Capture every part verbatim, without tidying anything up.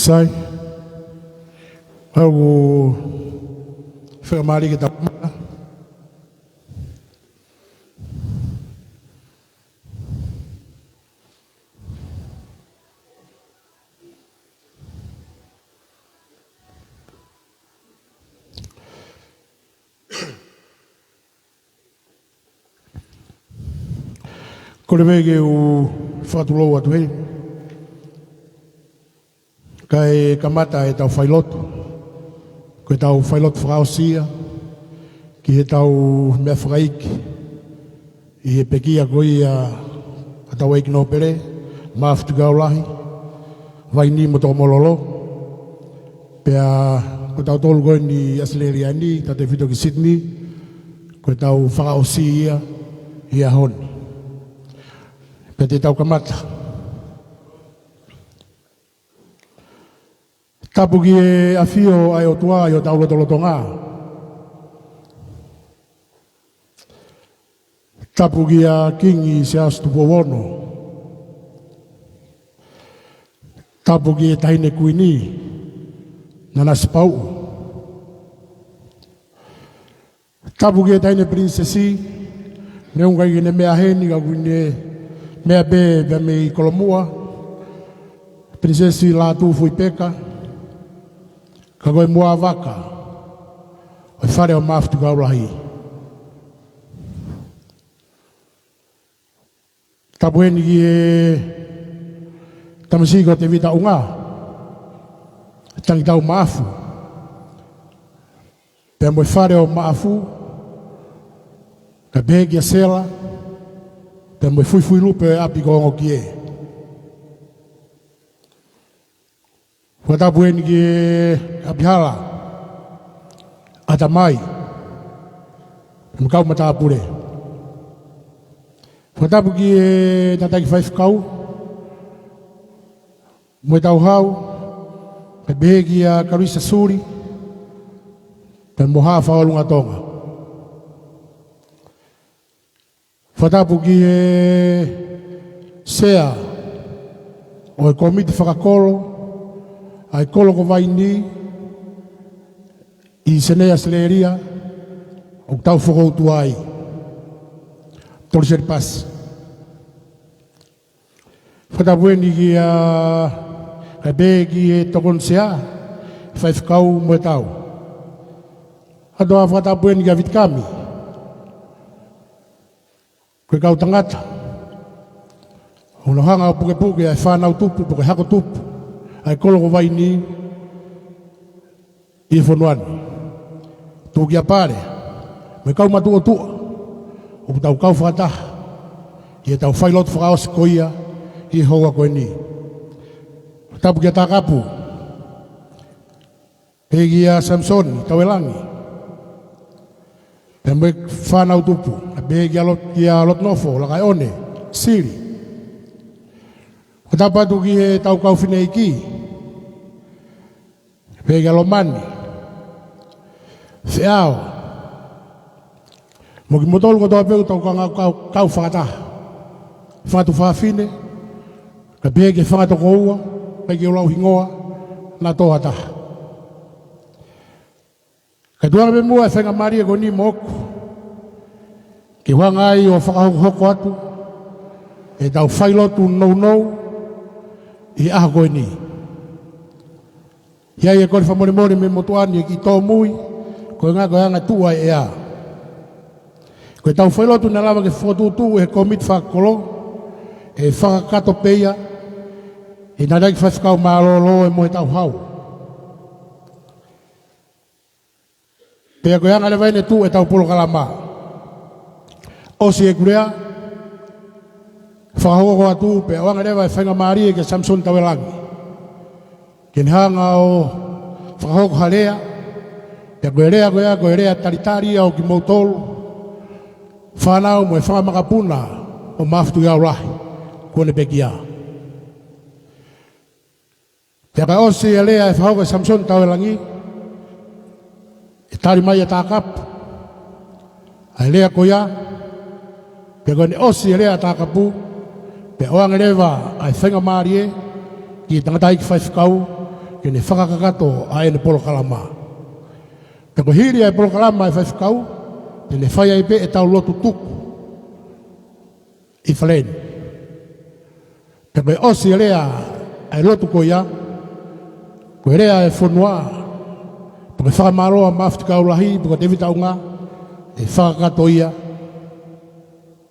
Sai. Au fika mali ke tau kamata. Kole mai ke u fakatulou atu heni. Kae kamata ʻetau failotu. Ko ʻetau failotu fakaʻosi ia ki heʻetau meʻa fakaiki ʻi he pekia ko ia ʻa hotau ʻEiki Nōpele, Mafitukikau Lahi, Vainī mo Tokomololo. Pea ko tautolu ko eni ʻi ʻAositelēlia ni, tautefito ki Sydney, ko ʻetau fakaʻosi ia ʻi he ʻaho ni. Pea te tau kamata. Tapu ki he ʻafio ʻa e ʻOtua ʻi hotau lotolotonga. Tapu kia Kingi Siaosi Tupou Ono. Tapu ki he Taʻahine Kuini, Nanasipauʻu. Tapu ki he Taʻahine Pilinisesi, neongo ʻikai ke ne meʻa heni ka ʻoku ne meʻa pē pea mei Kolomuʻa, Pilinisesi Lātūfuipeka, ka ko e muʻa vaka ʻo e fale ʻo Mafitukikau Lahi. Tapu heni ki he tamasiʻi ko Tevita ʻUnga, Tangitau Maʻafu, pea mo e fale ʻo Maʻafu, kae pehē kia Sela, pea mo e fuifui lupe ʻo e ʻapi ko Ongokie. Fakatapu heni ki he ʻapihala, ʻatamai, mo e kau matāpule. Fakatapu ki he tangataʻeiki faifekau mo e tauhau, kae pehē kia Kaluisa Suli, pea mo Haʻa Fakaʻolunga Tonga. Fakatapu ki he sea ʻo e kōmiti fakakolo ʻa e kolo ko Vainī ʻi Senē, ʻAositelēlia, ʻoku tau fokoutua ai. Tolu Selipasi. Fakatapu heni kia, kae pehē ki he tokoni sea, faifekau mo e tau. ʻA ia fakatapu heni kia Vitikami. Ko e kau tangata ʻoku nau hanga ʻo pukepuke ʻa e fānau tupu, pe ko e hako tupu ʻa e kolo ko Vainī ʻi he fonua ni. Tuʻukiapale mo e kau matuʻotuʻa ʻoku tau kau fakataha ʻi heʻetau failotu fakaʻosi ko ia ʻi he houa ko eni. Tapu kia Takapu, pehē kia Samisoni Tauelangi, pea mo e fānau tupu, pehē kia Lot-, kia Lotonofo Lakaʻione Sili. Fakatapu atu ki heʻetau kau fineʻeiki, pehē kia Lomani Feʻao, mo kimoutolu kotoa pē ʻoku tau kau, kau, kau fakataha. Fanga tuofāfine, kae pehē ki he fanga tokoua, ʻikai ke u lau hingoa, naʻa tō ha taha. Kae tuʻu ange pē muʻa e faingamālie ko eni moʻoku, ke u hanga ai ʻo fakahokohoko atu ʻetau failotu nounou ʻi he ʻaho ko eni. ʻI ai e kole fakamolemole mei he motuʻa ni ʻe kiʻi tōmui, koeʻuhi ko e anga e tuʻu ʻa e ʻea. Ko ʻetau failotu naʻe lava ke fokotuʻutuʻu ʻe he kōmiti fakakolo, ʻe fakakakato pē ia ʻe he tangataʻeiki faifekau mālōlō mo e tauhau. Pea ko e anga leva eni e tuʻu ʻetau polokalama. ʻOsi ʻeku lea, fakahoko atu pea ʻoange leva e faingamālie kia Samisoni Tauelangi ke ne hanga ʻo fakahoko ha lea, pea ko e lea ko ia, ko e lea talitali ia ʻo kimoutolu fānau mo e fanga makapuna ʻo Mafitukikau Lahi kuo ne pekia. Pea ka ʻosi e lea ʻe fakahoko ʻe Samisoni Tauelangi, ʻe tali mai ʻe Takapu ʻa e lea ko ia. Pea ko ʻene ʻosi e lea ʻa Takapu, pea ʻoange leva ʻa e faingamālie ki he tangataʻeiki faifekau ke ne fakakakato ʻa ʻene polokalama. Pea ko e hili ʻa e polokalama ʻa e faifekau, te ne fai ai pē ʻetau lotu tuku ʻi fale ni. Pea ko e ʻosi e lea ʻa e lotu ko ia, ko e lea ʻa e fonua, pea ko e fakamālō ʻa Maʻafu Tikau Lahi, pea ko Tēvita ʻUnga, ʻe fakakakato ia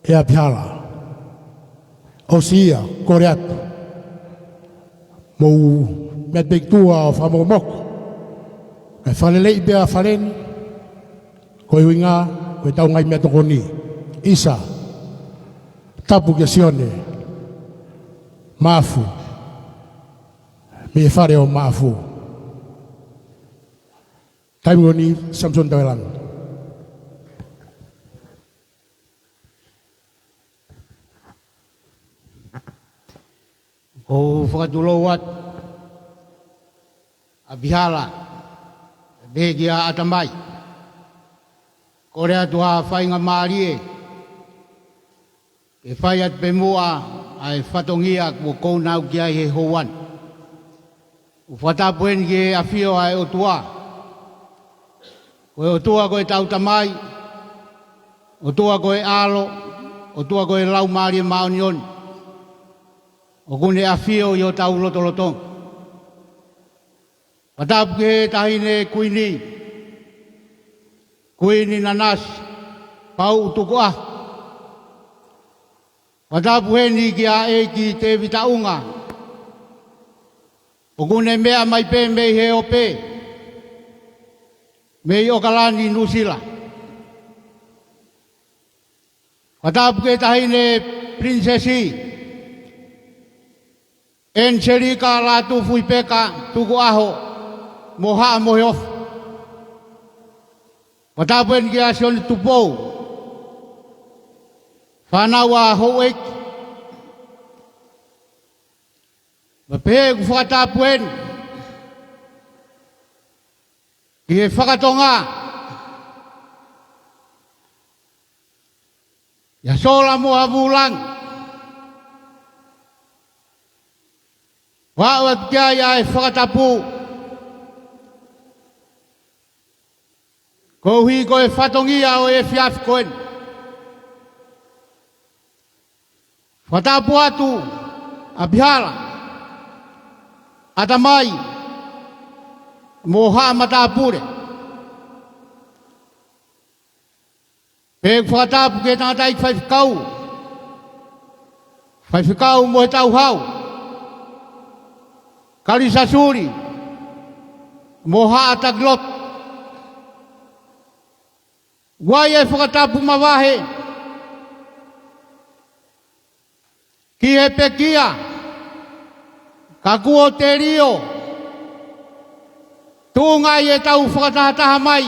ʻe ʻApihala. ʻOsi ia, kole atu. Mou meʻa pē ki tuʻa ʻo fakamokomoko. Kae fakaleleiʻi pē ʻa fale ni, ko e ʻuhinga, ko ʻetau ngaahi meʻatokoni. ʻIsa, tapu kia Sione Maʻafu, mei he fale ʻo Maʻafu. Taimi ko eni, Samisoni Tavelana. ʻOku ou fakatulou atu, ʻApihala, pea pehē kia ʻAtamai. Kole atu ha faingamālie ke fai atu pē muʻa ʻa e fatongia kuo ʻoku ou nau ki ai he houa ni. ʻOku fakatapu heni ki he ʻafio ʻa e ʻOtua. Ko e ʻOtua ko ʻetau Tamai, ʻOtua ko e ʻAlo, ʻOtua ko e Laumālie Māʻoniʻoni, ʻoku ne ʻafio ʻi hotau lotolotonga. Fakatapu ki he Taʻahine Kuini, Kuini Nanasipauʻu Tukuʻaho. Fakatapu heni kia ʻEiki Tēvita ʻUnga, ʻoku ne meʻa mai pē mei he ope, mei ʻOkalani, Nuʻusila. Fakatapu ki he Taʻahine Pilinisesi ʻEniselika Lātūfuipeka Tukuʻaho, mo Haʻa Moheofo. Fakatapu heni kia Sione Tupou, fānau ʻa houʻeiki. Pea pehē ʻeku fakatapu heni ki he fakatonga, ʻia Sola mo Havulagi. Vaʻu atu ki ai ʻa e fakatapu koeʻuhi ko e fatongia ʻo e efiafi ko eni. Fakatapu atu, ʻApihala, ʻAtamai, mo haʻa matāpule. Pea ʻoku ou fakatapu ki he tangataʻeiki faifekau, faifekau mo e tauhau, Kalisa Suli, mo haʻa takilotu. ʻOku ʻi ai e fakatapu mavahe ki he pekia, ka kuo telio, tuʻunga ʻi heʻetau fakatahataha mai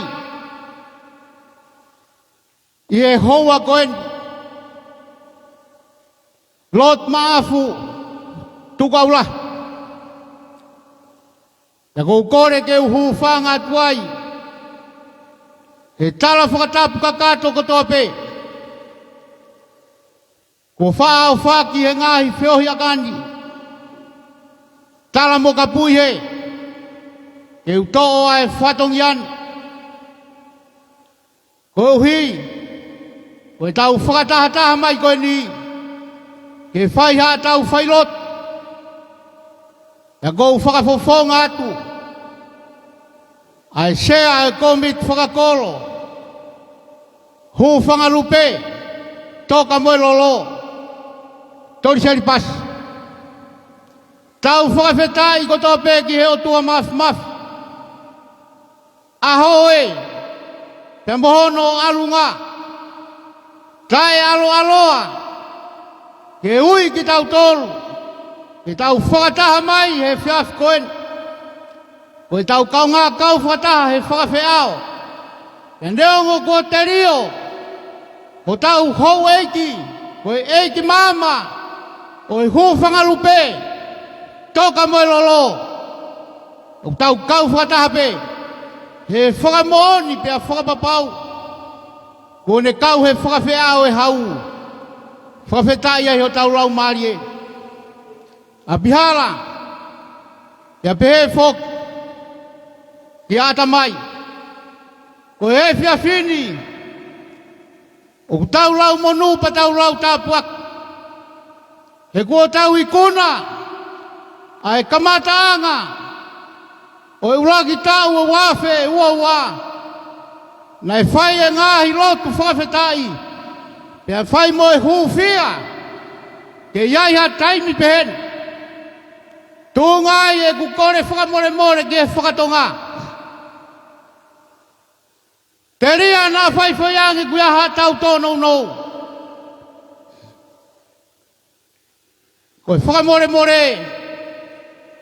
ʻi he houa ko eni, Lord Maʻafu Tukuʻaho Lahi. Pea ʻoku ou kole ke u hūfanga atu ai he tala fakatapu kakato kotoa pē kuo faʻa ʻofa ki he ngaahi feohiʻanga ni, tala mo kapuʻi hē, ke u toʻo ʻa e fatongia ni. Koeʻuhi ko ʻetau fakatahataha mai ko eni ke fai haʻatau failotu. Pea ʻoku ou fakafofonga atu ʻa e sea ʻo e kōmiti fakakolo, Hūfangalupe, Tokamoʻelolo, Toli Selipasi. Tau fakafetaʻi kotoa pē ki he ʻOtua Mafimafi, ʻa Hoʻe, pea mo hono ʻalunga taʻeʻaloʻaloa, ke ui kitautolu ke tau fakataha mai he efiafi ko eni. Ko ʻetau kaungā kau fakataha he fakafeʻao, pea neongo kuo telio hotau houʻeiki, ko e ʻeiki maama ʻo e Hūfangalupe, Tokamoʻelolo, ʻoku tau kau fakataha pē he fakamoʻoni pea fakapapau kuo ne kau he fakafeʻao e hau. Fakafetaʻi ai hotau laumālie, ʻApihala, pea pehē foki ki ʻatamai. Ko e efiafi ni, ʻoku tau lau monū pea tau lau tāpuaki. He kuo tau ikuna ʻa e kamataʻanga ʻo e ʻuluaki taʻu ʻo e ua afe ua ua. Naʻe fai e ngaahi lotu fakafetaʻi, pea fai mo e hūfia ke ʻi ai ha taimi pehē ni. Tuʻunga ai ʻeku kole fakamolemole ki he fakatonga. Telia naʻa faifai ange kuo ʻi ai haʻatau tōnounou. Ko e fakamolemole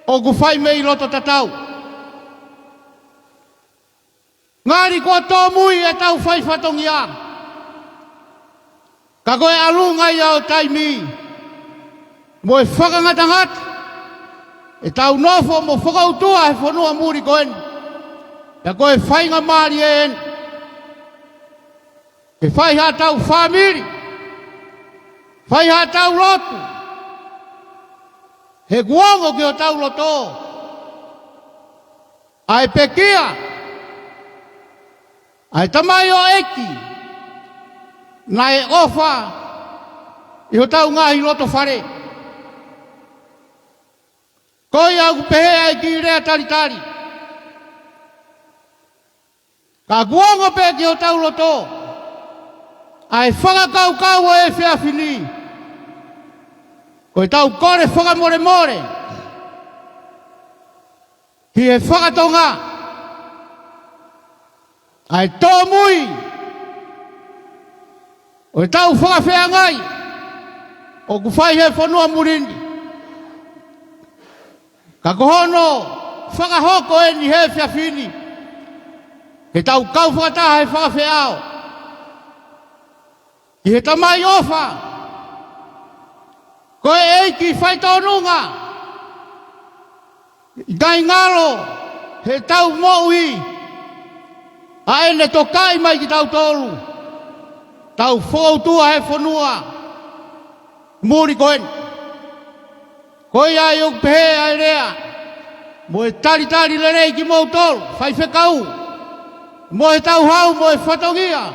ʻoku fai mei loto tatau. Ngali kuo tōmui ʻetau fai fatongia. Ka ko e ʻalunga ia ʻo e taimi mo e fakangatangata ʻetau nofo mo fakautua he fonua muli ko eni. Pea ko e faingamālie eni ke fai haʻatau fāmili, fai haʻatau lotu, he kuo ongo ki hotau loto ʻa e pekia ʻa e tamaioʻeiki naʻe ʻofa ʻi hotau ngaahi loto fale. Ko ia ʻoku pehē ai e kiʻi lea talitali. Ka kuo ongo pē ki hotau loto ʻa e fakakaukau ʻo e efiafi ni. Ko ʻetau kole fakamolemole ki he fakatonga ʻa e tōmui ʻo ʻetau fakafeangai ʻoku fai he fonua muli ni. Ka ko hono fakahoko eni he efiafi ni, ke tau kau fakataha he fakafeʻao ʻi he Tamai ʻofa, ko e ʻEiki faitōnunga, ʻikai ngalo heʻetau moʻui ʻa ʻene tokaʻi mai kitautolu, tau fakautua he fonua muli ko eni. Ko ia ai ʻoku pehē ʻa e lea mo e talitali lelei kimoutolu faifekau, mo ʻetau hau mo e fatongia,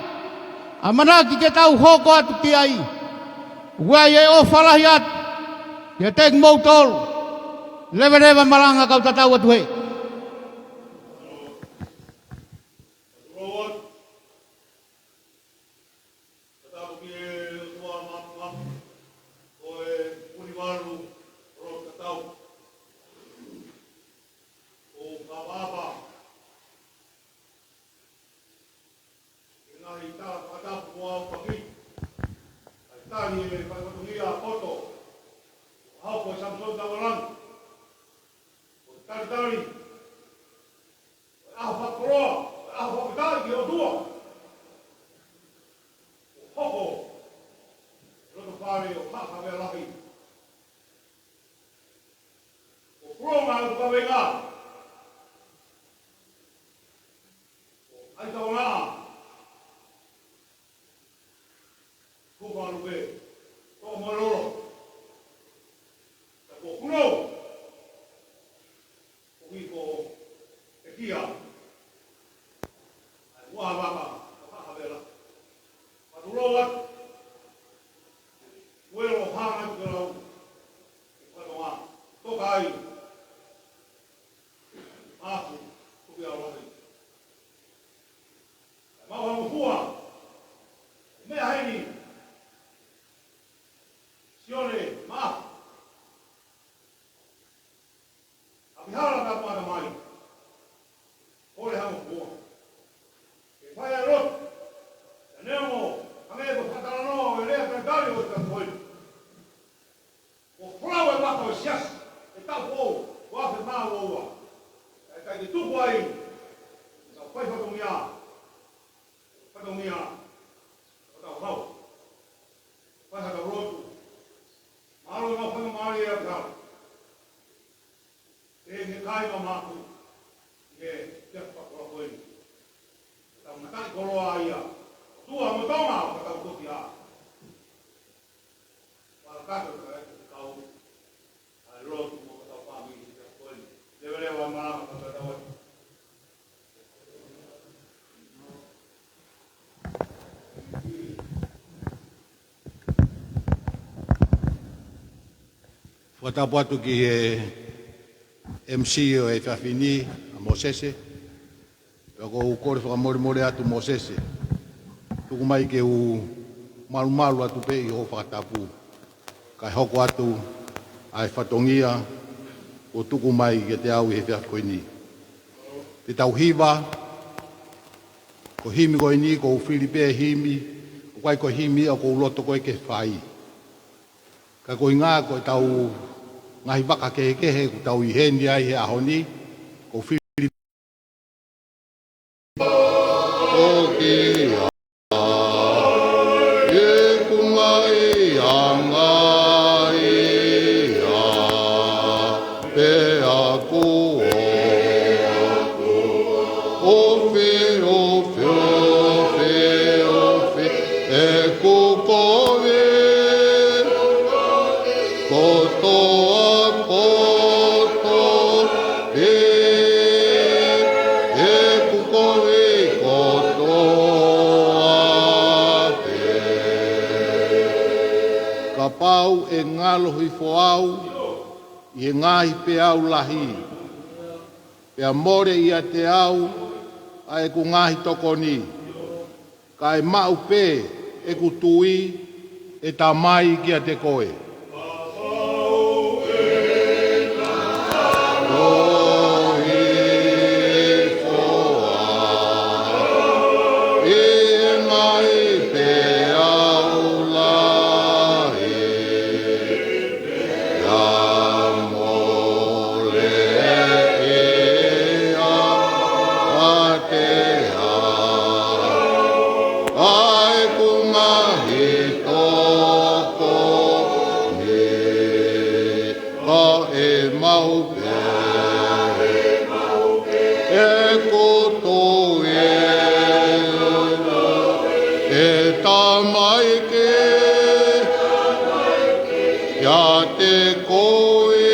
ʻamanaki ke tau hoko atu ki ai. ʻOku ʻi ai e ʻofa lahi atu kiate kimoutolu. Leveleva malanga, kau tatau atu hē. Tatau ki he ʻOtua Mafimafi, ko e Punivalu ʻo e Lotu Tatau. ʻOku ou fakaʻapaʻapa ki he ngaahi tala fakatapu kuo aʻu ki ai, ʻa e tali ʻe he fai fatongia poto, ʻa hopo ʻe Samisoni Taualani, ʻo talitali ʻa e ʻaho fakakoloa, ʻa e ʻaho fakafetaʻi ki he ʻOtua. ʻO hoko e loto fale ʻo Haʻa Havea Lahi, ʻo pulonga ʻo e kaveinga, ʻo ʻai taunaʻa, Kuo falu pē, ko Malolo. Ka ko Kulo, ko Miko, ʻEkia. ʻAi, ua vaka, ko Haʻa Havea Lahi. Patulou atu. Uelo hanga atu ke lau. Ke fatonga. Toka ai. Māku, tuki au lahi. Mau hangofua. Meʻa heni. Sione, mā. ʻApihala ka mata mai. Kole hangofua. Ke fai ʻa e lotu. Ka neongo, hangē ko e fakatalanoa ʻo e lea talitali ʻo e tapu ko eni. Kuo folau e vaka ʻo e siasi, ʻi he taʻu foʻou, ua afe mā ua ua. ʻIkai ke tuku ai, ʻetau fai fatongia, fatongia, ʻetau hau. Fai haʻatau lotu. Mālō e mau faingamālie ʻa e kau. Ke ne kai ma māku, ke, ke fakakoloa ko eni. Tau mataʻi koloa ia. ʻOtua mo Tonga, ʻetau kofi ā. Fakakakato ʻetau kau, ʻa e lotu mo ʻetau fāmili, ʻetau ko eni. Leveleva malanga, fakatau atu. Fakatapu atu ki he M C ʻo e efiafi ni, ʻa Mōsese. Pea ʻoku ou kole fakamolemole atu Mōsese. Tuku mai ke u malumalu atu pē ʻi hoʻo fakatapu. Kae hoko atu ʻa e fatongia kuo tuku mai kiate au ʻi he efiafi ko eni. Te tau hiva, ko e himi ko eni, ʻoku ou fili pē himi, ʻoku ʻikai ko e himi ʻoku ou loto ko ē ke fai. Ka ko e ʻuhinga ko ʻetau ngaahi vaka kehekehe ʻoku tau ʻi heni ai he ʻaho ni, ʻoku ou fili ʻoku ʻi ai ʻeku ngaahi anga ia, pea ʻoku ou ʻofa, ʻofa, ʻofa, ʻofa ʻeku kovi kotoa, kotoa pē, ʻeku kovi kotoa pē. Kapau ʻe ngalo hifo au ʻi he ngaahi peau lahi, pea mole ʻiate au ʻa ʻeku ngaahi tokoni, kae maʻu pē ʻeku tui, ʻe Tamai, kiate koe. Ngalo hifo au ʻi he ngaahi peau lahi, pea mole ʻiate au ʻa ʻeku ngaahi tokoni, kae maʻu pē ʻeku tui, ʻe Tamai, kiate koe,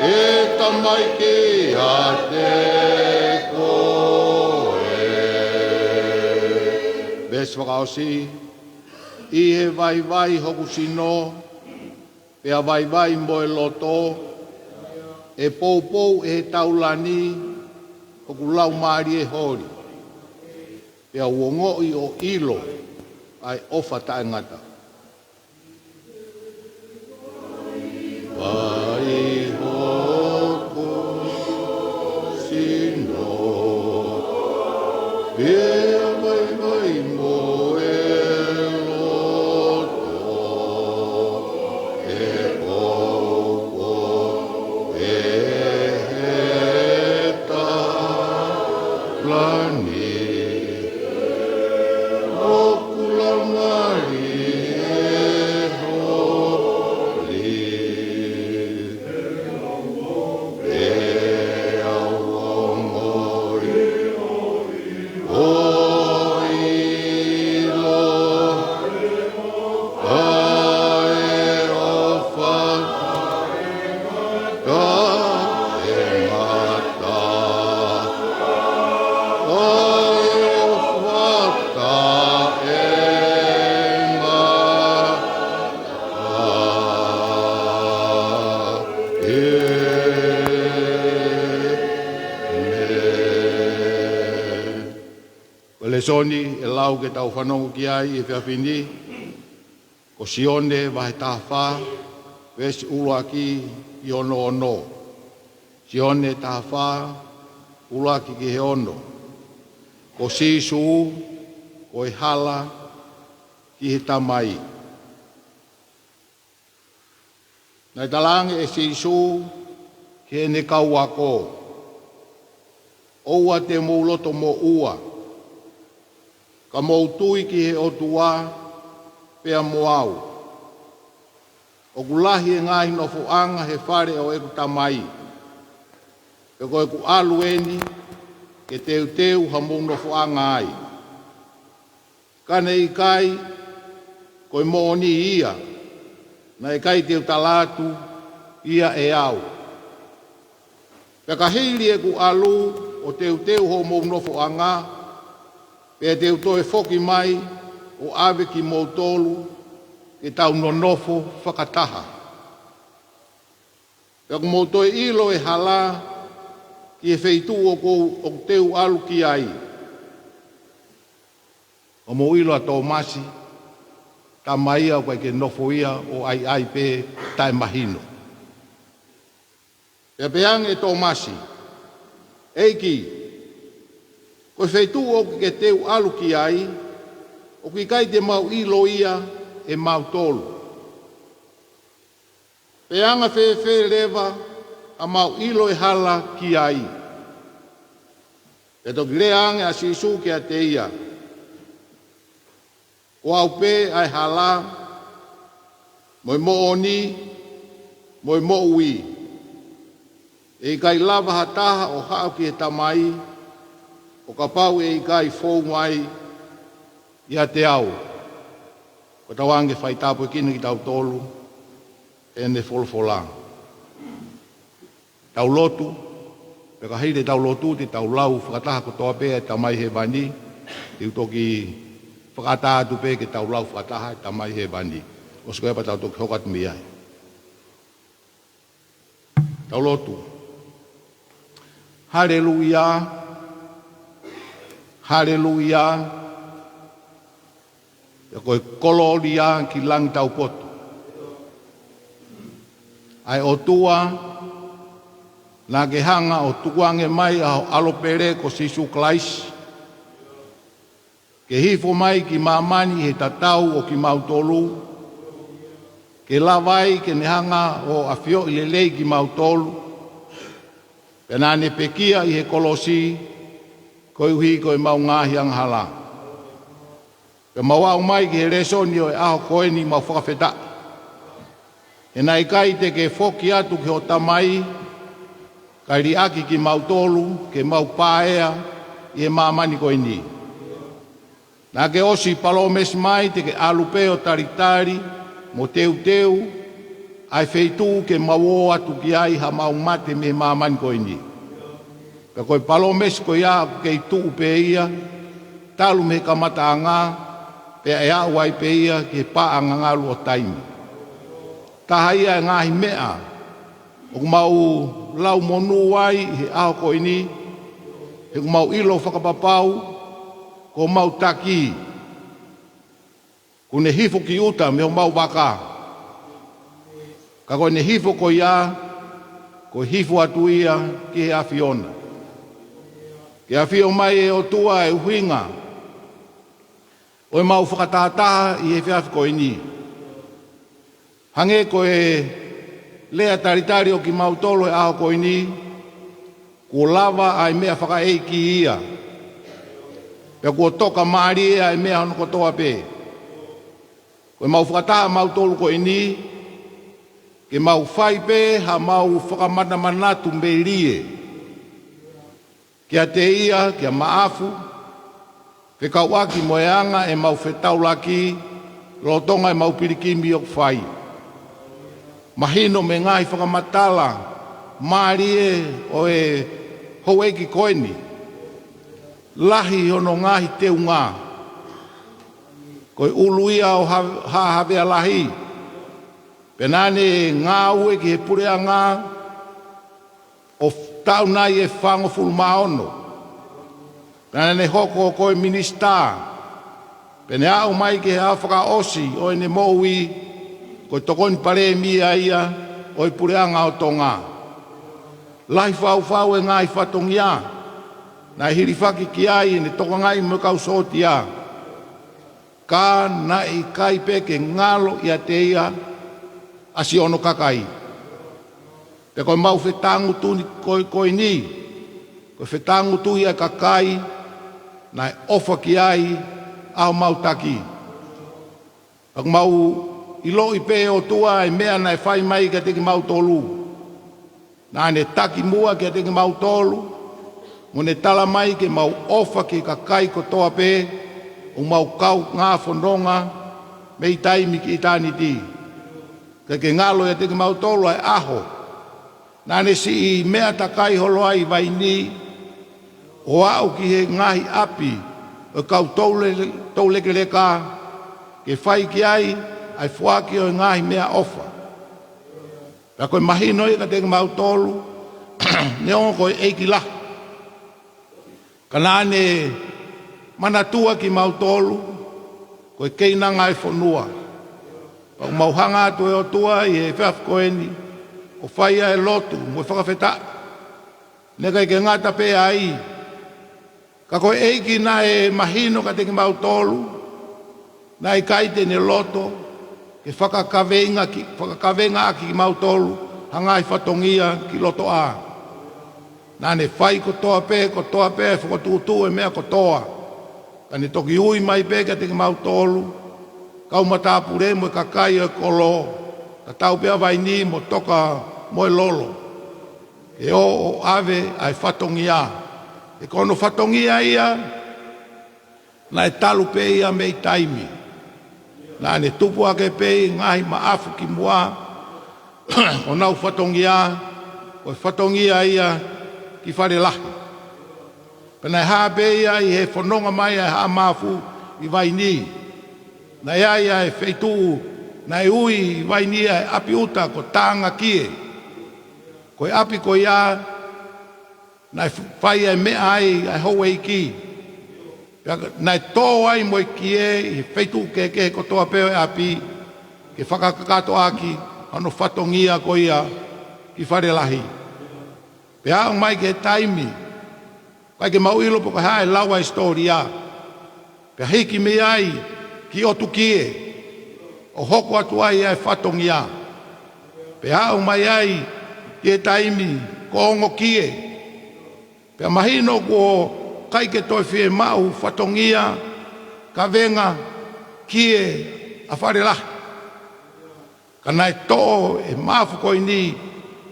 ʻe Tamai, kiate koe. Veesi fakaʻosi: ʻI he vaivai hoku sino, pea vaivai mo e loto, ʻe poupou ʻe he taulani hoku laumālie holi, pea u ongoʻi ʻo ʻilo ʻa e ʻofa taʻengata. Vaivai hoku sino, pea vaivai mo e loto, ʻe poupou ʻe he taulani hoku laumālie holi, pea u ongoʻi ʻo ʻilo ʻa e ʻofa taʻengata, ʻa e ʻofa taʻengata. ʻĒmeni. Ko e lēsoni ʻe lau ke tau fanongo ki ai ʻi he efiafi ni, ko Sione vahe taha fā, veesi ʻuluaki ki hono ono. Sione taha fā, ʻuluaki ki he ono. Ko Sīsū, ko e hala ki he Tamai. Naʻe talaange ʻe Sīsū ki heʻene kau ako: ʻOua te mou loto moʻua, ka mou tui ki he ʻOtua pea mo au. ʻOku lahi e ngaahi nofoʻanga he fale ʻo ʻeku Tamai, pea ko ʻeku ʻalu eni ke teuteu hamou nofoʻanga ai. Ka ne ʻikai, ko e moʻoni ia, naʻe ʻikai te u tala atu ia ʻe au. Pea ka hili ʻeku ʻalu ʻo teuteu hoʻomou nofoʻanga, pea te u toe foki mai ʻo ʻave kimoutolu ke tau nonofo fakataha. Pea ʻoku mou toe ʻilo e hala ki he feituʻu ʻoku ou, ʻoku te u ʻalu ki ai. ʻOku mou ʻilo ʻa Tōmasi, tama ia ʻoku ʻikai ke nofo ia ʻo ʻaiʻai pē taʻemahino. Pea pehē ange ʻe Tōmasi, ʻEiki, ko e feituʻu ʻoku ke te u ʻalu ki ai, ʻoku ʻikai te mau ʻilo ia ʻe mautolu. Pea anga fēfē leva haʻamau ʻilo e hala ki ai? Pea toki lea ange ʻa Sīsū kiate ia, Ko au pē ʻa e hala, mo e moʻoni, mo e moʻui. ʻE ʻikai lava ha taha ʻo haʻu ki he Tamai, ʻo kapau ʻe ʻikai fou mai ʻiate au. Ko ʻetau ange faitāpuekina kitautolu ʻe heʻene folofola. Tau lotu, pea ka hili ʻetau lotu te tau lau fakataha kotoa pē ʻa e Tamai Hēvani, te u toki fakaʻatā atu pē ke tau lau fakataha ʻa e Tamai Hēvani. ʻOsi ko ia pea tau toki hoko atu mei ai. Tau lotu. Haleluia. Haleluia. Pea ko e kolōlia ki langi taupotu. ʻA e ʻOtua, naʻa ke hanga ʻo tukuange mai ʻa ho ʻAlo pele ko Sīsū Kalaisi, ke hifo mai ki māmani he tatau ʻo kimautolu, ke lava ai ke ne hanga ʻo ʻafioʻi lelei kimautolu, pea naʻa ne pekia ʻi he kolosi, koeʻuhi ko ʻemau ngaahi angahala. Pea mau aʻu mai ki he lēsoni ʻo e ʻaho ko eni, mau fakafetaʻi. He naʻe ʻikai te ke foki atu ki ho Tamai, kae liʻaki kimautolu ke mau paea ʻi he māmani ko eni. Naʻa ke ʻosi palōmesi mai te ke ʻalu pē ʻo talitali mo teuteu ʻa e feituʻu ke mau ō atu ki ai haʻamau mate mei he māmani ko eni. Pea ko e palōmesi ko ia ʻoku kei tuʻu pē ia, talu mei he kamataʻanga, pea ʻe aʻu ai pē ia ki he paʻanga ngalu ʻo taimi. Taha ia e ngaahi meʻa ʻoku mau lau monū ai he ʻaho ko eni, he ʻoku mau ʻilo fakapapau ko homau taki, kuo ne hifo ki ʻuta mei homau vaka. Ka ko ʻene hifo ko ia, ko e hifo atu ia ki he ʻAfiona. Ke ʻafio mai ʻe ʻOtua e ʻuhinga ʻo ʻemau fakatātā ʻi he efiafi ko eni. Hangē ko e lea talitali ʻo kimautolu he ʻaho ko eni, kuo lava ʻa e meʻa fakaʻeiki ia. Pea kuo toka mālie ʻa e meʻa hono kotoa pē. Ko ʻemau fakataha mautolu ko eni, ke mau fai pē haʻamau fakamanamanatu melie kiate ia, kia Maʻafu, fekauʻaki mo e anga ʻemau fetaulaki, lolotonga ʻemau pilikimi ʻoku fai. Mahino mei he ngaahi fakamatala mālie ʻo e houʻeiki ko eni, lahi hono ngaahi teunga. Ko e ʻulu ia ʻo ha-, Haʻa Havea Lahi. Pea naʻa ne ngāue ki he puleʻanga ʻo taʻu nai ʻe fāngofulu mā ono. Pea naʻa ne hoko ko e minisitā. Pea ne aʻu mai ki he ʻaho fakaʻosi ʻo ʻene moʻui, ko e tokoni palēmia ia ʻo e puleʻanga ʻo Tonga. Lahi fau fau e ngaahi fatongia naʻe hilifaki ki ai ʻene tokangaʻi mo e kau sōtia. Ka naʻe ʻikai pē ke ngalo ʻiate ia ʻa siʻono kakai. Pea ko ʻemau fetāngutu ni ko, ko eni, ko e fetāngutu ia ʻa e kakai naʻe ʻofa ki ai ʻa homau taki. Pea ʻoku mau ʻiloʻi pē ʻe ʻOtua e meʻa naʻe fai mai kiate kimautolu. Naʻa ne taki muʻa kiate kimautolu, mo ne tala mai ke mau ʻofa ki he kakai kotoa pē ʻoku mau kaungā fononga mei taimi ki ʻitāniti. Kae ʻikai ke ngalo ʻiate kimautolu ʻa e ʻaho naʻa ne siʻi meʻa takai holo ai vaini, ʻo aʻu ki he ngaahi ʻapi ʻo e kau toule-, toulekeleka, ke fai ki ai ʻa e foaki ʻo e ngaahi meʻaʻofa. Pea ko e mahino ia kiate kimautolu, neongo ko e ʻeiki lahi, ka naʻa ne manatua kimautolu, ko e keinanga ʻo e fonua. Pea ʻoku mau hanga atu ʻe ʻOtua ʻi he efiafi ko eni, ʻo fai ʻa e lotu mo e fakafetaʻi. Naʻe ʻikai ke ngata pē ai, ka ko e ʻEiki naʻe mahino kiate kimautolu, naʻe ʻikai te ne loto ke fakakaveinga ki, fakakavengaʻaki kimautolu ha ngaahi fatongia ki loto ʻā. Naʻa ne fai kotoa pē, kotoa pē, fokotuʻutuʻu e meʻa kotoa. Ka ne toki ui mai pē kiate kimautolu, kau matāpule mo e kakai ʻo e kolo, ka tau pē ʻa vaini mo toka mo e lolo, ke ō ʻo ʻave ʻa e fatongia. He ko hono fatongia ia, naʻe talu pē ia mei taimi. Naʻa ne tupu hake pē ʻi he ngaahi maʻafu kimuʻa, ʻo nau fatongia, ko e fatongia ia ki fale lahi. Pea naʻe hā pē ia ʻi he fononga mai ʻa e haʻa mafu ʻi vaini. Naʻe ʻi ai ʻa e feituʻu naʻe ui ʻi vaini ʻa e ʻapi ʻuta ko Tāngakie. Ko e ʻapi ko ia naʻe fai ʻa e meʻa ai ʻa e houʻeiki. Pea naʻe tō ai mo e kie ʻi he feituʻu kehekehe kotoa pē ʻo e ʻapi, ke fakakakato ʻaki hono fatongia ko ia ki fale lahi. Pea aʻu mai ki he taimi, ʻikai ke mau ʻilo pe ko e hā e lau ʻa e hisitōlia. Pea hiki mei ai ki ʻOtukie, ʻo hoko atu ai ʻa e fatongia. Pea aʻu mai ai ki he taimi ko Ongokie. Pea mahino kuo ʻikai ke toe fiemaʻu fatongia, kavenga, kie ʻa fale lahi. Ka naʻe toʻo ʻe he mafu ko eni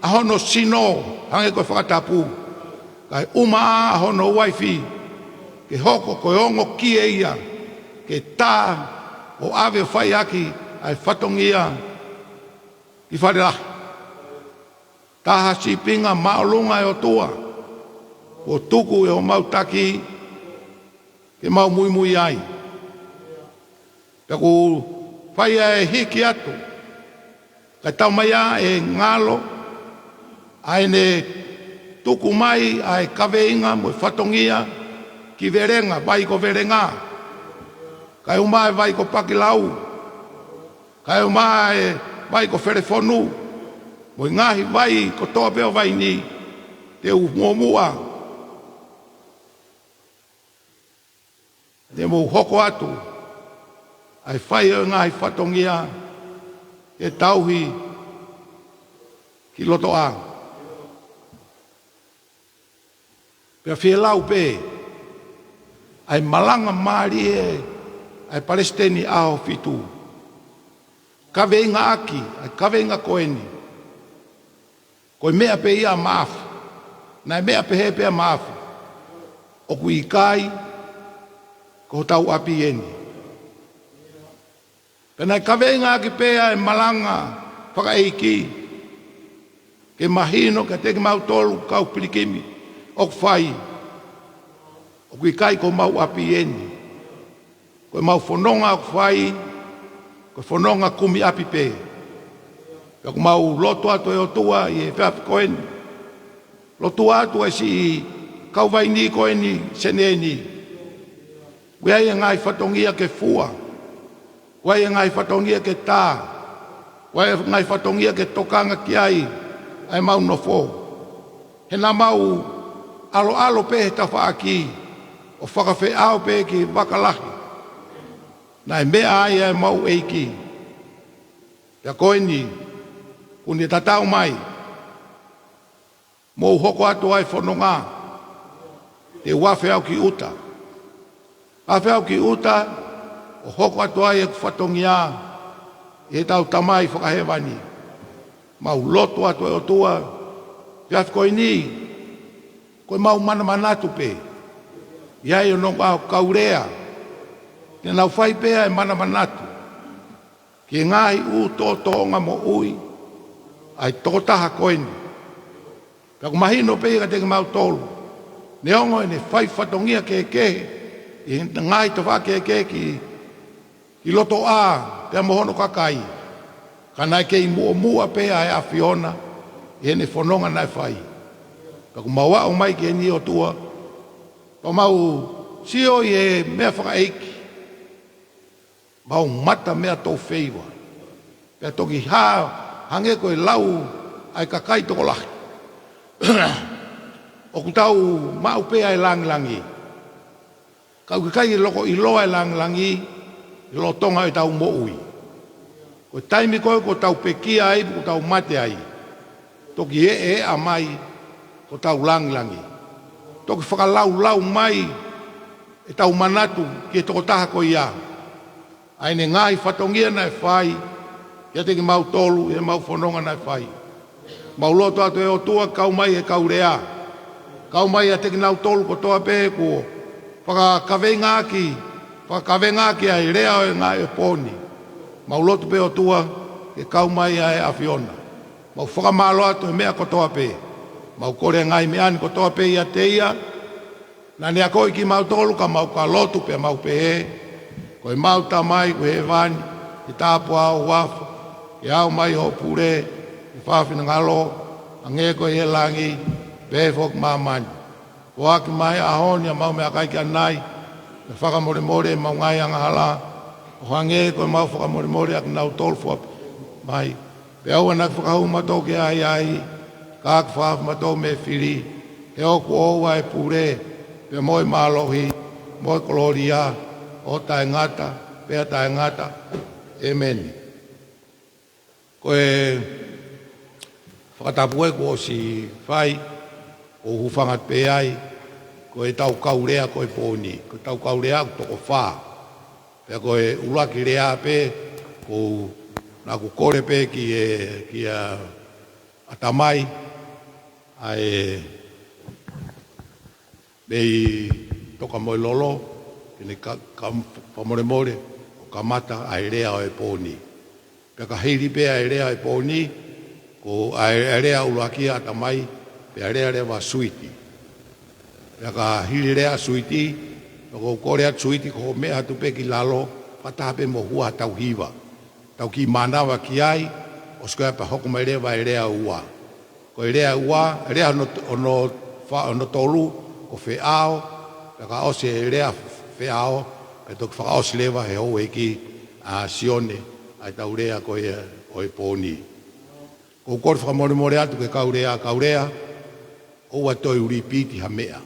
ʻa hono sino, hangē ko e fakatapu, kae ʻuma ʻa hono uaifi, ke hoko ko e ongo kie ia, ke tā ʻo ʻave ʻo fai ʻaki ʻa e fatongia ki fale lahi. Taha sīpinga māʻolunga ʻe ʻOtua, kuo tuku ʻe homau taki ke mau muimui ai. Pea ʻoku fai ʻa e hiki atu, kae tau mai ʻa e ngalo, ʻa ʻene tuku mai ʻa e kaveinga mo e fatongia ki Velenga, vai ko Velenga, kae ʻuma ʻa e vai ko Pakilau, kae ʻuma ʻa e vai ko Felefonu, mo e ngaahi vai kotoa pē ʻo vaini, te u muʻomuʻa. Te mou hoko atu ʻa e fai ʻo e ngaahi fatongia ke tauhi ki loto ʻā. Pea fielau pē ʻa e malanga mālie ʻa e Palesiteni ʻAhofitu, kaveinga ʻaki ʻa e kaveinga ko eni. Ko e meʻa pē ia ʻa Maʻafu. Naʻe meʻa pehē pē ʻa Maʻafu. ʻOku ʻikai ko hotau ʻapi eni. Pea naʻe kaveinga ʻaki pē ʻa e malanga fakaʻeiki, ke mahino kiate kimautolu kau pilikimi ʻoku fai, ʻoku ʻikai ko homau ʻapi eni. Ko ʻemau fononga ʻoku fai, ko e fononga kumi ʻapi pē. Pea ʻoku mau lotu atu ʻe ʻOtua ʻi he efiafi ko eni. Lotu atu ʻa e siʻi kau vaini ko eni, senē ni. ʻOku ʻi ai e ngaahi fatongia ke fua. ʻOku ʻi ai e ngaahi fatongia ke tā. ʻOku ʻi ai e ngaahi fatongia ke tokanga ki ai ʻa ʻemau nofo. He naʻa mau ʻaloʻalo pē he tafaʻaki ʻo fakafeʻao pē ki he vaka lahi. Naʻe meʻa ai ʻa ʻemau ʻEiki. Pea ko eni, kuo ne tatau mai. Mou hoko atu ʻa e fononga, te u afe au ki ʻuta. Afe au ki ʻuta, ʻo hoko atu ai ʻeku fatongia ʻi heʻetau Tamai Fakahēvani. Mau lotu atu ʻe ʻOtua, efiafi ko eni, ko ʻemau manamanatu pē. ʻI ai ononga ʻo kau lea, te nau fai pē ʻa e manamanatu ki he ngaahi ʻū tōtōʻonga moʻui ʻa e tokotaha ko eni. Pea ʻoku mahino pē ia kiate kimautolu, neongo ʻene fai fatongia kehekehe ʻi he ngaahi tafaʻaki kehekehe ki ki loto ʻā pea mo hono kakai, ka naʻe kei muʻomuʻa pē ʻa e ʻAfiona ʻi heʻene fononga naʻe fai. Ka kuo mau aʻu mai ki heni, ʻOtua, pea mau sio ʻi he meʻa fakaʻeiki, mau mata meʻa tō feiva, pea toki hā hangē ko e lau ʻa e kakai tokolahi. ʻOku tau maʻu pē ʻa e langilangi, ka ʻoku ʻikai ke loko ʻiloa e langilangi ʻi he lolotonga ʻetau moʻui. Ko e taimi ko ē kuo tau pekia ai, kuo tau mate ai, toki eʻeʻa mai ko hotau langilangi. Toki fakalaulau mai ʻetau manatu ki he tokotaha ko ia, ʻa ʻene ngaahi fatongia naʻe fai kiate kimautolu ʻi heʻemau fononga naʻe fai. Mau lotu atu, ʻe ʻOtua, kau mai e kau lea, kau mai ʻiate kinautolu kotoa pē kuo fakakaveingaʻaki, fakakaveingaʻaki ʻa e lea ʻo e ngaahi ʻaho ni. Mau lotu pē, ʻOtua, ke kau mai ʻa e ʻAfiona. Mau fakamālō atu he meʻa kotoa pē. Mau kole e ngaahi meʻa ni kotoa pē ʻiate ia. Naʻa ne akoʻi kimautolu ka mau ka lotu pea mau pehē: Ko ʻemau Tamai ʻoku ʻi hēvani, ke tāpuhā ho huafa, ke aʻu mai hoʻo pule, ke fai ho finangalo, hangē ko ia ʻi he langi, pehē foki ʻi māmani. Foaki mai he ʻaho ni haʻamau meʻakai ki ʻanai, pea fakamolemole ʻemau ngaahi angahala, ʻo hangē ko ʻemau fakamolemole ʻa kinautolu ʻoku fai mai. Pea ʻoua naʻa ke fakahū kimautolu ki he ʻahiʻahi, ka ke fakahaofi kimautolu mei he fili, he ʻoku ʻoʻou ʻa e pule, pea mo e mālohi, mo e kolōlia, ʻo taʻengata pea taʻengata. ʻĒmeni. Ko e fakatapu ē kuo ʻosi fai, ʻoku ou hūfanga pē ai, ko ʻetau kau lea ko e pō ni. Ko ʻetau kau lea ʻoku toko fā. Pea ko e ʻuluaki lea pē, ko u, naʻa ku kole pē ki he, kia ʻAtamai, ʻa e mei Toka mo e Lolo, ke ne ka, ka, fakamolemole ʻo kamata ʻa e lea ʻo e pō ni. Pea ka hili pē ʻa e lea ʻo e pō ni, ko ʻa e, ʻa e lea ʻuluaki ʻa ʻAtamai, pea lea leva ʻa Suiti. Pea ka hili lea ʻa Suiti, pea ʻoku ou kole atu, Suiti, ko hoʻo meʻa atu pē ki lalo, fakataha pē mo hua hotau hiva. Tau kiʻi mānava ki ai, ʻosi ko ia pea hoko mai leva e lea ua. Ko e lea ua, lea hono, hono fā, hono tolu, ko Feʻao, pea ka ʻosi e lea Feʻao, pea toki fakaʻosi leva he houʻeiki ʻa Sione ʻa ʻetau lea ko ia ʻo e pō ni. ʻOku ou kole fakamolemole atu ki he kau lea, kau lea, ʻoua toe ʻo lipiti ha meʻa.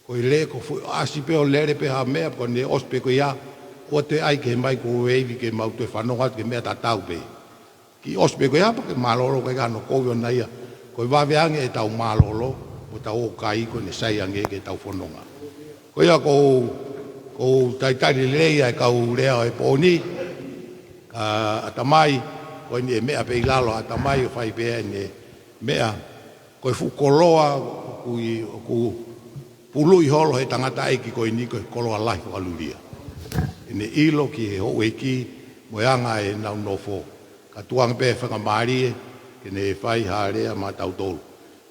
Ko e lea ko ē ʻoku ʻasi pē ʻo lele pē ha meʻa, ko ʻene ʻosi pē ko ia, ʻoua toe ʻai ki he microwave ke mau toe fanongo atu ki he meʻa tatau pē. Kiʻi ʻosi pē ko ia pea ke mālōlō, ʻikai ke ʻi ai hano kovi ʻona ia. Ko e vave ange ʻetau mālōlō mo ʻetau ʻōkai, ko ʻene sai ange ki heʻetau fononga. Ko ia ʻoku ou, ʻoku ou talitali lelei ʻa e kau lea ʻo e pō ni, ka ʻAtamai, ko eni e meʻa pē ʻi lalo ʻa ʻAtamai ʻo fai pē ʻene meʻa. Ko e fuʻu koloa ʻoku ʻi, ʻoku pului holo he tangataʻeiki ko eni, ko e koloa lahi fakalulia. ʻEne ʻilo ki he houʻeiki mo e anga ʻenau nofo. Ka tuku ange pē faingamālie ke ne fai ha lea maʻatautolu.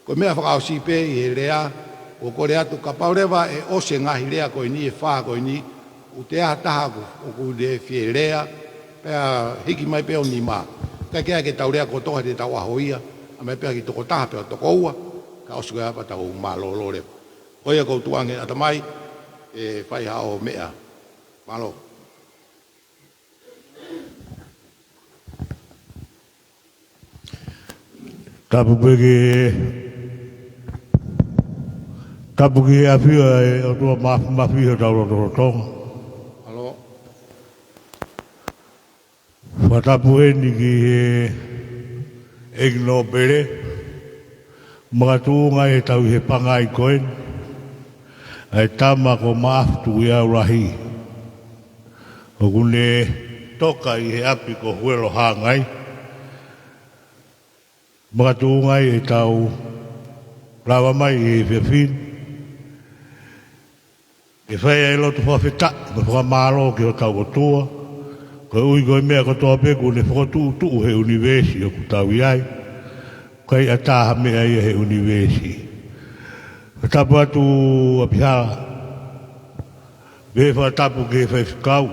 Ko e meʻa fakaʻosi pē ʻi he lea, ʻoku ou kole atu kapau leva ʻe ʻosi e ngaahi lea ko eni, ʻe fā ko eni, ʻoku toe ʻi ai ha taha ʻoku, ʻoku ne fie lea, pea hiki mai pē ʻo nima. Kae kehe ke tau lea kotoa he ʻetau ʻaho ia, ʻomai pē ha kiʻi tokotaha pe ko e toko ua, ka ʻosi ko ia pea tau mālōlō leva. Ko ia ʻoku ou tuku ange ʻAtamai, ʻe fai haʻo meʻa. Mālō. Tapu pē ki, tapu ki he ʻafio ʻa e ʻOtua Māfimafi ʻi hotau lotolotonga. Mālō. Fakatapu heni ki he ʻEiki Nōpele, makatuʻunga ʻi he tauhi he pangai ko eni, ʻa e tama ko Maʻafu Tukuʻiaulahi. ʻOku ne toka ʻi he ʻapi ko Huelo Hangai, makatuʻunga ʻi heʻetau lava mai he efiafi ni, ke fai ʻa e lotu fakafetaʻi mo e fakamālō ki hotau ʻOtua, koeʻuhi ko e meʻa kotoa pē kuo ne fokotuʻutuʻu he ʻunivēsi ʻoku tau ʻi ai, ʻikai ʻatā ha meʻa ia he ʻunivēsi. Fakatapu atu ʻa Pihala, pea fakatapu ki he faifekau,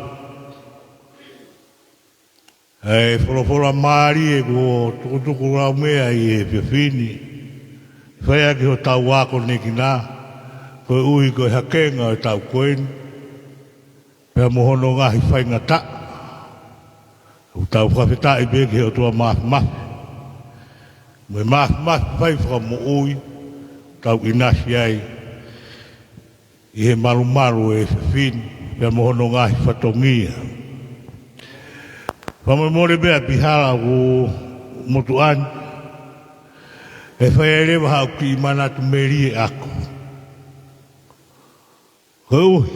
ʻA e folofola mālie kuo tukutuku lau meʻa ʻi he efiafi ni, fai ʻaki hotau akonekina, koeʻuhi ko e hakenga ʻo e taʻu ko eni, pea mo hono ngaahi faingataʻa. ʻOku tau fakafetaʻi pē ki he ʻOtua Māfimafi, mo e Māfimafi fai fakamoʻui, tau ʻinasi ai ʻi he malumalu ʻo e efiafi ni, pea mo hono ngaahi fatongia. Fakamolemole pē ʻa Pihala ʻoku motuʻa ni, ʻe fai ai leva haʻaku kiʻi manatu melie ʻaʻaku. Koeʻuhi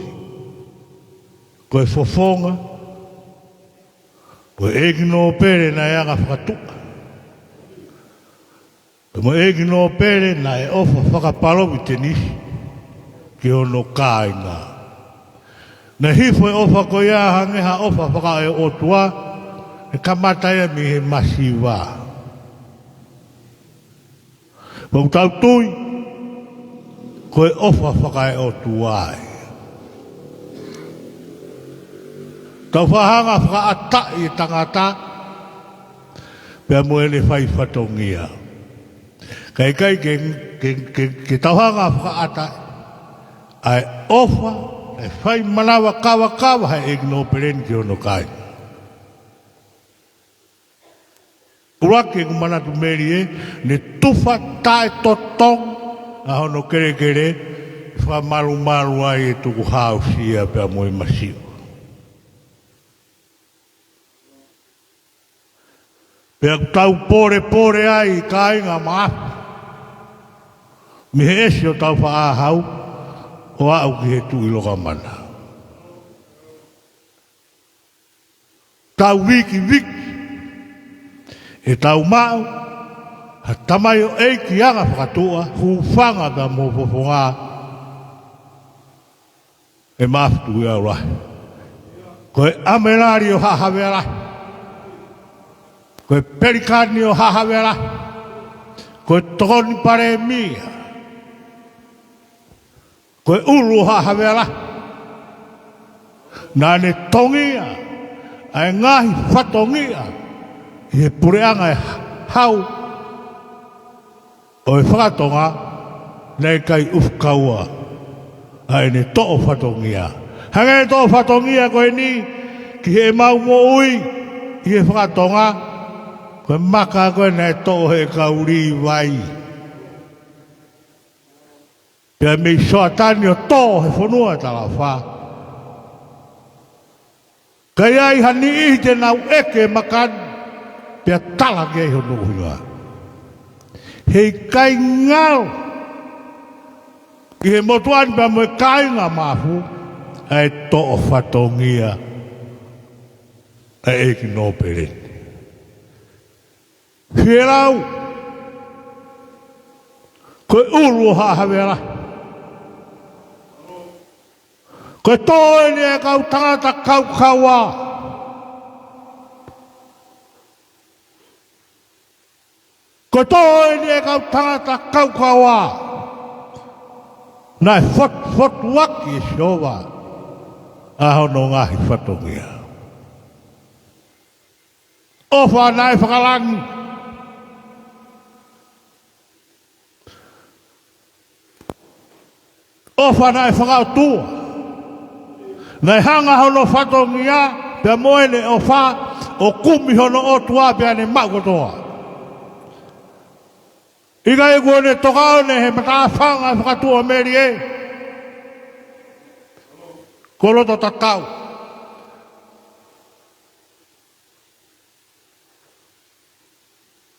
ko e fofonga, ko e ʻeiki nōpele naʻe anga fakatuʻa, pea mo e ʻeiki nōpele naʻe ʻofa fakapalōvitenisi ki hono kāinga. Naʻe hifo e ʻofa ko ia hangē ha ʻofa fakaeʻotua, ʻe kamata ia mei he masiva. Pea ʻoku tau tui ko e ʻofa fakaeʻotua ia. Tau faʻa hanga ʻo fakaʻataʻi e tangata pea mo ʻene fai fatongia. Ka ʻikai ke, ke, ke, ke tau hanga ʻo fakaʻataʻi ʻa e ʻofa naʻe fai manavakavakava ʻe he ʻeiki nōpele ni ki hono kāinga. ʻUluaki ʻeku manatu melie, ne tufa taʻetotongi ʻa hono kelekele, fakamalumalu ai e tukuhausia pea mo e masiva. Pea ʻoku tau polepole ai, kāinga Maʻafu, mei he ʻesi ʻo Tāufaʻāhau ʻo aʻu ki he Tuʻi Lokamana. Tau vikiviki ʻetau maʻu ha tamaioʻeiki anga fakatuʻa, hūfanga pea mo e fofonga, ʻe Maʻafu Tukuʻiʻaulahi. Ko e ʻAmelali ʻo Haʻa Havea Lahi, ko e Pelikani ʻo Haʻa Havea Lahi, ko e Tokoni Palēmia, ko e ʻulu ʻo Haʻa Havea Lahi. Naʻa ne tongia ʻa e ngaahi fatongia ʻi he puleʻanga ʻe hau ʻo e faka-Tonga, naʻe ʻikai ʻufi kaua ʻa ʻene toʻo fatongia. Hangē ʻene toʻo fatongia ko eni ki heʻemau moʻui ʻi he faka-Tonga, ko e maka ko ē naʻe toʻo ʻe he kau Līvai. Pea mei Soatani ʻo tō he fonua ʻo Talaʻofa. Ka ʻi ai ha niʻihi te nau ʻeke e maka ni, pea tala ki ai hono ʻuhinga. Heʻikai ngalo ʻi he motuʻa ni pea mo e kāinga Maʻafu ʻa e toʻo fatongia ʻa e ʻeiki nōpele ni. Fielau, ko e ʻulu ʻo Haʻa Havea Lahi. Ko e tō eni ʻa e kau tangata kaukaua. Ko e tō eni ʻa e kau tangata kaukaua. Naʻe fot-, fotuaki ʻe Sihova ʻa hono ngaahi fatongia. ʻOfa naʻe fakalangi. ʻOfa naʻe fakaʻotua. Naʻe hanga hono fatongia pea mo ʻene ʻofa ʻo kumi hono ʻOtua pea ne maʻu kotoa. ʻIkai kuo ne toka ʻo ne he matāfanga fakatuʻamelie, ko loto tatau.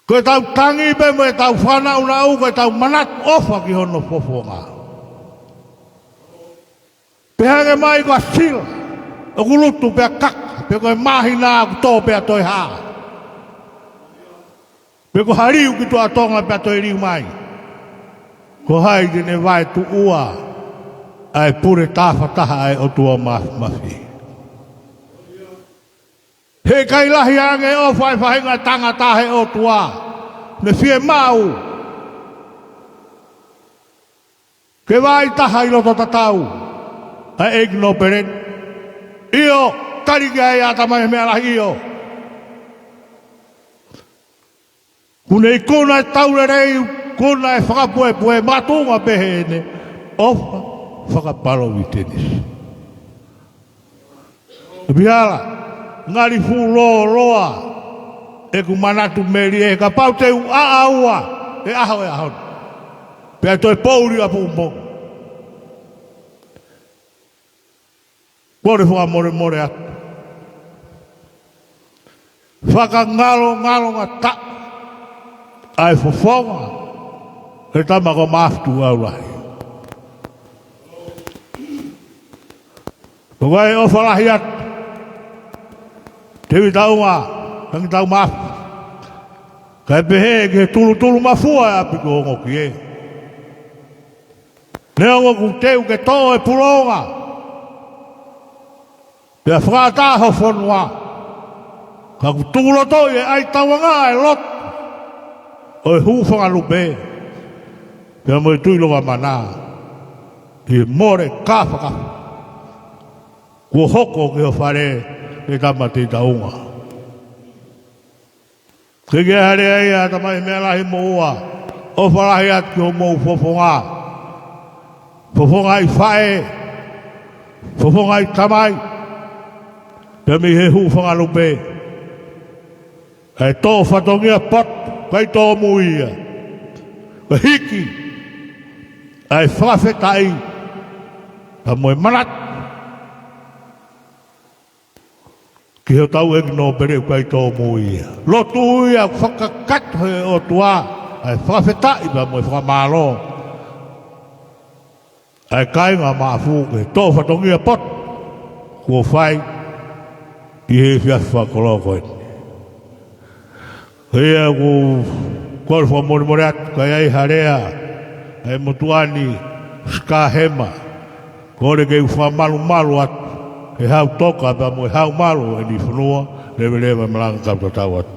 Ko ʻetau tangi pē mo ʻetau fānaunau, ko ʻetau manatu ʻofa ki hono fofonga. Pehē ange mai ko e sila ʻoku lutu pea kaka, pe ko e māhina ʻoku tō pea toe hā, pe ko ha liu ki tuʻa Tonga pea toe liu mai. Ko hai te ne vaetuʻua ʻa e pule tāfataha ʻa e ʻOtua Māfimafi? Heʻikai lahi ange ʻofa ʻa e faʻahinga tangata he ʻOtua. Ne fiemaʻu ke vaitaha ʻi loto tatau ʻa e ʻeiki nōpele ni. ʻIo, tali ki ai ʻa e ʻatamai he meʻa lahi, ʻio. Kuo ne ikuna e taulelei, ikuna e fakapuepue, makatuʻunga pē heʻene ʻofa fakapalovitenisi. ʻE Pihala, ngali fuʻu lōloa ʻeku manatu melie, kapau te u ʻaʻau ʻa e ʻaho ʻo e ʻaho ni, pea toe poʻuli ʻa Puʻumoʻunga. Kole fakamolemole atu. Fakangalongalo ngata ʻa e fofonga ʻo e tama ko Maʻafu Tuʻiʻaulahi. ʻOku ʻi ai e ʻofa lahi atu Tevita Unga, Tangitaumafu, kae pehē ki he tulutulu mafua ʻa e ʻapi ko Ongokie. Neongo kuo teu ke toʻo e pulonga pea fakaʻatā ho fonua, ka kuo tukulotoʻi ʻe ʻAitauanga e loto ʻo e Hūfangalupe pea mo e Tuʻi Longomaʻa ʻi he mole kāfakafa kuo hoko ki ho fale, ʻe Tama Tevita Unga. Ke ke hale ai ʻa e tamai meʻa lahi mo ua, ʻofa lahi atu ki homou fofonga, fofonga ʻi faʻē, fofonga ʻi tamai, pea mei he Hūfangalupe. ʻA e toʻo fatongia poto, ʻikai tōmui ia. Ko e hiki ʻa e fakafetaʻi pea mo e manatu ki hotau ʻEiki Nōpele, ʻikai tōmui ia. Lotu ia ʻoku fakakakato he ʻOtua ʻa e fakafetaʻi pea mo e fakamālō ʻa e kāinga Maʻafu ki he toʻo fatongia poto kuo fai ʻi he efiafi fakakoloa ko eni. Ko ia ʻoku ou kole fakamolemole atu, ka ʻi ai ha lea ʻa e motuʻa ni, Sika Hema, kole ke u fakamalumalu atu he hau toka pea mo e hau malu ʻo eni fonua, leveleva e malanga kau tatau atu.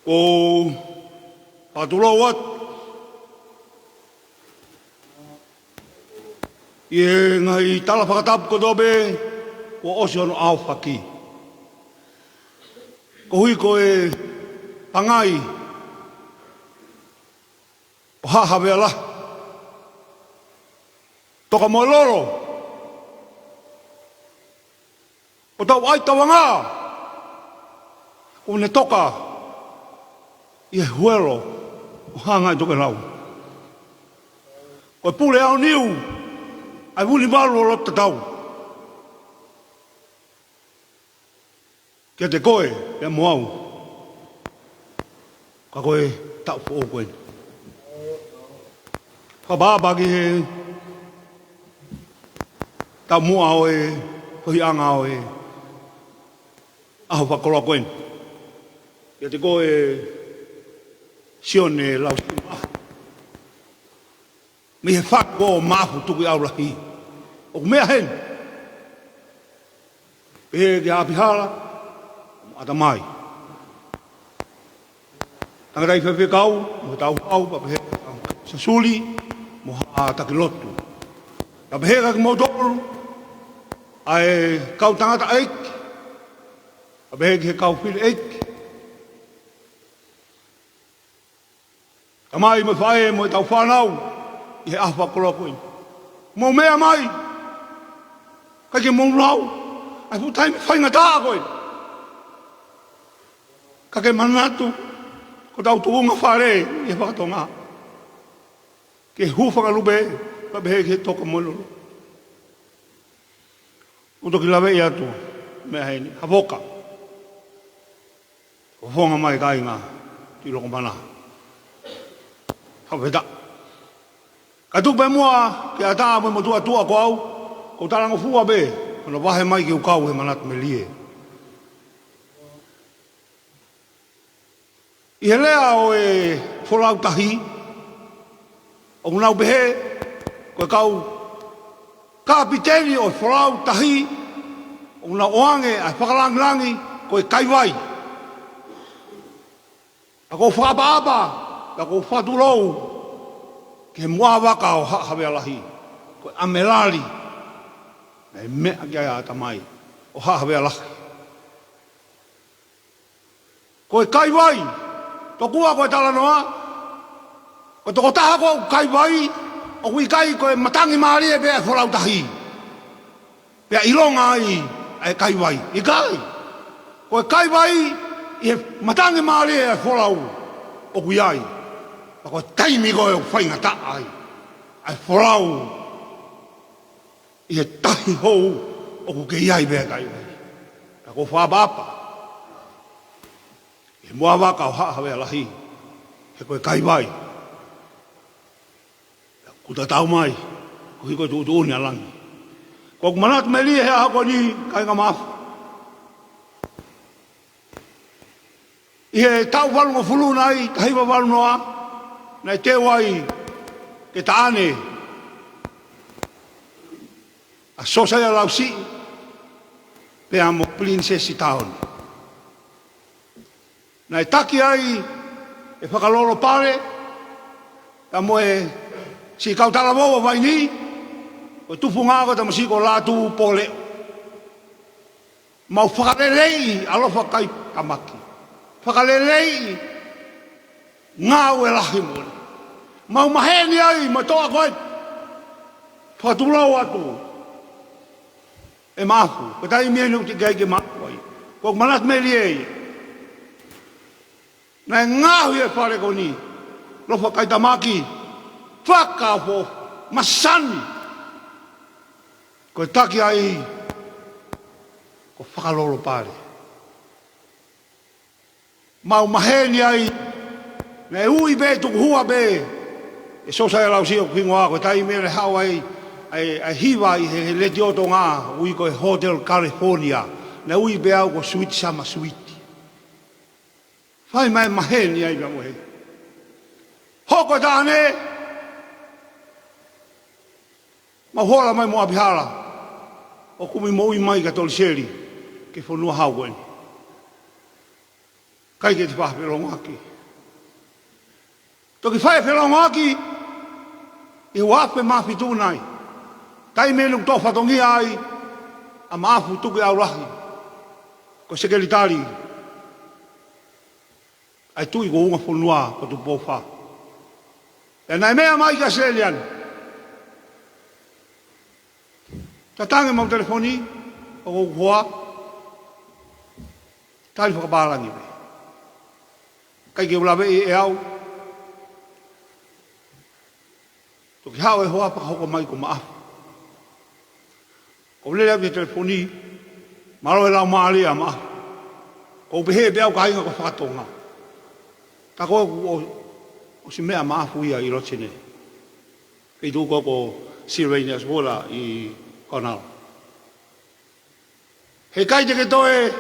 ʻOku ou fakatulou atu ʻi he ngaahi tala fakatapu kotoa pē kuo ʻosi hono ʻaofaki. Koeʻuhi ko e pangai ʻo Haʻa Havea Lahi, Tokamoʻelolo, ʻo tau ʻAitauanga, ʻoku ne toka ʻi he huelo ʻo Hanga ʻi Tokelau. Ko e pule aoniu ʻa e vuli malu ʻo loto tatau. Kiate koe pea mo au, ka ko e taʻu foʻou ko eni. Fakaʻapaʻapa ki he taumuʻa ʻo e fohiʻanga ʻo e ʻaho fakakoloa ko eni. Kiate koe Sione Lausimaʻa, mei he fatu ʻo Maʻafu Tuʻiʻaulahi. ʻOku meʻa heni, pehē kia ʻApihala mo ʻAtamai, tangataʻi faifekau mo e tauhau, pea pehē kia Sasuli mo Haʻa Taki Lotu, pea pehē kia kimoutolu ʻa e kau tangataʻeiki, pea pehē ki he kau fili ʻeiki, tamai mo e faʻē mo e tau fānau ʻi he ʻaho fakakoloa ko eni. Mou meʻa mai, ʻikai ke mou lau ʻa e fuʻu taimi faingataʻa ko eni. Ka ke manatu ko hotau tuʻunga fale ʻi he faka-Tonga, ki he Hūfangalupe, pea pehē ki he Tokamoʻelolo. ʻOku toki laveʻi atu meʻa heni, Havoka. Fofonga mai kāinga Tuʻi Longomaʻa. Fakafetaʻi. Kae tuku pē muʻa ke ʻatā mo e motuʻa tuʻa ko au, ʻoku ou talangofua pē hono vahe mai ke u kau he manatu melie. ʻI he lea ʻo e Folau Tahi, ʻOku nau pehē, ko e kau kapiteni ʻo e folau tahi, ʻoku nau ʻoange ʻa e fakalāngilangi ko e kaivai. Ka ʻoku ou fakaʻapaʻapa, ka ʻoku ou fakatulou ki he muʻa vaka ʻo Haʻa Havea Lahi, ko e ʻamelali, naʻe meʻa ki ai ʻa e ʻatamai ʻo Haʻa Havea Lahi. Ko e kaivai, tokua ko e talanoa, ko e tokotaha ko e kaivai, ʻoku ʻikai ko e matangi mālie pē ʻa e folau tahi. Pea ʻilonga ai ʻa e kaivai. ʻIkai. Ko e kaivai ʻi he matangi mālie ʻa e folau ʻoku ʻi ai. Pea ko e taimi ko ē ʻoku faingataʻa ai ʻa e folau ʻi he tahi hou ʻoku kei ʻi ai pē ʻa e kaivai. Ka ʻoku ou fakaʻapaʻapa ki he muʻa vaka ʻo Haʻa Havea Lahi, he ko e kaivai. Kuo tatau mai, koeʻuhi ko e tuʻutuʻuni ʻa langi. Ko ʻeku manatu melie he ʻaho ko eni, kāinga Maʻafu. ʻI he taʻu valungofulu nai, taha hiva valu noa, naʻe teu ai ke taʻane ʻa Siosaia Lausiʻi, pea mo Pilinisesi Taone. Naʻe taki ai ʻe Fakalolo Pale, pea mo e siʻi kau talavou ʻo Vainī, ko e tufunga ko e tamasiʻi ko Lātū Pōleʻo. Mau fakaleleiʻi ʻa Lofakaitamaki. Fakaleleiʻi ngāue lahi moʻoni. Mau maheni ai, mau toʻa ko ē. Fakatulou atu ʻe Maʻafu, ko e taimi eni ʻoku teʻeki ai ke maʻu ai. Ko ʻeku manatu melie ia. Naʻe ngaohi e fale ko eni, Lofakaitamaki, fakaofo, masani. Ko e taki ai, ko Fakalolo Pale. Mau maheni ai, naʻe ui pē tukuhua pē ʻe Siosaia Lausiʻi ʻoku hingoa, ko e taimi ʻe haʻu ai ʻa e, ʻa e hiva ʻi he, he Letiō Tonga, ui ko e Hotel California. Naʻe ui pē au ko Suiti Sama Suiti. Fai mai maheni ai pea mo e hoko taʻane, mau hola mai mo ʻApihala, ʻo kumi moʻui mai kia Toliseli, ki he fonua hau ko eni. ʻIkai ke te fai felōngoaki. Toki fai felōngoaki ʻi he ua afe mā fitu nai. Taimi eni ʻoku toʻo fatongia ai ʻa Maʻafu Tukuʻiʻaulahi ko e sekelitali ʻa e Tuʻi ko Ungafonua ko Tupou Fā. Pea naʻe meʻa mai kia Seliani. Tatangi mau telefoni, ʻoku ou hoa, tali fakapālangi pē. ʻIkai ke u laveʻi ʻe au. Toki haʻu e hoa pea hoko mai ko Maʻafu. ʻOku ou lele au ki he telefoni, mālō e laumālie ʻa Maʻafu. ʻOku ou pehē pē au kāinga ko e fakatonga. Ka ko ē kuo ʻosi meʻa ʻa Maʻafu ia ʻi Lotene. Feituʻu ko ē ko Sylvanus Water ʻi Kaonalo. Heʻikai te ke toe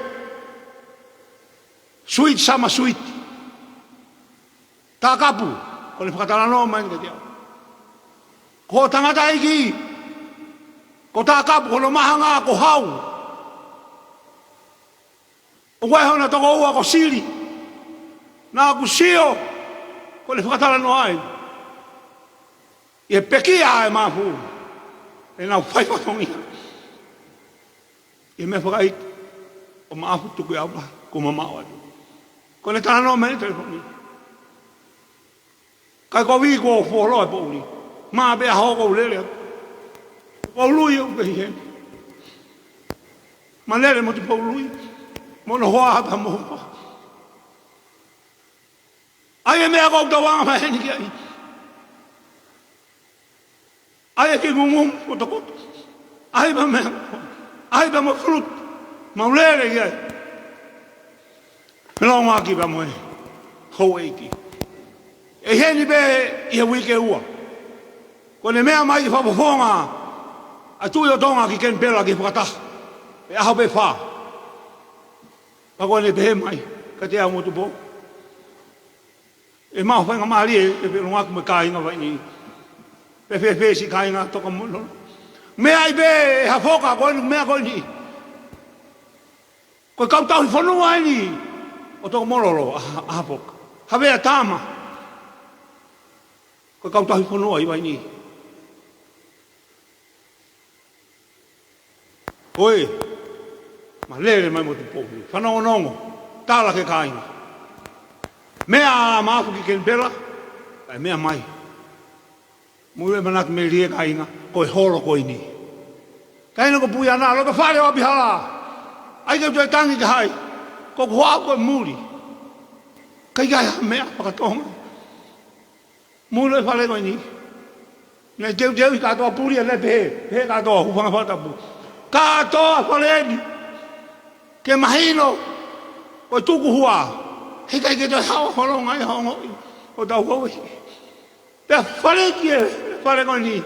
Suiti Sama Suiti. Takapu, ko ʻene fakatalanoa mai kiate au. Ko e tangataʻeiki, ko Takapu, ko hono mahanga ko Hau. ʻOku ʻi ai hona tokoua ko Sili. Naʻa ku sio, ko ʻene fakatalanoa ai. ʻI he pekia ʻa e Maʻafu, ʻenau fai fatongia. ʻI he meʻa fakaʻeiki, ʻo Maʻafu Tukuʻiʻaulahi, kuo mamaʻo atu. Ko ʻene talanoa mai he telefoni. Kai kovi kuo fuoloa e poʻuli. Mā pē ʻaho ʻoku ou lele atu. Poʻuli ʻoku pehē heni. Mā lele mo Tupoului. Mo hono hoa pea mo hono hoa. ʻAi e meʻa ʻoku ou tauanga mai heni ki ai. ʻAi e kiʻi ngungu kotokoto. ʻAi pea meʻa. ʻAi pea mo e fruit. Mau lele ki ai. Felōngoaki pea mo e houʻeiki. ʻE ʻi heni pē ʻi he uike ua. Ko ʻene meʻa mai ki he fakafofonga ʻa e Tuʻi ʻo Tonga ki Kenipela ki he fakataha. ʻE ʻaho pē fā. Pea ko ʻene pehē mai, kiate au mo Tupou. ʻE maʻu faingamālie, ʻe felōngoaki mo e kāinga Vainī. Pea fēfē siʻi kāinga Tokomololo? Meʻa ai pē ʻe Hafoka ko eni, meʻa ko eni. Ko e kau tauhi fonua eni ʻo Tokomololo, ʻa, ʻa Hafoka. Havea Tama. Ko e kau tauhi fonua ʻi Vainī. Oi, ma lele mai mo Tupou. Fanongonongo, tala ki he kāinga. Meʻa ʻa Maʻafu ki Kenipela, kae meʻa mai. Mou ʻilo ʻe Manatu Melie kāinga, ko e holo ko eni. Kāinga ko Puiana, loto fale ʻo ʻApihala. ʻAi ke u toe tangi ki hai. Ko hoku hoa ko e muli. ʻIkai ke ʻi ai ha meʻa fakatonga. Mou ʻilo e fale ko eni. Naʻe teuteuʻi kātoa, puli ʻa e pehē, pehē kātoa, hūfanga he fakatapu. Kātoa fale eni. Ke mahino, ko e tuku hua. Heʻikai ke toe haʻu ʻo holonga ʻi he ongoʻi ʻo tau houʻeiki. Pea fale ki he fale ko eni.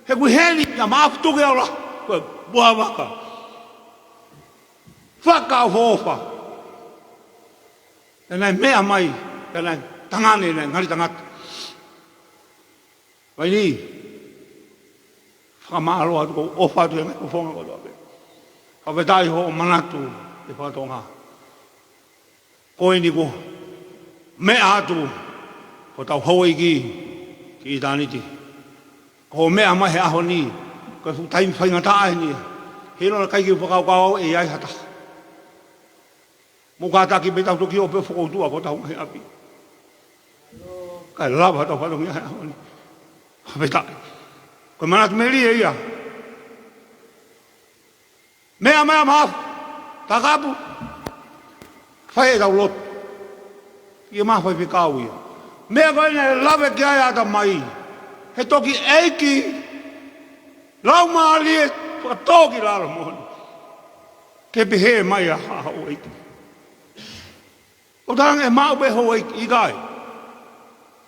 He ʻoku ʻi heni ʻa Maʻafu Tukuʻiaula, ko e buavaka. Fakaʻofoʻofa. Pea naʻe meʻa mai, pea naʻe tangane, naʻe ngali tangata. Vainī, fakamālō atu, ʻoku ou ʻofa atu he ngaahi fofonga kotoa pē. Fakafetaʻi hoʻo manatu ʻi he fakatonga. Ko eni kuo meʻa atu hotau houʻeiki ki ʻitāniti. Ko hoʻo meʻa mai he ʻaho ni, ko e fuʻu taimi faingataʻa eni. He ʻiloa naʻe ʻikai ke u fakakaukau au ʻe ʻi ai ha taha. Mou kātaki pē, tau toki ō pē ʻo fokoutua ki hotau ngaahi ʻapi. Kae lava hotau fatongia he ʻaho ni. Fakafetaʻi. Ko e Manatu Melie ia. Meʻa mai ʻa Maʻafu, Takapu, fai ʻetau lotu. ʻI he maha faifekau ia. Meʻa ko ē naʻe lave ki ai ʻa e ʻatamai. He toki ʻeiki, laumālie, fakatōkilalo moʻoni. Ke pehē mai ʻa, ʻa houʻeiki. ʻOku talaange ʻe maʻu pē houʻeiki, ʻikai.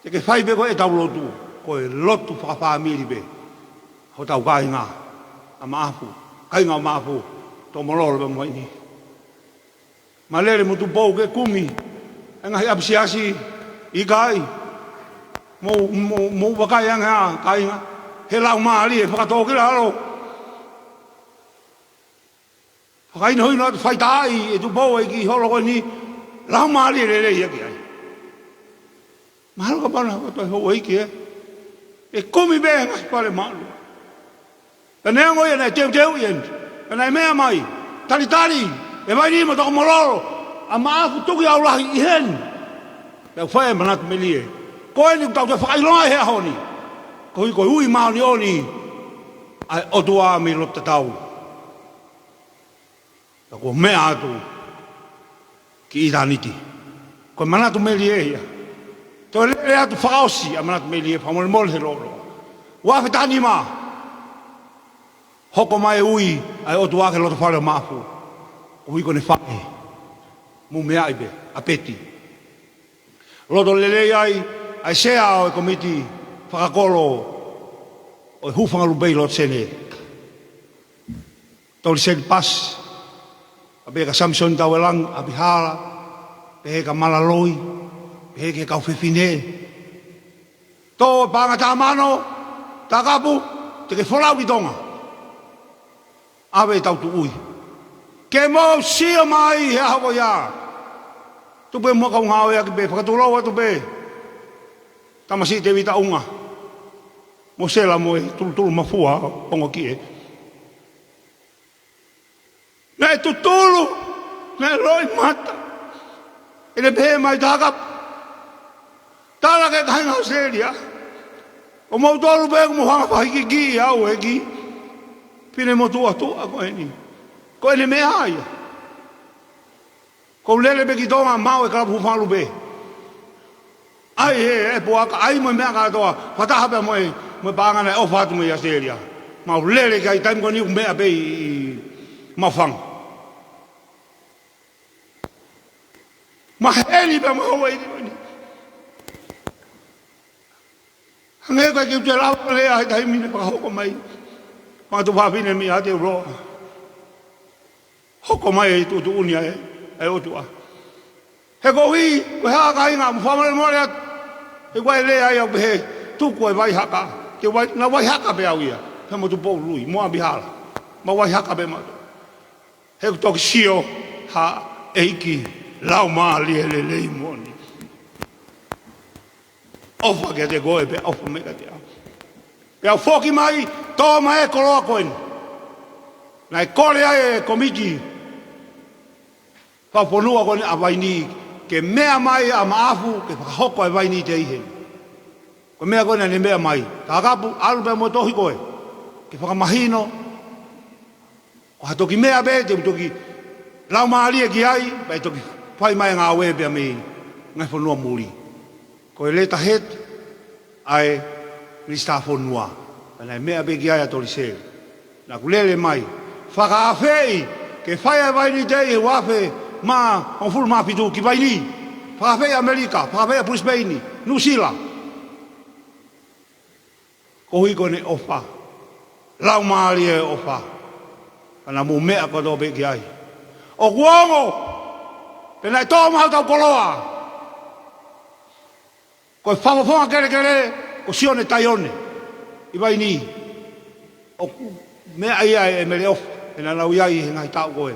Te ke fai pē koe ʻetau lotu, ko e lotu fakafāmili pē. Hotau kāinga ʻa Maʻafu, kāinga ʻo Maʻafu, Tokomololo pea mo Vainī. Ma lele mo Tupou ke kumi e ngaahi ʻapi siasi, ʻikai. Mou, mou, mou vakai ange ā kāinga, he laumālie fakatōkilalo. Fakahinohino atu, faitaaʻi ʻe Tupou e kiʻi holo ko eni, laumālie lelei ia ki ai. Mahalo kapau naʻe hoko atu e houʻeiki ē, ʻe kumi pē ngaahi fale māʻolunga. Pea neongo ia naʻe teuteuʻi eni, pea naʻe meʻa mai, talitali ʻe Vainī mo Tokomololo ʻa Maʻafu Tukuʻiaula ʻi heni. Pea u fai e Manatu Melie. Ko eni ʻoku tau toe fakaʻilonga he ʻaho ni. Koeʻuhi ko e ui māʻoniʻoni ʻa e ʻOtua mei loto tatau. Pea kuo meʻa atu ki ʻitāniti. Ko e Manatu Melie ia. Toe lele atu fakaʻosi ʻa Manatu Melie, fakamolemole he lōloa. Ua afe taha nima. Hoko mai e ui ʻa e ʻOtua ki he loto fale ʻo Maʻafu. Koeʻuhi ko ʻene faʻē. Mou meaʻi pē, ʻa Peti. Loto lelei ai ʻa e sea ʻo e komiti fakakolo ʻo e hūfanga lupe ʻi loto Senē. Toli seni pasi, ʻa pehē kia Samisoni Tauelangi, ʻApihala, pehē kia Malaloi, pehē ki he kau fefine. Tō e paʻanga taha mano, Takapu, te ke folau ki Tonga. ʻAve ʻetau tuʻi. Ke mou sio mai he ʻaho ko ia. Tuku pē muʻa kau ngāueʻaki pē, fakatulou atu pē. Tamasiʻi Tēvita ʻUnga. Mo Sela mo e tulutulu mafua, ongo kie. Naʻe tutulu, naʻe loʻimata. ʻEne pehē mai, Takapu, tala ki he kāinga ʻAositelēlia, ko moutolu pē ʻoku mou hanga fakahikihiki au ʻEiki. Finemotuʻa tuʻa ko eni. Ko ʻene meʻa ia. Ko u lele pē ki Tonga, maʻu e kalapu hūfanga lupe. ʻAi he, e puaka, ʻai mo e meʻa kātoa, fakataha pē mo e, mo e paʻanga naʻe ʻofa atu mei ʻAositelēlia. Ma u lele ki ai, taimi ko eni ʻoku meʻa pē ʻi, ʻi Maʻufanga. Maheni pē mo houʻeiki ko eni. Hangē ko e kiʻi ʻutu e lava lea he taimi naʻe fakahoko mai. Matu fafine mei ʻAotearoa. Hoko mai e tuʻutuʻuni ʻa e, ʻa e ʻOtua. He koeʻuhi, ko e hā kāinga, mou fakamolemole atu. He ko e lea ia ʻoku pehē, tuku e vai haka. Te vai, na vai haka pē au ia, pea mo Tupou Lui, mo ʻApihala. Ma vai haka pē ma. He ʻoku toki sio ha ʻEiki laumālie lelei moʻoni. ʻOfa kiate koe pea ʻofa mai kiate au. Pea u foki mai, tō mai e koloa ko eni. Naʻe kole ai e komiti fakafonua ko eni ʻa Vainī, ke meʻa mai ʻa Maʻafu, ke fakahoko e Vainī Tei heni. Ko e meʻa ko eni naʻe meʻa mai. Takapu, ʻalu pea mo e tohi ko ē. Ke fakamahino. Ko ha toki meʻa pē, te u toki laumālie ki ai, pea toki fai mai ngāue pea mei ngaahi fonua muli. Ko e letterhead ʻa e Minisitā Fonua. Pea naʻe meʻa pē ki ai ʻa Toliseli. Naʻa ku lele mai. Fakaafeʻi, ke fai ʻa e Vainī Tei ʻi he ua afe mā hongofulu mā fitu ki Vainī. Fakaafeʻi ʻAmelika, fakaafeʻi ʻa Pulisipeni, Nuʻusila. Koeʻuhi ko ʻene ʻofa. Laumālie ʻofa. Pea naʻa mou meʻa kotoa pē ki ai. ʻOku ongo, pea naʻe tō mai hotau koloa. Ko e fakafofonga kelekele, ko Sione Taione. ʻI Vainī. ʻOku meʻa ia ʻe Mele ʻOfa, ʻe naʻa nau ʻi ai he ngaahi taʻu ko ē.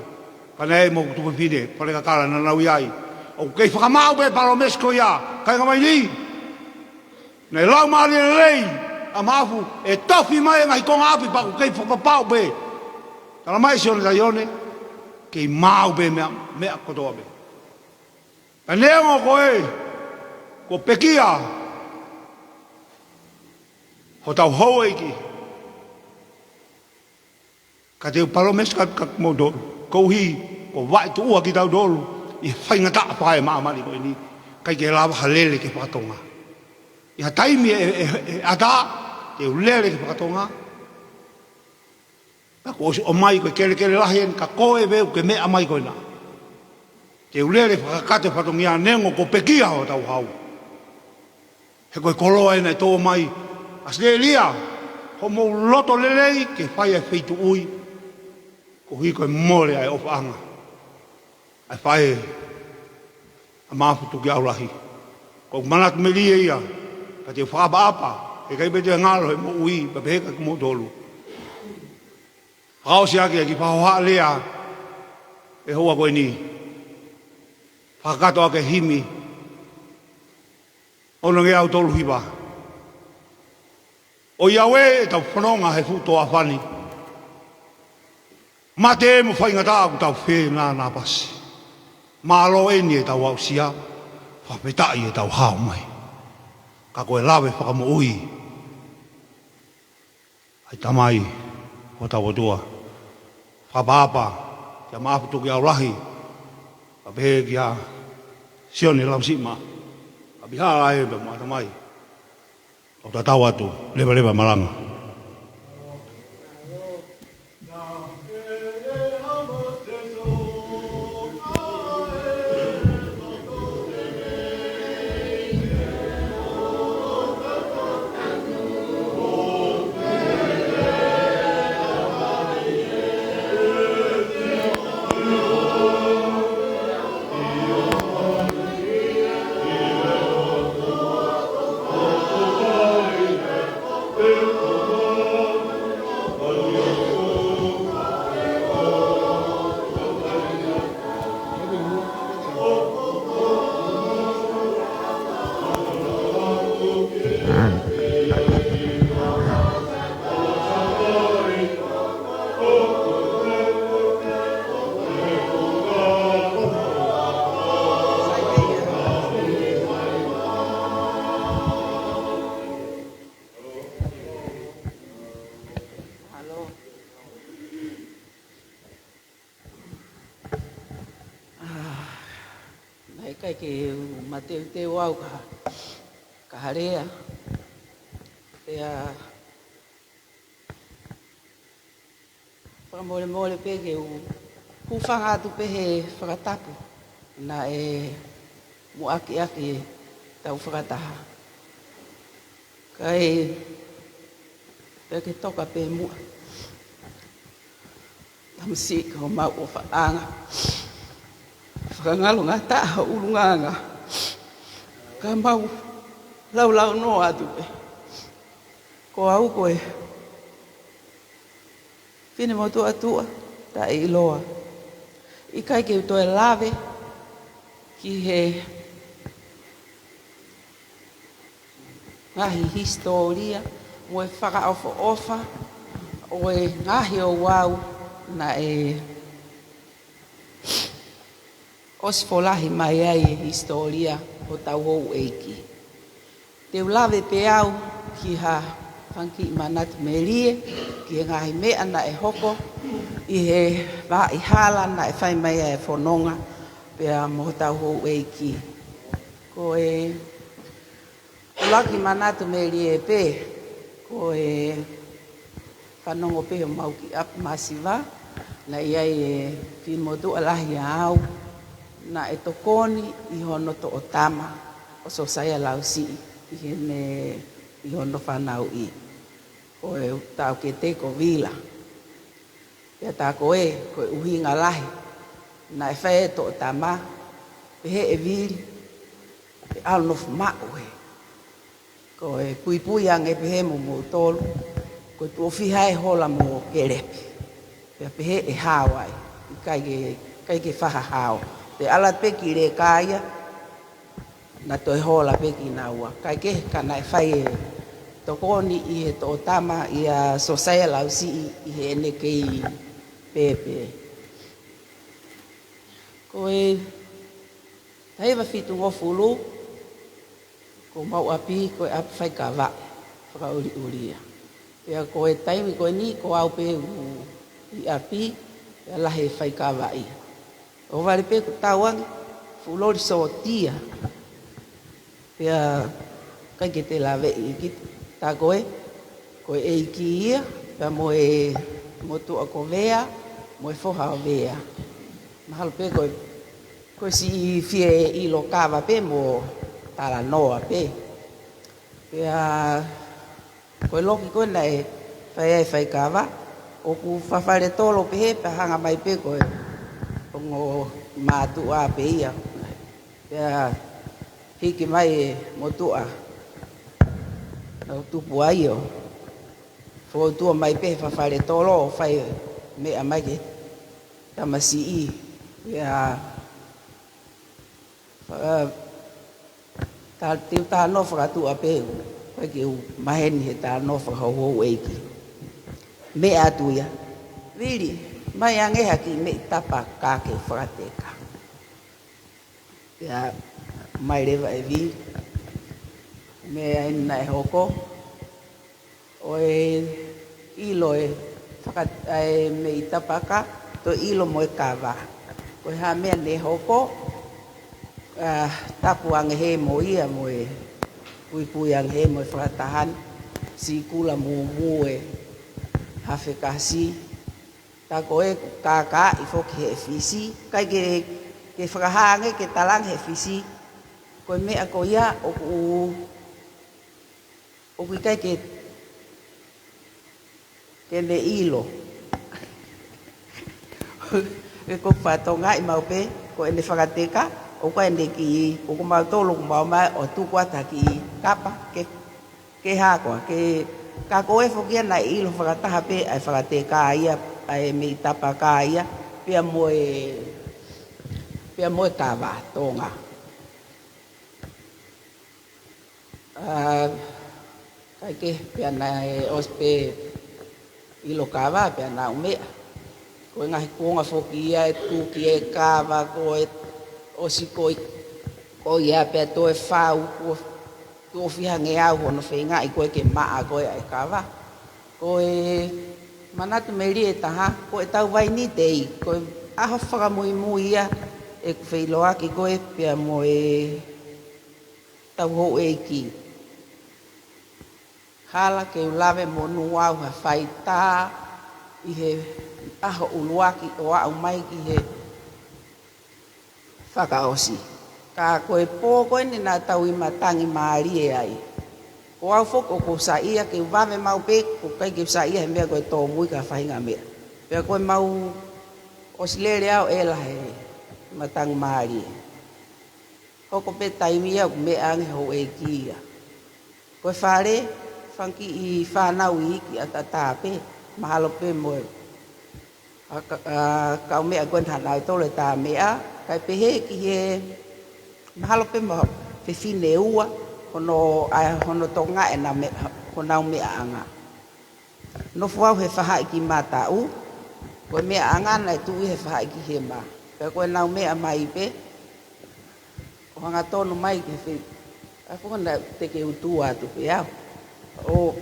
Pea naʻe mo Tupou Fefine, Palekakala naʻa nau ʻi ai. ʻOku kei fakamaʻu pē palōmesi ko ia, kāinga Vainī. Naʻe laumālie lelei ʻa Maʻafu, ʻe tofi mai e ngaahi konga ʻapi pea ʻoku kei fakapapau pē. Tala mai Sione Taione, kei maʻu pē meʻa, meʻa kotoa pē. Ka neongo ko e, kuo pekia hotau houʻeiki. Ka te u palōmesi atu kia kimoutolu, koeʻuhi, kuo vaetuʻua kitautolu, ʻi he faingataʻa fakaemāmani ko eni, ʻikai ke lava ha lele ki he fakatonga. ʻI ha taimi ʻe, ʻe, ʻe ʻatā, te u lele ki he fakatonga, ka kuo ʻosi ʻomai ko e kelekele lahi eni ka ko e veu ke meʻa mai ko ena. Te u lele fakakakato e fatongia neongo kuo pekia hotau hau. He ko e koloa ena ʻe tō mai. ʻAositelēlia, hoʻomou loto lelei ke fai e feituʻui. Koeʻuhi ko e mole ʻa e ʻofaʻanga ʻa e faʻē ʻa Maʻafu Tukiʻaulahi. Ko e manatu melie ia, ka te u fakaʻapaʻapa, he ʻikai pē te u ngalo he moʻui, pea pehē kia kimoutolu. Fakaʻosi ʻaki e kiʻi fakahohaʻa lea ʻe he houa ko eni. Fakakakato ʻaki e himi. Ono ngeau tolu hiva. ʻOiauē ʻetau fononga he fuʻu toafa ni. Mate mo faingataʻa ʻoku tau fenānāpasi. Mālō eni ʻetau aʻusia, fakafetaʻi ʻetau hao mai. Ka ko e lave fakamoʻui ʻa e Tamai, ko hotau ʻOtua. Fakaʻapaʻapa kia Maʻafu Tukiʻaulahi, pea pehē kia Sione Lausiʻi Maʻafu, ʻApihala ē pea mo ʻAtamai. ʻOku tatau atu, levaleva malanga. Naʻe ʻikai ke u mateuteu au ka, ka ha lea. Pea fakamolemole pē ke u hūfanga atu pē he fakatapu naʻe muʻaki ʻaki ʻetau fakataha. Kae pea ke toka pē muʻa. Tamasiʻi ka mau ʻofaʻanga. Fakangalongataʻa ʻulungaanga. Ka mau laulau noa atu pē. Ko au ko e finemotuʻa tuʻa taʻeʻiloa. ʻIkai ke u toe lave ki he ngaahi hisitōlia mo e fakaʻofoʻofa ʻo e ngaahi ouau naʻe ʻosi folahi mai ai e hisitōlia ʻo hotau houʻeiki. Te u lave pē au ki ha fanga kiʻi manatu melie ki he ngaahi meʻa naʻe hoko ʻi he vaʻa hala naʻe fai mai ai e fononga pea mo hotau houʻeiki. Ko e ʻuluaki manatu melie pē, ko e fanongo pē ʻo mau ki ʻapi masiva, naʻe ʻi ai e finemotuʻa lahi ʻa au, naʻe tokoni ʻi hono toʻotama ʻo Sosaia Lausiʻi ʻi heʻene, ʻi hono fanauʻi. Ko e taʻokete ko Vila. Pea tā ko ē, ko e ʻuhinga lahi naʻe fai e toʻotama, pehē ʻe Vili, ʻe ʻalu nofo maʻu ē. Ko e puipui ange pehē mo moutolu, ko e tuʻo fiha e hola mo Kelepi. Pea pehē ʻe hao ai, ʻikai ke, ʻikai ke fakahao. Pea ʻalu pē ki Leka ia, naʻa toe hola pē kinaua. Kae kehe ka naʻe fai e tokoni ʻi he toʻotama ʻia Sosaia Lausiʻi ʻi heʻene kei pēpē. Ko e taha hiva fitungofulu, ko homau ʻapi ko e ʻapi faikava fakaʻuliʻulia. Pea ko e taimi ko eni ko au pē ʻoku ʻi ʻapi, pea lahi e faikava ia. ʻO vale pē ko tauange, fuʻu loli sōtia. Pea ʻikai ke te laveʻi kita. Tā ko ē, ko e ʻeiki ia, pea mo e motuʻa ko Vea, mo e foha ʻo Vea. Mahalo pē ko e, ko e siʻi fie ʻilo kava pē mo talanoa pē. Pea ko e loki ko ē naʻe fai ai e faikava, ʻoku fafale tolo pehē pea hanga mai pē ko e ongo mātuʻa pē ia. Pea hiki mai e motuʻa naʻa ku tupu ai ʻo foutua mai pē he fafale tolo ʻo fai meʻa mai ki he tamasiʻi. Pea Fa-, ta-, te u talanoa fakatuʻa pē, ʻikai ke u maheni he talanoa fakahouhouʻeiki. Meʻa atu ia, Vili, ʻomai ange ha kiʻi meʻi tapaka ke fakateka. Pea ʻomai leva ʻe Vili meʻa eni naʻe hoko. ʻO e ʻilo e faka-, ʻa e meʻi tapaka, toe ʻilo mo e kava. Ko e hā e meʻa ne hoko, ʻa, tapu ange hē mo ia mo e puipui ange hē mo e fakataha ni, siʻi kula mūmū e hafekasi. Tā ko ē ʻoku kākaaʻi foki he fisi, ʻikai ke, ke fakahā ange ke talaange he fisi. Ko e meʻa ko ia ʻoku ʻoku ʻikai ke, ke ne ʻilo. ʻE ko fatongaʻi mau pē, ko ʻene fakateka, ʻoku ʻikai ʻene kiʻi, ʻoku mau tolo, ʻoku mau mai, ʻo tuku atu ha kiʻi kapa, ke, ke hā koā, ke, ka ko e foki ia naʻe ʻilo fakataha pē, ʻa e fakateka ia, ʻa e meʻi tapaka ia, pea mo e, pea mo e kava Tonga. ʻA, kae kehe pea naʻe ʻosi pē ʻilo kava pea naʻa ku meʻa. Ko e ngaahi kuonga foki ia ʻe tuki e kava ko e ʻosi ko i, ko ia pea toe fau ko tuʻo fiha ngeau hono feingaʻi ko ē ke maʻa ko ē ʻa e kava. Ko e manatu melie ʻe taha, ko e tau vainitei, ko e ʻaho fakamuimui ia ʻeku feʻiloaki ko ē pea mo e tau houʻeiki. Hala ke u lave monū au ha faitā ʻi he ʻaho ʻuluaki ʻo aʻu mai ki he fakaʻosi. Ka ko e pō ko eni naʻa tau ʻi matangi mālie ai. Ko au foki ʻoku ou saiʻia ke u vave mau pē, ʻoku ʻikai ke u saiʻia he meʻa ko e tōmui ki ha faʻahinga meʻa. Pea ko e mau ʻosi lele au ʻe lahi he matangi mālie. Hoko pē taimi ia ʻoku meʻa ange houʻeiki ia. Ko e fale, Fanga kiʻi fānau iiki ʻataʻatā pē, mahalo pē mo e ʻa ka-, ʻa, kaumeʻa ko ena naʻa nau tolo e tā meʻa, kae pehē ki he mahalo pē mo e fefine ua, hono, ʻa, hono tokangaʻi ʻenau meʻa, honau meʻaʻanga. Nofo au he fahaʻi ki Mataʻu, ko e meʻaʻanga naʻe tuʻu he fahaʻi ki hema. Pea ko ʻenau meʻa mai pē, ʻo hangatonu mai ki he fei-, ʻa, ko ena te ke utu atu pē au. ʻO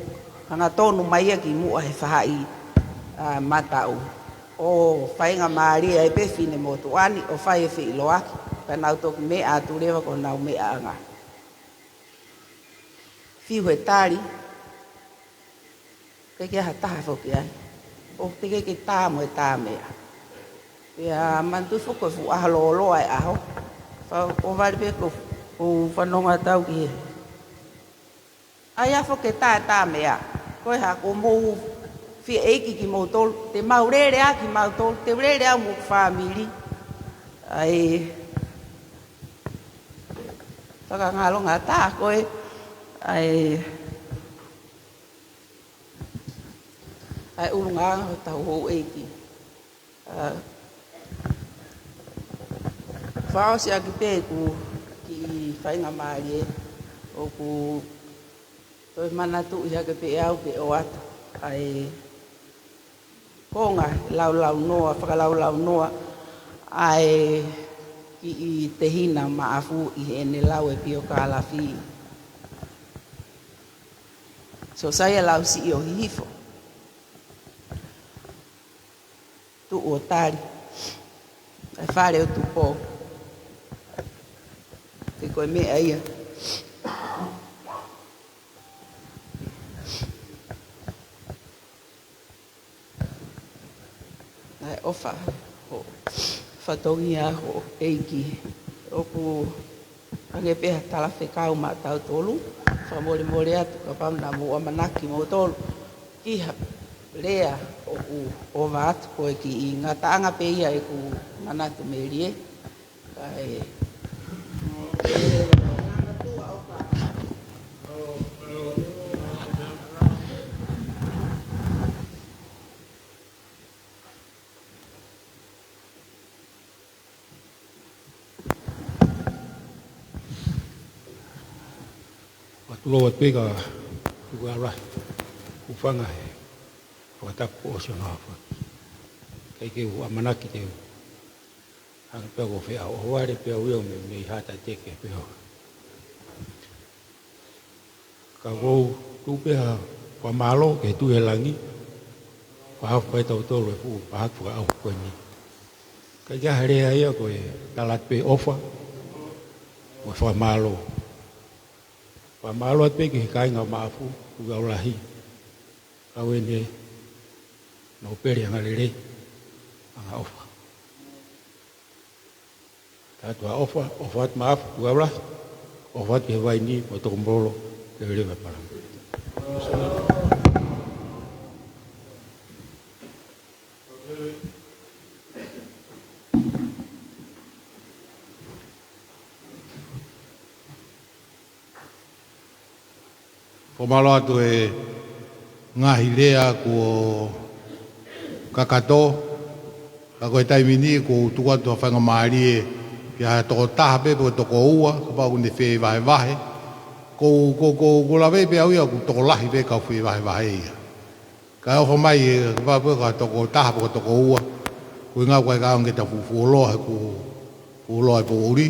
hangatonu mai ia ki muʻa he fahaʻi, ʻa, Mataʻu. ʻO faingamālie ai pē fine motuʻa ni, ʻo fai e feʻiloaki, pea nau toki meʻa atu leva ko honau meʻaʻanga. Fiu he tali, ʻikai ke ʻi ai ha taha foki ai. ʻOku teʻeki ke tā mo e tā meʻa. Pea manatuʻi foki ko e fuʻu ʻaho lōloa e ʻaho. Fa-, ʻohovale pē ko, ʻoku ou fanongo atu au ki he. ʻAi ā foki ke tā e tā meʻa. Ko e hā, kuo mou fie ʻeiki kimoutolu. Te mau lele ā kimoutolu. Te u lele au mo hoku fāmili. ʻAi. Fakangalongata ko e. ʻAi. ʻA e ʻulungaanga hotau houʻeiki. ʻA, fakaʻosi ʻaki pē ʻeku kiʻi faingamālie ʻoku toe manatuʻi hake pē ʻe au ke ʻoatu ʻa e konga laulaunoa, fakalaulaunoa ʻa e kiʻi tehina Maʻafu ʻi heʻene lau e piokālafi. Sosaia Lausiʻi ʻo Hihifo. Tuʻu ʻo tali. ʻA e fale ʻo Tupou. Ke ko e meʻa ia. ʻA e ʻofa, ʻo fatongia houʻeiki. ʻOku ʻange pē ha talafekau maʻatautolu, fakamolemole atu kapau naʻa mou ʻamanaki moutolu ki ha lea ʻoku ʻova atu ko e kiʻi ngataʻanga pē ia ʻeku manatu melie. Kae. Ua tulou atu pē ka tuku au lahi. Hūfanga he fakatapu kuo ʻosi hono aofaki. ʻIkai ke u ʻamanaki te u hanga pē ʻo feʻao, ʻohovale pē au ia ʻo meimei hata teke pē au. Ka ʻoku ou tuku pē ha fakamālō ki he Tuʻi ʻi langi, fakahaofi mai kiate kitautolu e fuʻu mahaki fakaʻauha ko eni. ʻIkai ke ʻi ai ha lea ia, ko e tala atu pē ʻofa mo e fakamālō. Fakamālō atu pē ki he kāinga Maʻafu, Tuʻi ʻo Lahi, Kauene, Nōpele Angalelei, Angaʻofa. Tau ʻoatu ʻa e ʻofa, ʻofa atu Maʻafu, Tuʻi ʻo Lahi, ʻofa atu ki he Vaini mo Tokomololo, ke lelei e palani. Fakamālō atu he ngaahi lea kuo kakato, ka ko e taimi ni ʻoku ou tuku atu ha faingamālie ki ha tokotaha pē pe ko e toko ua, kapau ʻoku ne fevahevahe. ʻOku ou, ʻoku ou, ʻoku ou, ʻoku ou lave pē au ia ʻoku tokolahi pē kau fevahevahe ia. Kae ʻofa mai, ē, kapau pē ko ha tokotaha pe ko e toko ua. Ko e ngāue ʻoku ʻikai ke ʻaonga ke ta fuʻu fuoloa, he ʻoku fuoloa e poʻuli.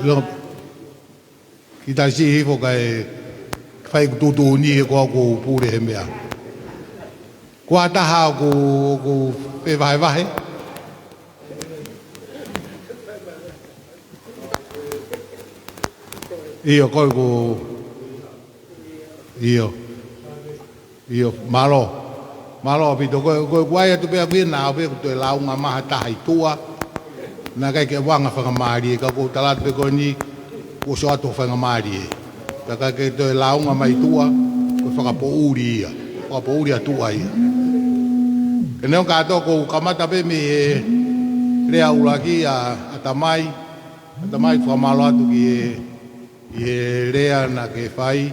Io. Kiʻi tali siʻi hifo kae fai ʻeku tuʻutuʻuni he ko au ʻoku ou pule he meʻa. Ko ha taha ʻoku, ʻoku fevahevahe. ʻIo, ko e ko, ʻio. ʻIo, mālō. Mālō ʻaupito. Ko e, ko e, ʻoku ʻai atu pē ʻaku ia naʻa ʻoku pē ʻoku toe lāunga mai ha taha ʻi tuʻa. Naʻe ʻikai ke ʻoange faingamālie, ka ʻoku ou tala atu pē ko eni, kuo ʻosi ʻoatu faingamālie. Ka ʻikai ke toe lāunga mai tuʻa, ko e fakapoʻuli ia. Fakapoʻuli ʻa tuʻa ia. Ke neongo kātoa ʻoku ou kamata pē mei he lea ʻuluaki ʻa, ʻa Tamai. ʻA Tamai, fakamālō atu ki he, ʻi he lea naʻa ke fai.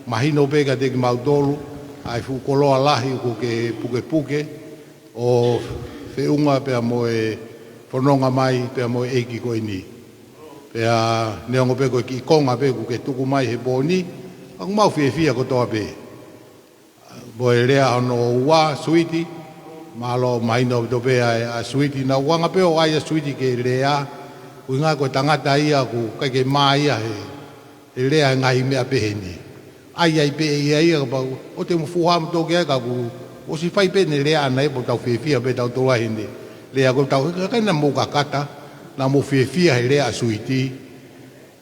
Mahino pē kiate kimautolu ʻa e fuʻu koloa lahi ʻoku ke pukepuke ʻo feʻunga pea mo e fononga mai pea mo e ʻeiki ko eni. Pea neongo pē ko e kiʻi konga pē ʻoku ke tuku mai he pō ni, ka ʻoku mau fiefia kotoa pē. Mo e lea hono ua, suiti, mālō, mahino ʻaupito pē ʻa e, ʻa e suiti. Naʻa ku hanga pē ʻo ʻai ʻa e suiti ke lea, ʻuhinga ko e tangata ia ʻoku ʻikai ke mā ia he, he lea he ngaahi meʻa pehē ni. ʻAi ai pē ʻe ia ia, kapau ʻoku te mo fuha mo toki ai, ka kuo ʻosi fai pē ʻene lea ʻana ia, pea ʻoku tau fiefia pē tautolu ai heʻene lea. Ko ʻetau, ʻikai naʻa mou kakata, naʻa mou fiefia he lea ʻa e suiti.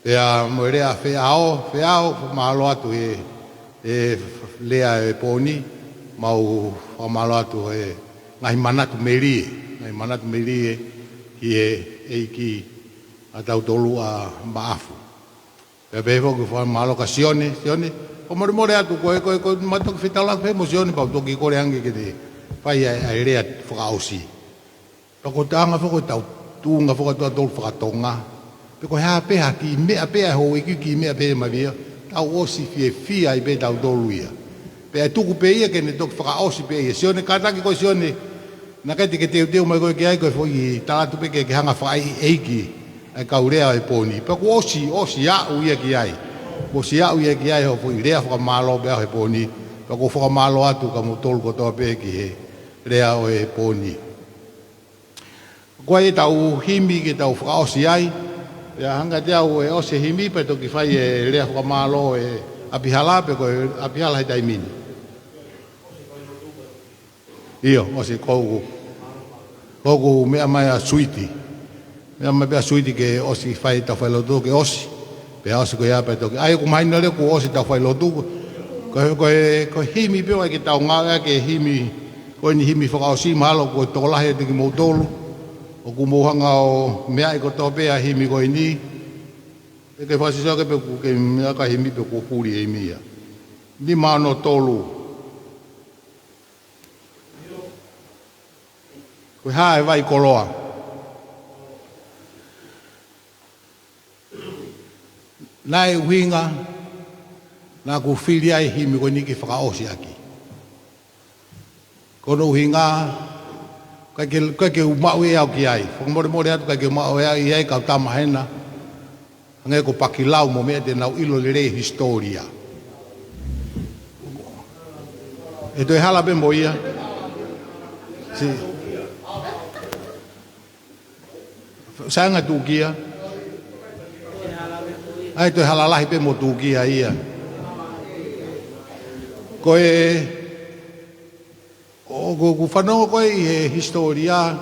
Pea mo e lea ʻa Feʻao, Feʻao, mālō atu he, he lea ʻo e pō ni, mau fakamālō atu he ngaahi manatu melie, ngaahi manatu melie ki he ʻeiki ʻa tautolu ʻa Maʻafu. Pea pehē foki fakamālō kia Sione, Sione, fakamolemole atu ko e, ko e, ko e, ma toki fetaulaki pē mo Sione pea u toki kole ange ke ne fai ʻa e, ʻa e lea fakaʻosi. Pea ko e taʻanga foki ʻetau tuʻunga foki ʻa tautolu fakatonga. Pe ko e hā pē ha kiʻi meʻa pē ʻa e houʻeiki, kiʻi meʻa pē ʻe mavi ia, tau ʻosi fiefia ai pē tautolu ia. Pea ʻe tuku pē ia ke ne toki fakaʻosi pē ia. Sione, kātaki koe Sione, naʻe ʻikai te ke teuteu mai koe ki ai, ko e foʻi tala atu pē ke, ke hanga fakaʻeiʻeiki ʻa e kau lea ʻo e pō ni. Pea kuo ʻosi, ʻosi aʻu ia ki ai. Kuo ʻosi aʻu ia ki ai hoʻo foʻi lea fakamālō pē ʻa e pō ni. Pea ʻoku ou fakamālō atu kia moutolu kotoa pē ki he lea ʻo e pō ni. Ko ia ʻetau himi ke tau fakaʻosi ai. Pea hanga ʻe au ʻo ʻosi e himi pea toki fai e lea fakamālō ʻa e ʻapihala, pe ko e ʻapihala he taimi ni. ʻIo, ʻosi ko ʻeku, ko ʻeku meʻa mai ʻa suiti. Meʻa mai pē ʻa suiti ke ʻosi fai ʻetau failotu ke ʻosi. Pea ʻosi ko ia pea toki. ʻAi ʻoku mahino leva kuo ʻosi ʻetau failotu. Ko e, ko e, ko e himi pē ʻoku ʻai ke tau ngāueʻaki e himi, ko eni himi fakaʻosi, mahalo ko e tokolahi ʻiate kimoutolu ʻoku mou hanga ʻo meaʻi kotoa pē ʻa e himi ko eni. ʻE ke fakasīsū ake pē ʻoku ke meaʻi ʻa e himi pe kuo puli e himi ia. Nima ono tolu. Ko e hā e vai koloa? Naʻe ʻuhinga naʻa ku fili ai e himi ko eni ke fakaʻosi ʻaki. Ko hono ʻuhinga, ʻikai ke, ʻikai ke u maʻu ʻe au ki ai. Fakamolemole atu, ʻikai ke u maʻu ʻe au ʻi ai, kau tama hena. Hangē ko Pakilau mo meʻa te nau ʻilo lelei e hisitōlia. ʻE toe hala pē mo ia. Si. Sai ange Tūkia. ʻAi, toe hala lahi pē mo Tūkia ia. Ko e, ʻoku, ʻoku fanongo koe ʻi he hisitōlia,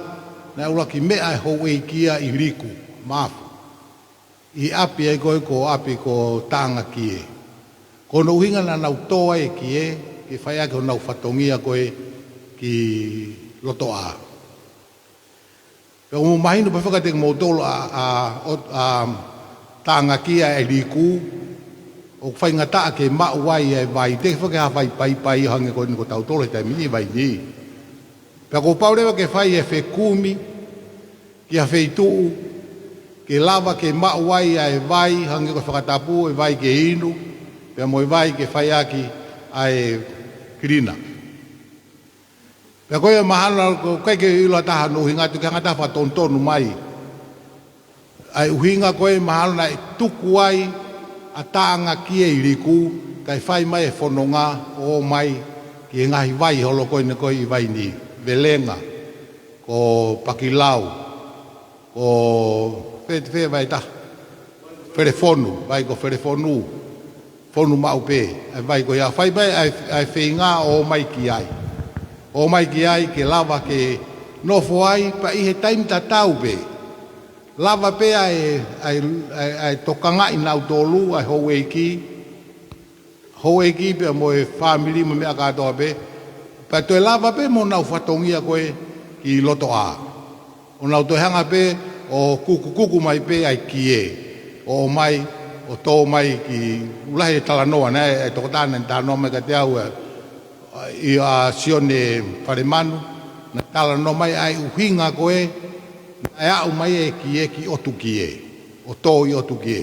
naʻe ʻuluaki meʻa e houʻeiki ia ʻi Liku, Maʻafu. ʻI ʻapi ai ko ē ko ʻapi ko Taʻangakie. Ko hono ʻuhinga naʻa nau tō ai e kie, ke fai ʻaki honau fatongia ko ē ki Lotoʻā. Pea ʻoku mahino pē fakateki moutolu ʻa, ʻa, ʻo, ʻa Taʻangakie ʻa e Liku, ʻoku faingataʻa ke maʻu ai e vai, teʻeki foki ha vai paipai hangē ko eni ko tautolu he taimi ni vai ni. Pea kuo pau leva ke fai e fekumi, ki ha feituʻu, ke lava ke maʻu ai ʻa e vai, hangē ko e fakatapu, e vai ke inu, pea mo e vai ke fai ʻaki ʻa e kilina. Pea ko ia mahalo ʻoku ʻikai ke ʻilo ʻe ha taha hono ʻuhinga, tuku ke hanga ʻe ha taha ʻo fakatonutonu mai. ʻA e ʻuhinga ko ē mahalo naʻe tuku ai ʻa Taʻangakie ʻi Liku, kae fai mai e fononga ʻo ʻomai ki he ngaahi vai holo ko eni ko ē ʻi vai ni. Velenga, ko Pakilau, ko fē, fē vai ʻe taha. Felefonu, vai ko Felefonu. Fonu maʻu pē, ʻa e vai ko ia fai mai, ʻa e, ʻa e feinga ʻo ʻomai ki ai. ʻO ʻomai ki ai ke lava ke nofo ai, pea ʻi he taimi tatau pē. Lava pē ʻa e, ʻa e, ʻa e, ʻa e tokangaʻi nautolu, ʻa e houʻeiki, houʻeiki pea mo e fāmili mo e meʻa kātoa pē. Pea toe lava pē mo honau fatongia ko ē ki Lotoʻā. ʻO nau toe hanga pē ʻo kukukuku mai pē ʻa e kie. ʻO ʻomai, ʻo tō mai ki, ʻoku lahi e talanoa naʻe, e tokotaha naʻe talanoa mai kiate au ʻa, ʻa, ʻia Sione Falemanu, naʻe talanoa mai ʻa e ʻuhinga ko ē, naʻe aʻu mai e kie ki ʻOtukie, ʻo tō ʻi ʻOtukie.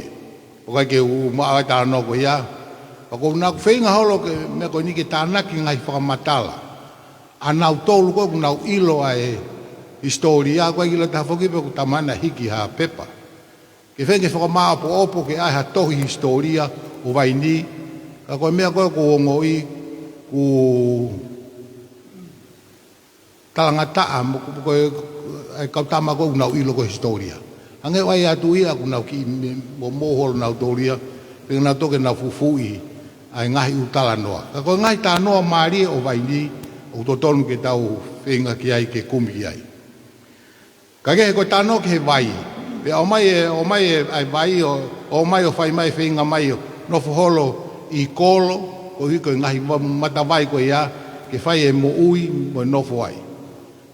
ʻOku ʻikai ke u maʻu ʻa e talanoa ko ia, Pea ko ʻenau feinga holo ke meʻa ko eni ke tānaki ngaahi fakamatala ʻa nautolu ko ē ʻoku nau ʻilo ʻa e hisitōlia, ko e ʻilo taha foki pe ʻoku tama na hiki ha pepa. Ke feinga ke fakamāʻopoʻopo ke ʻai ha tohi hisitōlia ʻo Vainī, ka ko e meʻa ko ē ʻoku ou ongoʻi ʻoku talangataʻa mo ko e, ʻa e kau tama ko ē ʻoku nau ʻilo ko e hisitōlia. Hangē ʻoku ʻai atu ia ʻoku nau kiʻi mou holo nautolu ia, pe nau toki nau fufuuʻi ʻa e ngaahi ʻū talanoa. Ka ko e ngaahi talanoa mālie ʻo Vainī, ʻoku totonu ke tau feinga ki ai ke kumi ki ai. Ka ke he ko e talanoa ki he vai. Pea ʻomai e, ʻomai e, ʻa e vai ʻo, ʻomai ʻo fai mai feinga mai ʻo nofo holo ʻi kolo, koeʻuhi ko e ngaahi va-, matavai ko ia, ke fai e moʻui mo e nofo ai.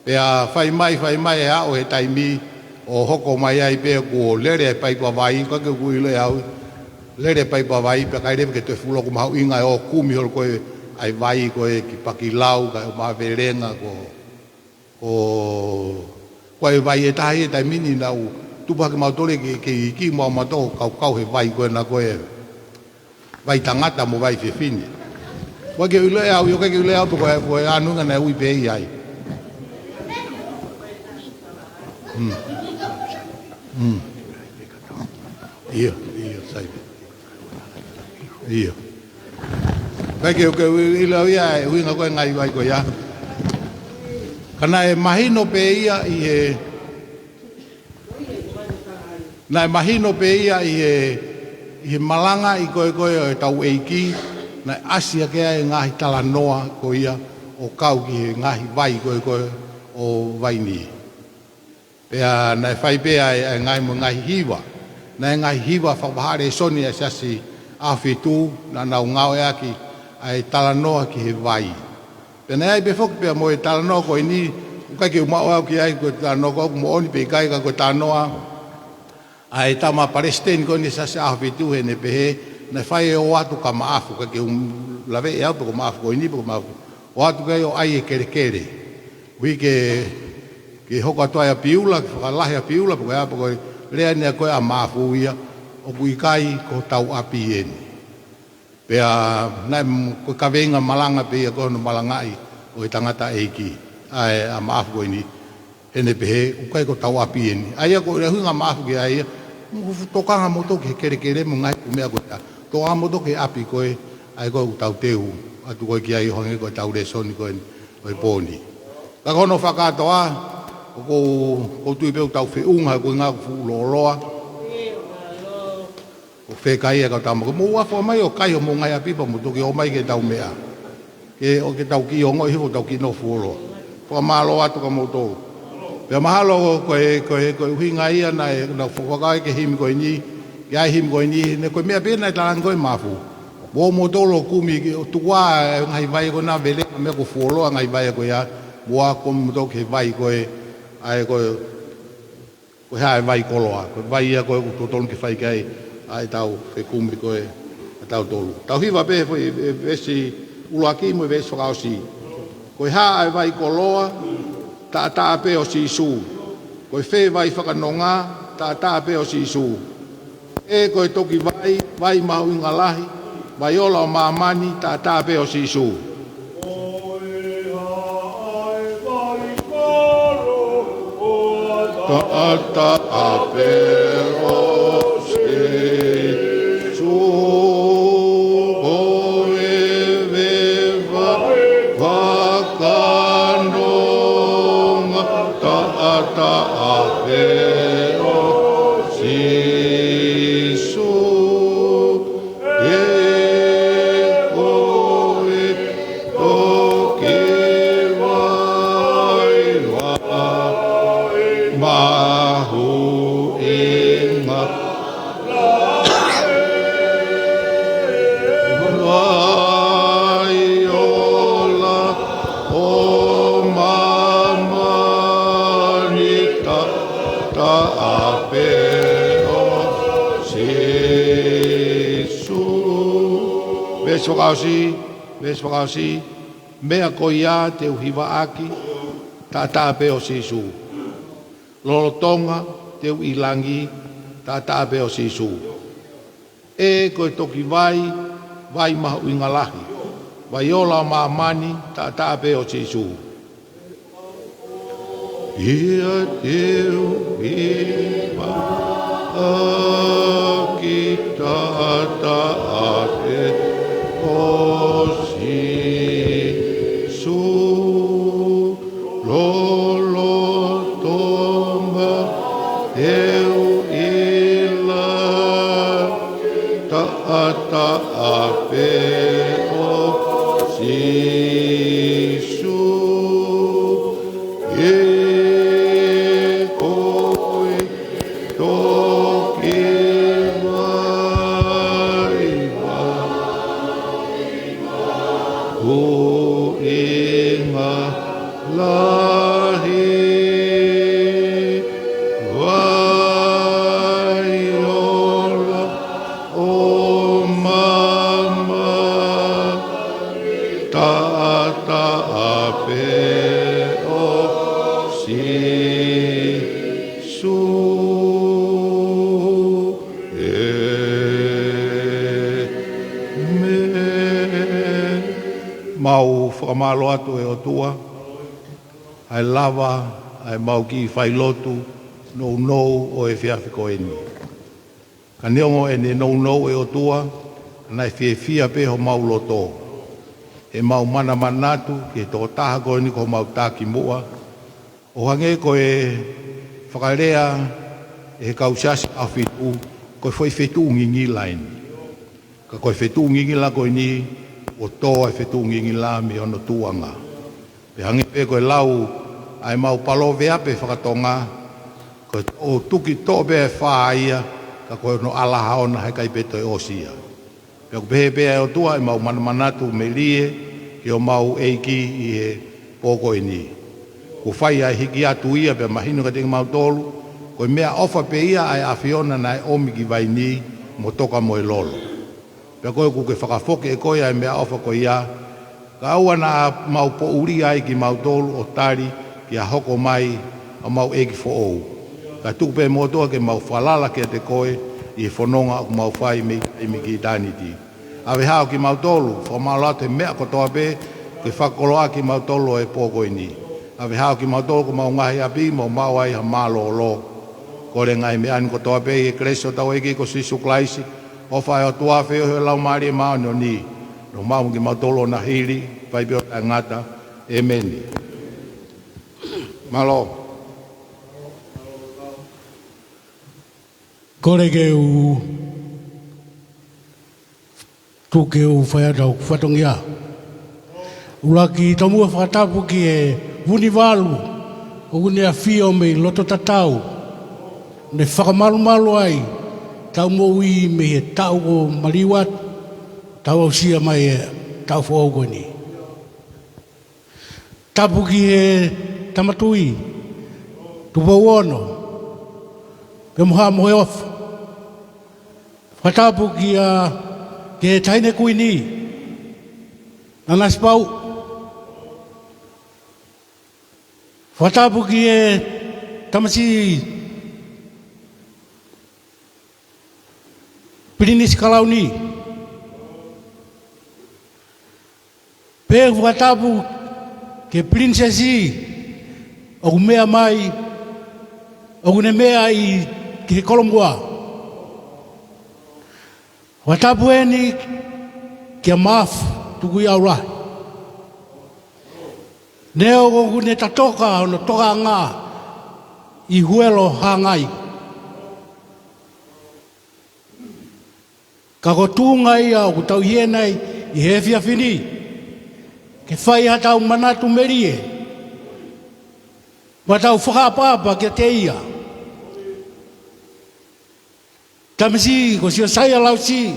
Pea fai mai, fai mai e aʻu he taimi ʻo hoko mai ai pē kuo lele e paipa vai, ka ke ʻoku ʻilo ʻe au, lele e paipa vai, pea ʻikai leva ke toe fuoloa, ko e mahuʻinga ʻo e kumi holo ko ē ʻa e vai ko ē ki Pakilau, kae ʻumaʻā Velenga ko ʻo, ko e vai ʻe taha ia he taimi ni naʻa ku tupu hake mautolu ke, ke iiki mo mautolu kaukau he vai ko ē naʻe ko e vai tangata mo vai fefine. ʻOku ʻikai ke ʻilo ʻe au, ʻoku ʻikai ke ʻilo ʻe au pe ko e, ko e ʻuhinga naʻe ui pē ia ai. Mm. Mm. ʻIo, ʻio, sai. ʻIo. ʻIkai ke, ke ʻilo ia e ʻuhinga ko ē ngaahi vai ko ia. Ka naʻe mahino pē ia ʻi he, naʻe mahino pē ia ʻi he, ʻi he malangaʻi ko ē ko ē ʻo e tau ʻeiki, naʻe ʻasi hake ai e ngaahi talanoa ko ia ʻo kau ki he ngaahi vai ko ē ko ē ʻo Vainī. Pea naʻe fai pē ʻa e, ʻa e ngaahi mo e ngaahi hiva. Naʻe ngaahi hiva fakavahaʻa lēsoni ʻa e Siasi ʻAhofitu, naʻa nau ngāueʻaki ʻa e talanoa ki he vai. Pea naʻe ʻi ai pē foki pea mo e talanoa ko eni, ʻoku ʻikai ke u maʻu au ki ai ko e talanoa ko ē ʻoku moʻoni pe ʻikai, ka ko e talanoa ʻa e tama palesiteni ko eni Siasi ʻAhofitu heʻene pehē, naʻe fai e ō atu kia Maʻafu, ʻikai ke u laveʻi au pe ko Maʻafu ko eni pe ko Maʻafu. ʻO atu ki ai ʻo ʻai e kelekele. Ui ke, ke hoko atu ai ʻa Piula, ke fakalahi ʻa Piula, pe ko e hā, pe ko e lea eni ko ē ʻa Maʻafu ia, ʻoku ʻikai ko hotau ʻapi eni. Pea naʻe m-, ko e kaveinga malanga pē ia ko hono malangaʻi ʻo e tangataʻeiki, ʻa e, ʻa Maʻafu ko eni, heʻene pehē, ʻoku ʻikai ko hotau ʻapi eni. ʻA ia ko e ʻuhinga ʻa Maʻafu ki ai ia, mo fu-, tokanga moutolu ki he kelekele mo e ngaahi ʻū meʻa ko ia. Tokanga moutolu ki he ʻapi ko ē, ʻa ia ko ē ʻoku tau teu atu ko ē ki ai ʻo hangē ko ʻetau lēsoni ko eni ʻo e pō ni. Ka ko hono fakakātoa, ʻoku ou, ʻoku ou tui pē ʻoku tau feʻunga, ko e ngaahi fuʻu lōloa. ʻO fēkaia ka tama ko mou afo mai ʻo kai homou ngaahi ʻapi pea mou toki ō mai ke tau meʻa. Ke, ʻo ke tau kiʻi ongoʻi hifo tau kiʻi nofo fuoloa. Fakamālō atu kia moutolu. Pea mahalo ko e, ko e, ko e ʻuhinga ia naʻe, naʻe fakakau ke himi ko eni, ke ʻai himi ko eni, naʻe ko e meʻa pē naʻe talaange ko ē ʻe Maʻafu. Mou moutolu ʻo kumi ki, ʻo tuku ā e ngaahi vai ko ena Velenga meʻa ko e fuoloa ngaahi vai ko ia, mou ō ā ko moutolu ki he vai ko ē, ʻa ia ko e, ko e hā e vai koloa, ko e vai ia ko ē ʻoku totonu ke fai ki ai ʻa ʻetau fekumi ko ē ʻa tautolu. Tau hiva pē foʻi, e, veesi ʻuluaki mo e veesi fakaʻosi. Ko e hā ʻa e vai koloa, taʻataʻa pē ʻo Sīsū. Ko e fē vai fakanonga, taʻataʻa pē ʻo Sīsū. ʻE ko e toki vai, vai mahuʻinga lahi, vai ola ʻo māmani, taʻataʻa pē ʻo Sīsū. Taʻataʻa pē ʻo Sīsū, ko e vai fakanonga, taʻataʻa pē ʻo Sīsū. ʻE ko e toki vai, vai mahuʻinga, vai ola ʻo māmani, taʻataʻa pē ʻo Sīsū. Veesi fakaʻosi, veesi fakaʻosi, meʻa ko ia te u hivaʻaki, taʻataʻa pē ʻo Sīsū. Lolotonga te u ʻi langi, taʻataʻa pē ʻo Sīsū. ʻE ko e toki vai, vai mahuʻinga lahi, vai ola ʻo māmani, taʻataʻa pē ʻo Sīsū. ʻIa te u ʻivaʻaki taʻataʻa pē ʻo Sīsū. Lolotonga te u ʻiloʻi taʻataʻa pē ʻo Sīsū. ʻE koe toki vai mahuʻinga lahi, vai ola ʻo māmani, taʻataʻa pē ʻo Sīsū. ʻĒmeni. Mau fakamālō atu, ʻe ʻOtua, ʻa e lava ʻa ʻemau kiʻi failotu nounou ʻo e efiafi ko eni. Ka neongo ʻene nounou, ʻe ʻOtua, naʻe fiefia pē homau loto ʻi heʻemau manamanatu ki he tokotaha ko eni ko homau takimuʻa, ʻo hangē ko e fakalea ʻe he kau siasi ʻAhofitu, ko e foʻi fetuʻu ngingila eni. Ka ko e fetuʻu ngingila ko eni, kuo tō ʻa e fetuʻu ngingila mei hono tuʻuʻanga. Pea hangē pē ko e lau ʻa ʻemau paloveape faka-Tonga, ko e toʻo tuki toʻo pē ʻa e fā ia, ka ko hono ʻalaha ʻona he ʻikai pē toe ʻosi ia. Pea ʻoku pehē pē, ʻe ʻOtua, ʻemau manamanatu melie ki homau ʻEiki ʻi he pō ko eni. Kuo fai ʻa e hiki atu ia, pea mahino kiate kimautolu, ko e meʻaʻofa pē ia ʻa e ʻAfiona naʻe ʻomi ki vaini mo toka mo e lolo. Pea ko e ʻoku ke fakafoki ʻe koe ʻa e meʻaʻofa ko ia, kae ʻoua naʻa mau poʻulia ai kimautolu ʻo tali ki he hoko mai ʻa homau ʻEiki foʻou. Kae tuku pē, ʻe ʻOtua, ke mau falala kiate koe ʻi he fononga ʻoku mau fai mei taimi ki ʻitāniti. ʻAve hao kimautolu, fakamālō atu he meʻa kotoa pē kuo ke fakakoloa kimautolu ʻo e pō ko eni. ʻAve hao kimautolu ki homau ngaahi ʻapi, mo maʻu ai ha mālōlō. Kole ngaahi meʻa ni kotoa pē ʻi he kelesi ʻo hotau ʻEiki ko Sīsū Kalaisi, ʻofa ʻa e ʻOtua, feohi ʻa e Laumālie Māʻoniʻoni, noʻo maʻu kimautolu ʻo na hili, fai pē ʻo taʻengata. ʻĒmeni. Mālō. Kole ke u tuku ke u fai atu ʻeku fatongia. ʻUluaki, tomuʻa fakatapu ki he Vunivalu, ʻoku ne ʻafio mei loto tatau, ne fakamalumalu ai ʻetau moʻui mei he taʻu kuo maliu atu, tau aʻusia mai e taʻu foʻou ko eni. Tapu ki he Tama Tuʻi, Tupou Ono, pea mo Haʻa Moheofo. Fakatapu kia, ki he Taʻahine Kuini, Nanasipauʻu. Fakatapu ki he Tamasiʻi Pilinisi Kalauni. Pea fakatapu ki he Pilinisesi ʻoku meʻa mai, ʻoku ne meʻa ʻi, ki he Kolomuʻa. Fakatapu eni kia Maʻafu Tukuʻiʻaulahi. Neongo ʻoku ne tatoka hono tokaʻanga ʻi Huelo Hangai, ka ko e tuʻunga ia ʻoku tau ʻi heni ʻi he efiafi ni, ke fai haʻatau manatu melie, mo ʻetau fakaʻapaʻapa kiate ia. Tamasiʻi ko Siosaia Lausi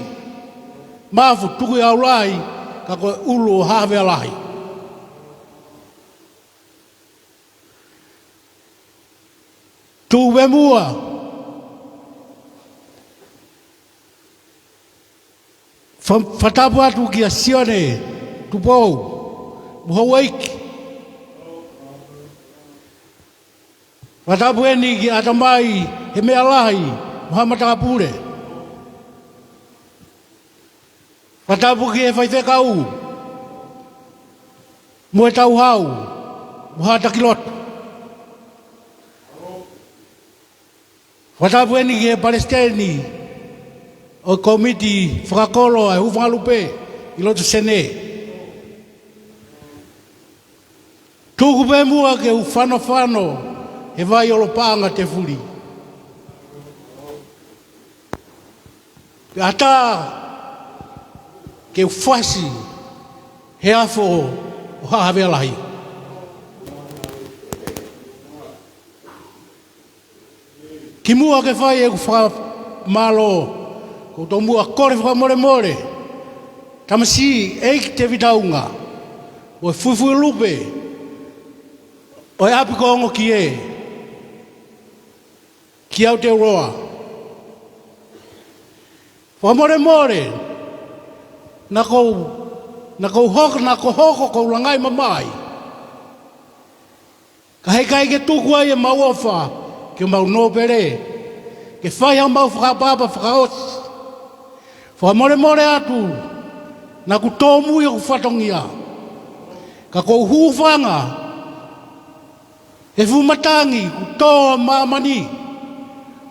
Maʻafu Tukuʻiʻaulahi, ka ko e ʻulu ʻo Havea Lahi. Tuʻuvemuʻa. Fa-, fakatapu atu kia Sione Tupou, mo houʻeiki. Fakatapu eni kia ʻAtamai Hemeʻalahi, mo haʻa matāpule. Fakatapu ki he faifekau mo e tauhau mo e haʻa taki lotu. Fakatapu eni ki he palesiteni ʻo e kōmiti fakakolo ʻa e hūfangalupe ʻi loto Senē. Tuku pē muʻa ke u fanofano he vai ʻo Lopaʻanga Tefuli. Pea ʻatā ke u fasi he afo ʻo Haʻa Havea Lahi. Kimuʻa ke fai ʻeku fakamālō, ʻoku ou tomuʻa kole fakamolemole, tamasiʻi ʻEiki Tevita Unga, ʻo e fuifui lupe ʻo e ʻapi ko Ongokie, ki Aotearoa. Fakamolemole, naʻa ku, naʻa ku hoko, naʻa ku hoko ʻo langaʻi mamahi. Ka heʻikai ke tuku ai ʻemau ʻofa ki homau nōpele ke fai haʻamau fakaʻapaʻapa fakaʻosi. Fakamolemole atu, naʻa ku tōmui hoku fatongia. Ka ʻoku ou hūfanga he fuʻu matangi kuo tō ʻa māmani,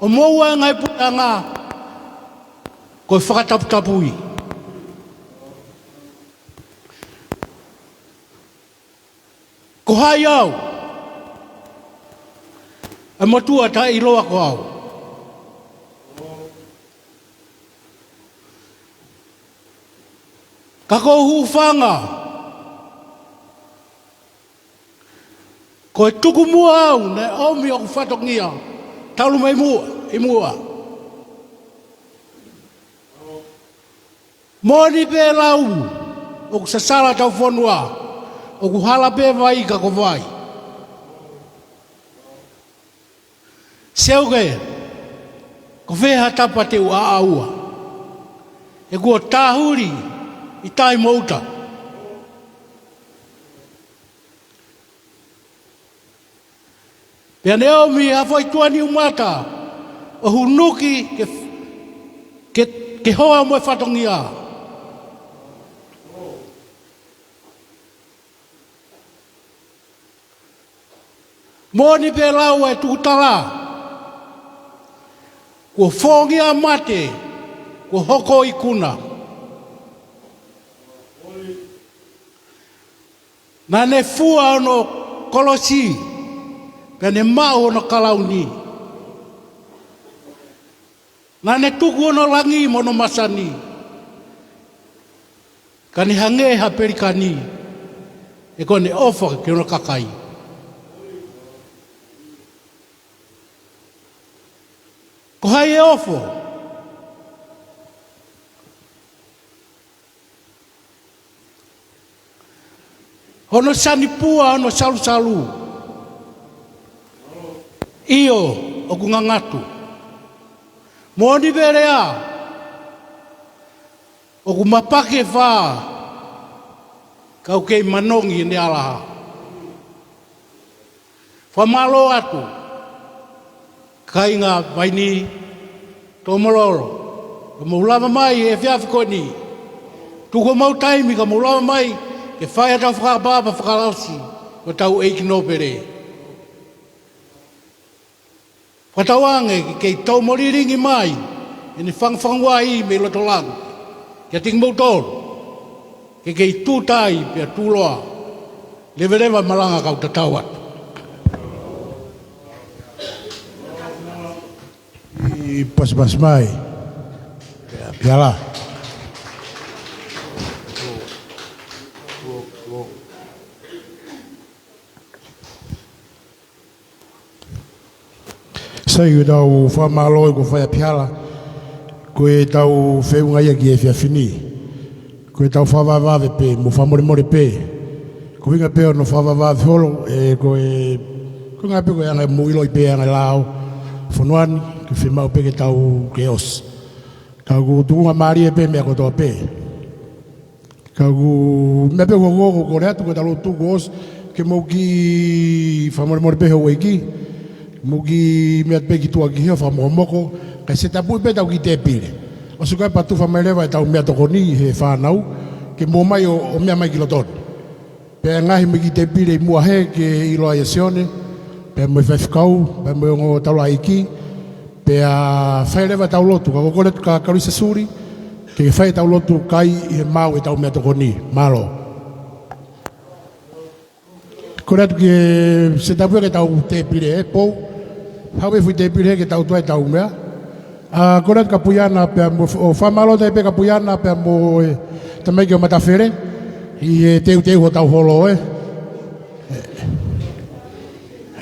ʻo moʻua e ngaahi puleʻanga ko e fakataputapui. Ko hai au? ʻA e motuʻa taʻeʻiloa ko au. Ka ʻoku ou hūfanga ko e tuku muʻa au naʻe ʻomi hoku fatongia talu mei muʻa, ʻi muʻa. Moʻoni pē lau ʻoku sasala ʻetau fonua, ʻoku hala pē vai ka ko vai. Seuke, ko fē ha tapa te u ʻaʻaua? He kuo tāhuli ʻi tai mo uta. Pea ne ʻomi ha foʻi tuʻa niʻu mata ʻo hunuki ke, ke, ke hoa mo e fatongia. Moʻoni pē lau ʻa e tukutala, kuo fongia mate, kuo hoko ikuna. Naʻa ne fua hono kolosi, pea ne maʻu hono kalauni. Naʻa ne tuku hono langi mo hono masani, ka ne hangē ha pelikani, he ko ʻene ʻofa ki hono kakai. Ko hai ʻe ofo? Hono sanipua, hono salusalu. ʻIo, ʻoku ngangatu. Moʻoni pē lea, ʻoku mapaki e fā, ka ʻoku kei manongi ʻene alaha. Fakamālō atu, kāinga Vainī, Toʻomololo, ka mou lava mai he efiafi ko eni. Tuku homou taimi ka mou lava mai ke fai ʻetau fakaʻapaʻapa fakaʻosi ko hotau ʻeiki nōpele. Fakatauange ke kei tau molilingi mai ʻene fangafanga ai mei loto langi kiate kimoutolu, ke kei tūtai pea tuʻuloa. Leveleva malanga kau tatau atu. ʻI pasipasi mai. Piala. Sai, ko ʻetau fakamālō ē kuo fai ʻa Piala, ko ʻetau feʻunga ia ki he efiafi ni. Ko ʻetau fakavavevave pē, mo fakamolemole pē. Ko e ʻuhinga pē hono fakavavevave holo, ē, ko e, ko e ʻuhinga pē ko e anga ʻemau ʻiloʻi pē anga e lao fonua ni, ke fiemaʻu pē ke tau ke ʻosi. Ka ʻoku tuʻunga mālie pē meʻa kotoa pē. Ka ʻoku meʻa pē ʻoku ou kole atu ko ʻetau lotu kuo ʻosi, ke mou kiʻi fakamolemole pē houʻeiki, mou kiʻi meʻa pē ki tuʻa ki hē ʻo fakamokomoko, kae setapuʻi pē ʻetau kiʻi tēpile. ʻOsi ko ia pea tufa mai leva ʻetau meʻatokoni he fānau, ke mou ō mai ʻo, ʻo meʻa mai ki loto ni. Pea ngaahi mai ki tēpile ʻi muʻa hē ke ʻiloa ʻe Sione, pea mo e faifekau, pea mo e ongo taulaʻeiki, pea fai leva ʻetau lotu, ka ko e kole atu kia Kalisa Suli, ke fai ʻetau lotu kae maʻu ʻetau meʻatokoni. Mālō. Kole atu ke se tapu ke tau tēpile ē, Pou. Haʻu e foʻi tēpile ke tau tuai ʻetau meʻa. ʻA, kole atu kia Puiana pea mo, ʻo fakamālō atu pē kia Puiana pea mo e tamaiki ʻo Matafele. ʻI he teuteu hotau holo ē.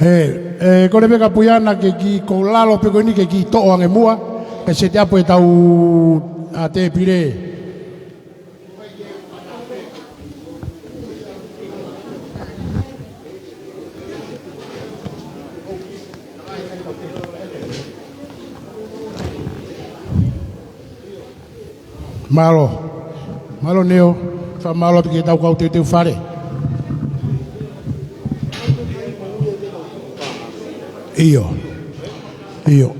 Ē, ē, kole pē kia Puiana ke kiʻi ʻalu lalo pē ko eni ke kiʻi toʻo ange muʻa. Ke seti ʻapu ʻetau, ʻa, tēpile. Mālō. Mālō Neo. Fakamālō atu ki heʻetau kau teuteu fale. ʻIo. ʻIo.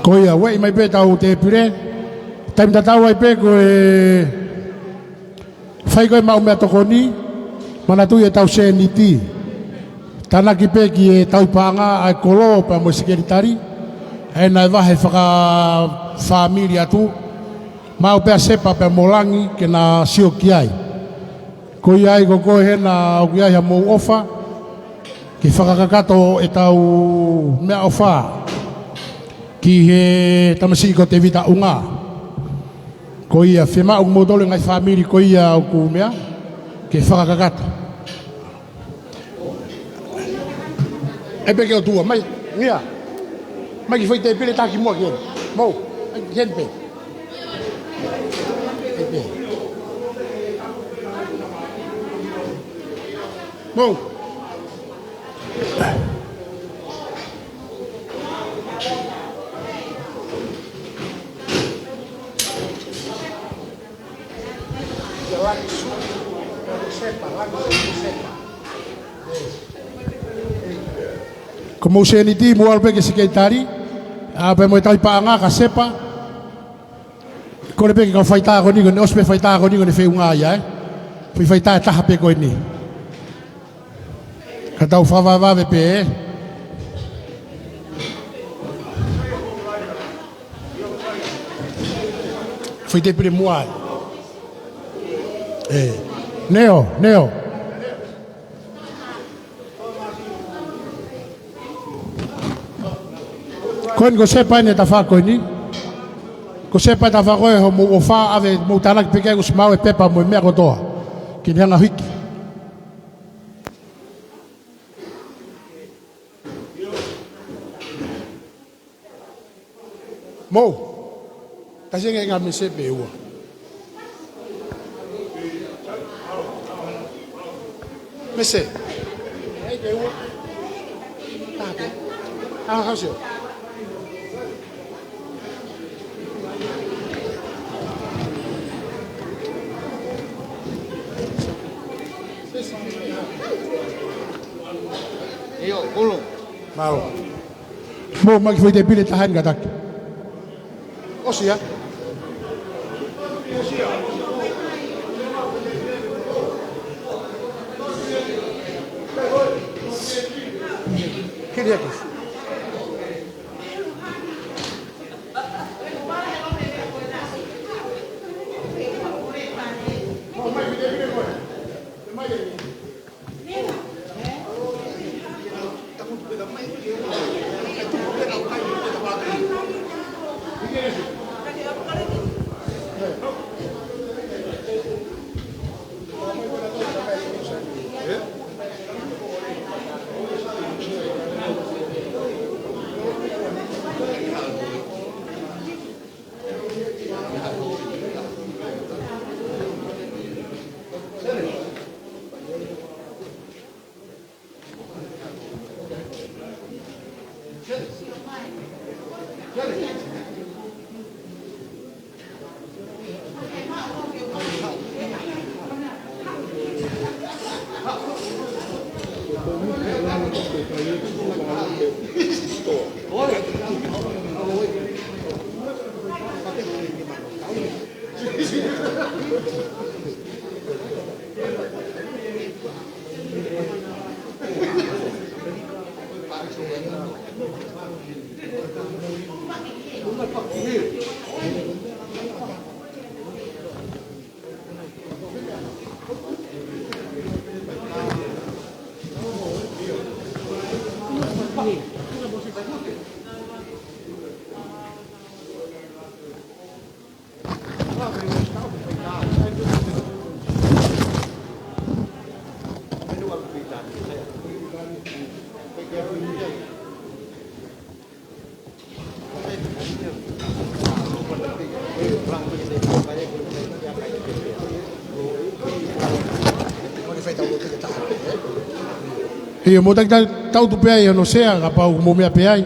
Ko ia, ueʻi mai pē ʻetau tēpile. Taimi tatau ai pē ko e fai ko ē maʻu meʻatokoni, manatuʻi ʻetau sēniti. Tānaki pē ki he tauhi paʻanga ʻa e kolo pea mo e sekelitali. ʻA ē naʻe vahe fakafāmili atu. Maʻu pē ʻa Sepa pea mo Langi ke na sio ki ai. Ko ia ai ko koe hena ʻoku ʻi ai hamou ʻofa, ke fakakakato ʻetau meʻaʻofa ki he tamasiʻi ko Tevita ʻUnga. Ko ia fiemaʻu kimoutolu ngaahi fāmili ko ia ʻoku meʻa, ke fakakakato. ʻE pē ke ʻOtua, mai, ia. Mai ki he foʻi tēpile taki muʻa ki heni. Mou, mai ki heni pē. ʻE pē. Mou. Ko homou sēniti, mou ʻalu pē ki he sekelitali, ʻa, pea mo e tauhi paʻanga kia Sepa. Kole pē ki he kau faitā ko eni, ko eni ʻosi pē faitā ko eni, ko eni feʻunga ia, ē. Foʻi faitā ʻe taha pē ko eni. Ka tau fakavavevave pē, ē. Foʻi tēpile muʻa ai. Ē. Neo, Neo. Ko eni ko Sepa eni e tafaʻaki ko eni. Ko Sepa e tafaʻaki ko ē homou ʻofa, ʻave mou tānaki pē ki ai kuo ʻosi maʻu e pepa mo e meʻa kotoa. Ke ne hanga hiki. Mou. Kasi ange ngaahi mese pē ua. Mese. Ai pē ua. Taha pē. Taha hao sio. ʻIo, kulu. Mālō. Mou, mai ki he foʻi tēpile taha eni kātaki. ʻOsi ia. Kiri ake. ʻIo, mou taki tau, tau tuʻu pē ai hono sea, kapau mou meʻa pē ai.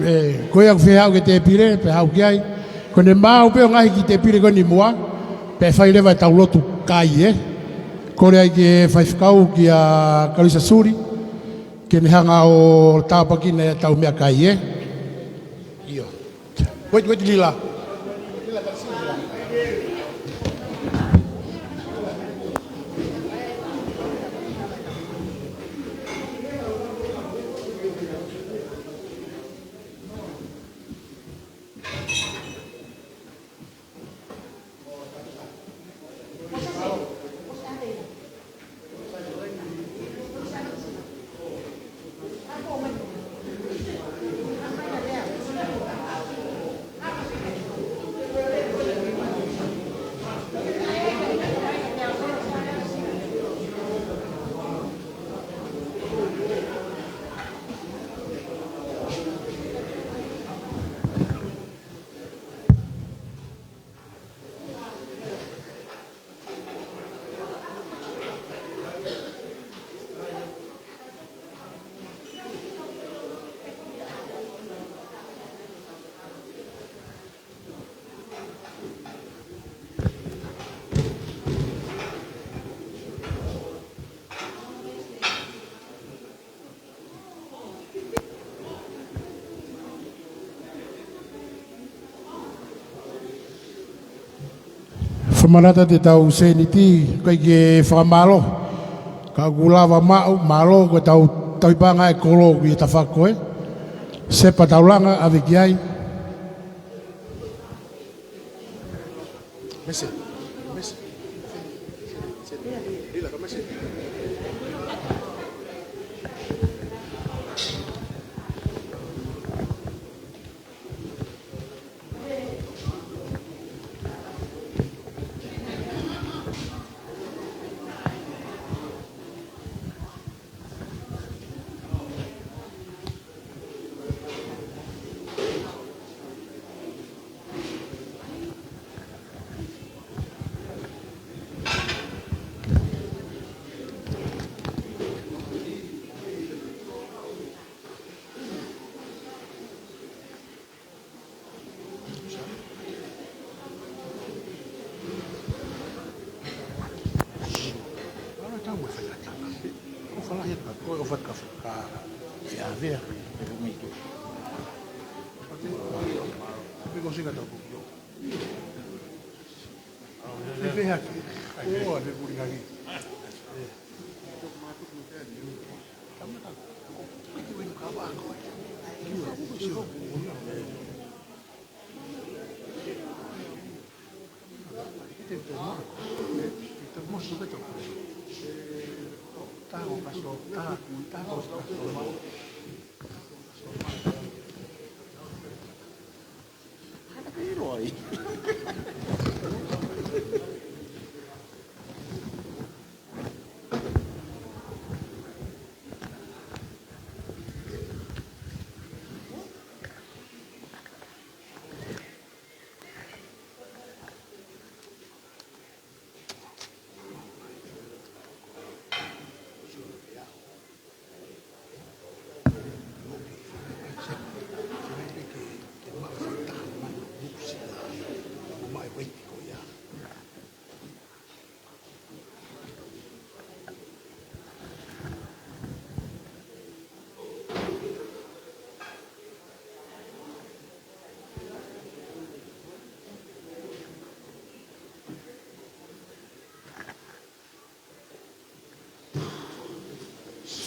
ʻE, ko ia ʻoku fie haʻu ki he tēpile, pea haʻu ki ai. Ko ʻene maau pē ʻo ngaohi ki he tēpile ko eni muʻa, pea fai leva ʻetau lotu kai, ē. Kole ai ki he faifekau kia Kalisa Suli, ke ne hanga ʻo tāpuekina ʻetau meʻakai, ē. ʻIo. Wait, wait, Lila. Fakamanatu atu ʻetau sēniti, ʻikai ke fakamālō. Ka ʻoku lava maʻu, mālō, ko ʻetau tauhi paʻanga ʻa e kolo ʻi he tafaʻaki ko ē. Sepa Taulanga, ʻave ki ai. Mese, mese. Lila, ka mese.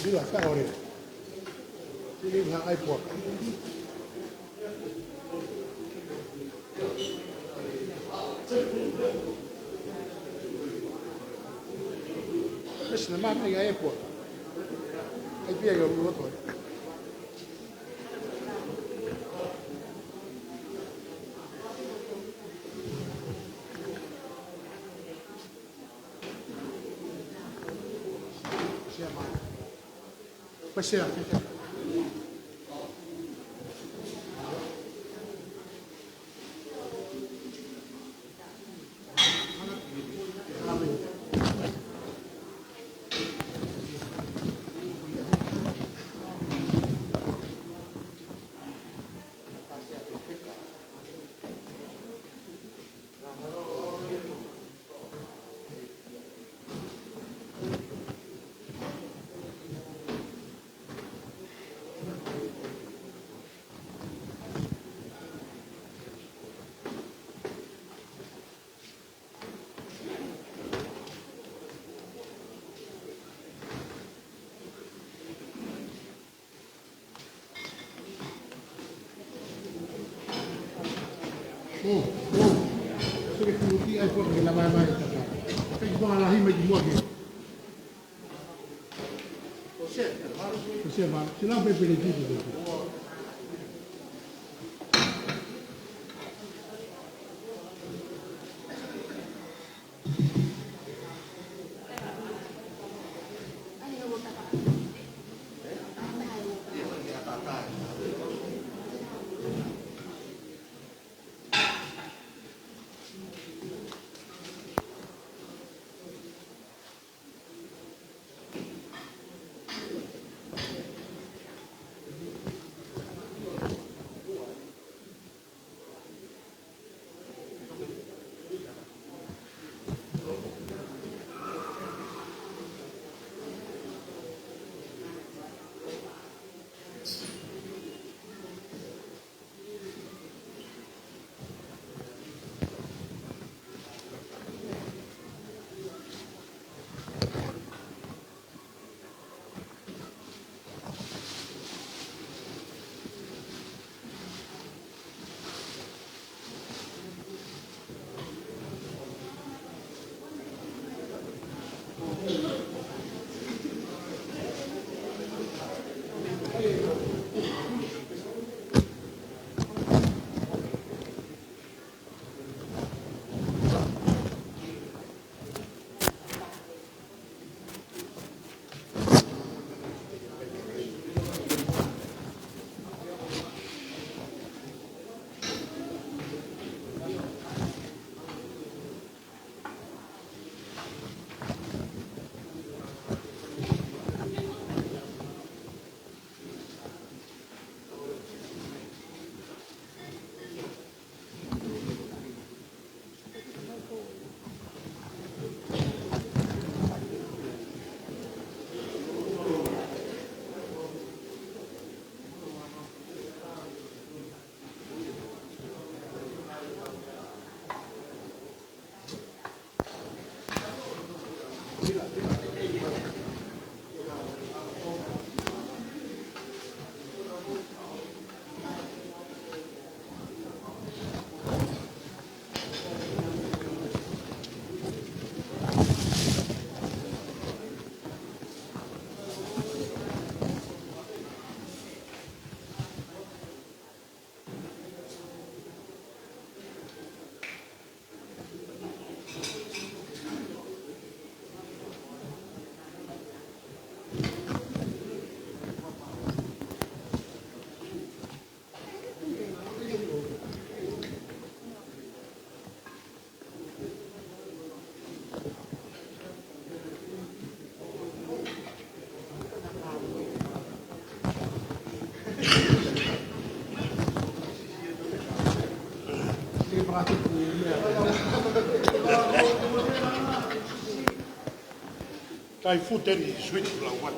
Ia, ka ʻore. Sili ha ʻai puaka. Pesi na mama ia e puaka. ʻAi pē ia ʻo loto. ʻO, ʻo. Seke kuki ai ko ke lava mai e tata. Ke ki konga lahi mai ki muʻa ke. Ko se ma, sila pe pele ki ko. Kai fute ni suit la wan.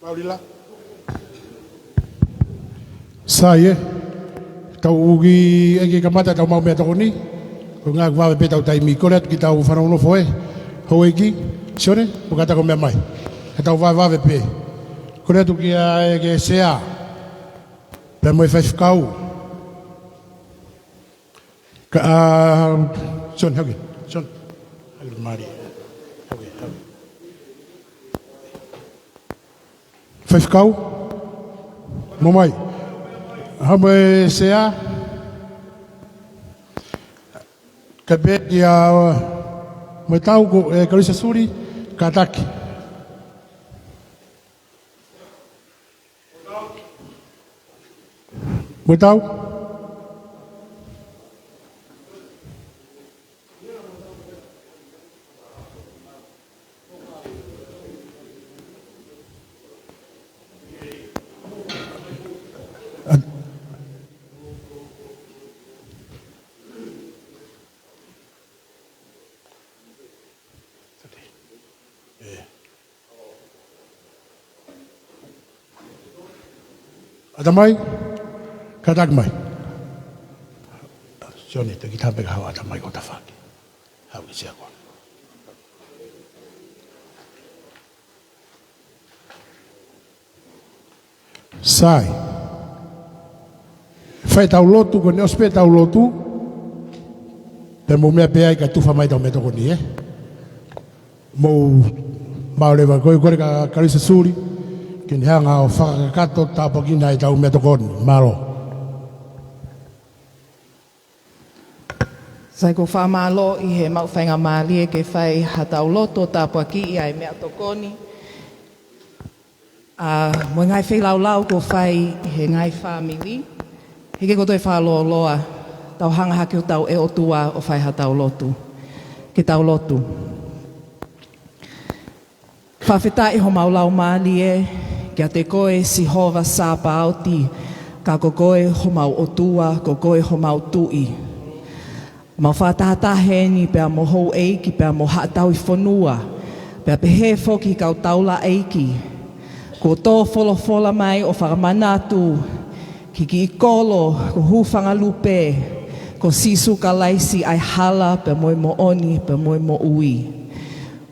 Maulila. Sai ē. Tau ʻuki ʻe ke kamata ʻetau maʻu meʻatokoni. Ko e ʻuhinga ʻoku vave pē ʻetau taimi. Kole atu ki heʻetau fānau nofo ē. Houʻeiki, Sione, mo ka ta ko e meʻa mai. Ka tau vavevave pē. Kole atu kia ʻEiki Sea. Pea mo e faifekau. Ka, ʻa, Sione, hake. Sione. Hake mālie. Hake, hake. Faifekau. Mou mai. Haʻu mo e Sea. Kae pehē kia, mo e tau ko, ē, Kalisa Suli, kātaki. Mo e tau. ʻAtamai, kātaki mai. Sione, te kita peka hau ʻatamai ko tafaki. Hau ki Sea ko. Sai. Fai ʻetau lotu, ko ʻene ʻosi pē ʻetau lotu. Pea mou meʻa pē ai kae tufa mai ʻetau meʻatokoni, ē. Mou mālō leva, ko e kole kia Kalisa Suli ke ne hanga ʻo fakakakato tāpuekina ʻetau meʻatokoni. Mālō. Sai, ʻoku ou fakamālō ʻi he maʻu faingamālie ke fai haʻatau lotu ʻo tāpuakiʻi ʻa e meʻatokoni. ʻA, mo e ngaahi feilaulau kuo fai ʻe he ngaahi fāmili. He ʻikai ke u toe fakalōloa, tau hanga hake ʻo tau ʻi he ʻOtua ʻo fai haʻatau lotu. Ke tau lotu. Fakafetaʻi homau laumālie kiate koe Sihova Sāpaoti, ka ko koe homau ʻOtua, ko koe homau Tuʻi. Mau fakatahataha heni pea mo houʻeiki, pea mo haʻa tauhi fonua, pea pehē foki kau taulaʻeiki. Kuo tō folofola mai ʻo fakamanatu ki he kiʻi kolo ko Hufangalupe, ko Sīsū Kalaisi ʻa e hala, pea mo e moʻoni, pea mo e moʻui.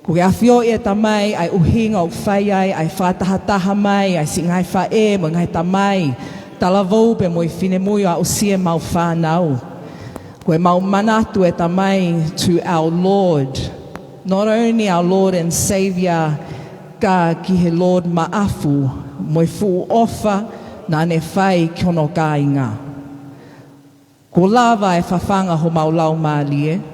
Kuo ke ʻafioʻi ʻe Tamai ʻa e ʻuhinga ʻoku fai ai ʻa e fakatahataha mai ʻa e siʻi ngaahi faʻē mo e ngaahi tamai, talavou pea mo e finemui ʻo aʻusia ʻemau fānau. Ko ʻemau manatu ʻe Tamai to our Lord, not only our Lord and Saviour, ka ki he Lord Maʻafu, mo e fuʻu ʻofa naʻa ne fai ki hono kāinga. Kuo lava ʻa e fafanga homau laumālie.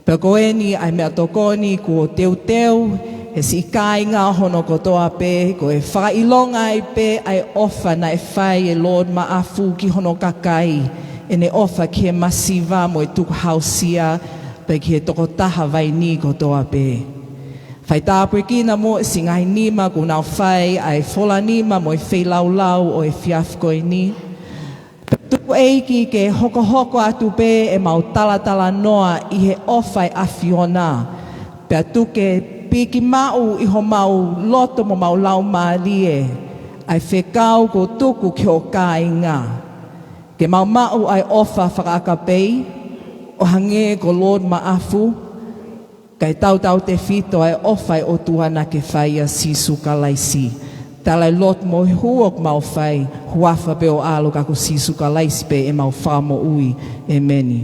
Pea ko eni ʻa e meʻatokoni kuo teuteu ʻe he siʻi kāinga hono kotoa pē, ko e fakaʻilonga ai pē ʻa e ʻofa naʻe fai ʻe Lord Maʻafu ki hono kakai, ʻene ʻofa ki he masiva mo e tukuhausia, pea ki he tokotaha vaini kotoa pē. Fai tāpuekina muʻa siʻi ngaahi nima kuo nau fai ʻa e fola nima mo e feilaulau ʻo e efiafi ko eni. Tuku ʻEiki ke hokohoko atu pē ʻemau talatalanoa ʻi he ʻofa ʻa e ʻAfiona. Pea tuku ke piki maʻu ʻi homau loto mo homau laumālie ʻa e fekau kuo tuku ki hoʻo kāinga. Ke mau maʻu ʻa e ʻofa fakaʻakapei, ʻo hangē ko Lord Maʻafu, kae tautautefito ʻa e ʻofa ʻa e ʻOtua naʻa ke fai ʻia Sīsū Kalaisi. Tala ʻa e lotu mo e hū ʻoku mau fai, huafa pē ʻo e ʻAlo ka ko Sīsū Kalaisi pē ʻemau Fakamoʻui. ʻEmeni.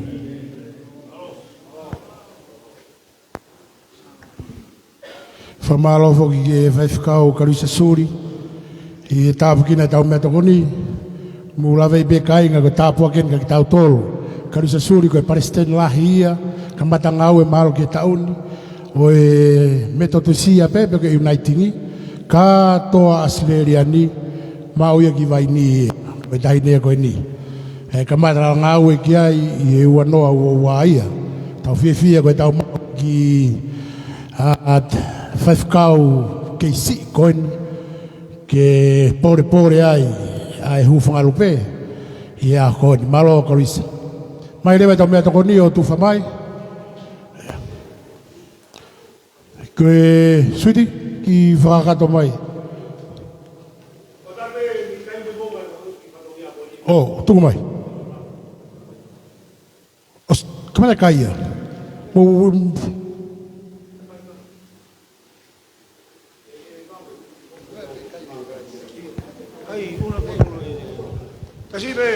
Fakamālō foki ki he faifekau Kalisa Suli ʻi he tāpuekina ʻetau meʻatokoni. Mou lave pē kāinga ko e tāpuaki eni kiate kitautolu. Kalisa Suli ko e palesiteni lahi ia, kamata ngāue mahalo ki he taʻu ni, ʻo e Metotisi ia pē, pe ko e Uniting, kātoa ʻAositelēlia ni, maʻu ia ki vaini, ko e taʻahine ko eni. ʻE kamata ngāue ki ai ʻi he ua noa ua ua ia. Tau fiefia ko ʻetau maʻu ki, ʻa, ʻa, faifekau kei siʻi ko eni, ke polepole ai ʻa e Hufangalupe ʻi he ʻaho ko eni. Mālō Kalisa. Mai leva ʻetau meʻatokoni ʻo tufa mai. Ko e suiti ki fakakato mai. ʻO, tuku mai. ʻOsi, kamata kai ia. Mo, mo, Ai, una por una. Kasi pē.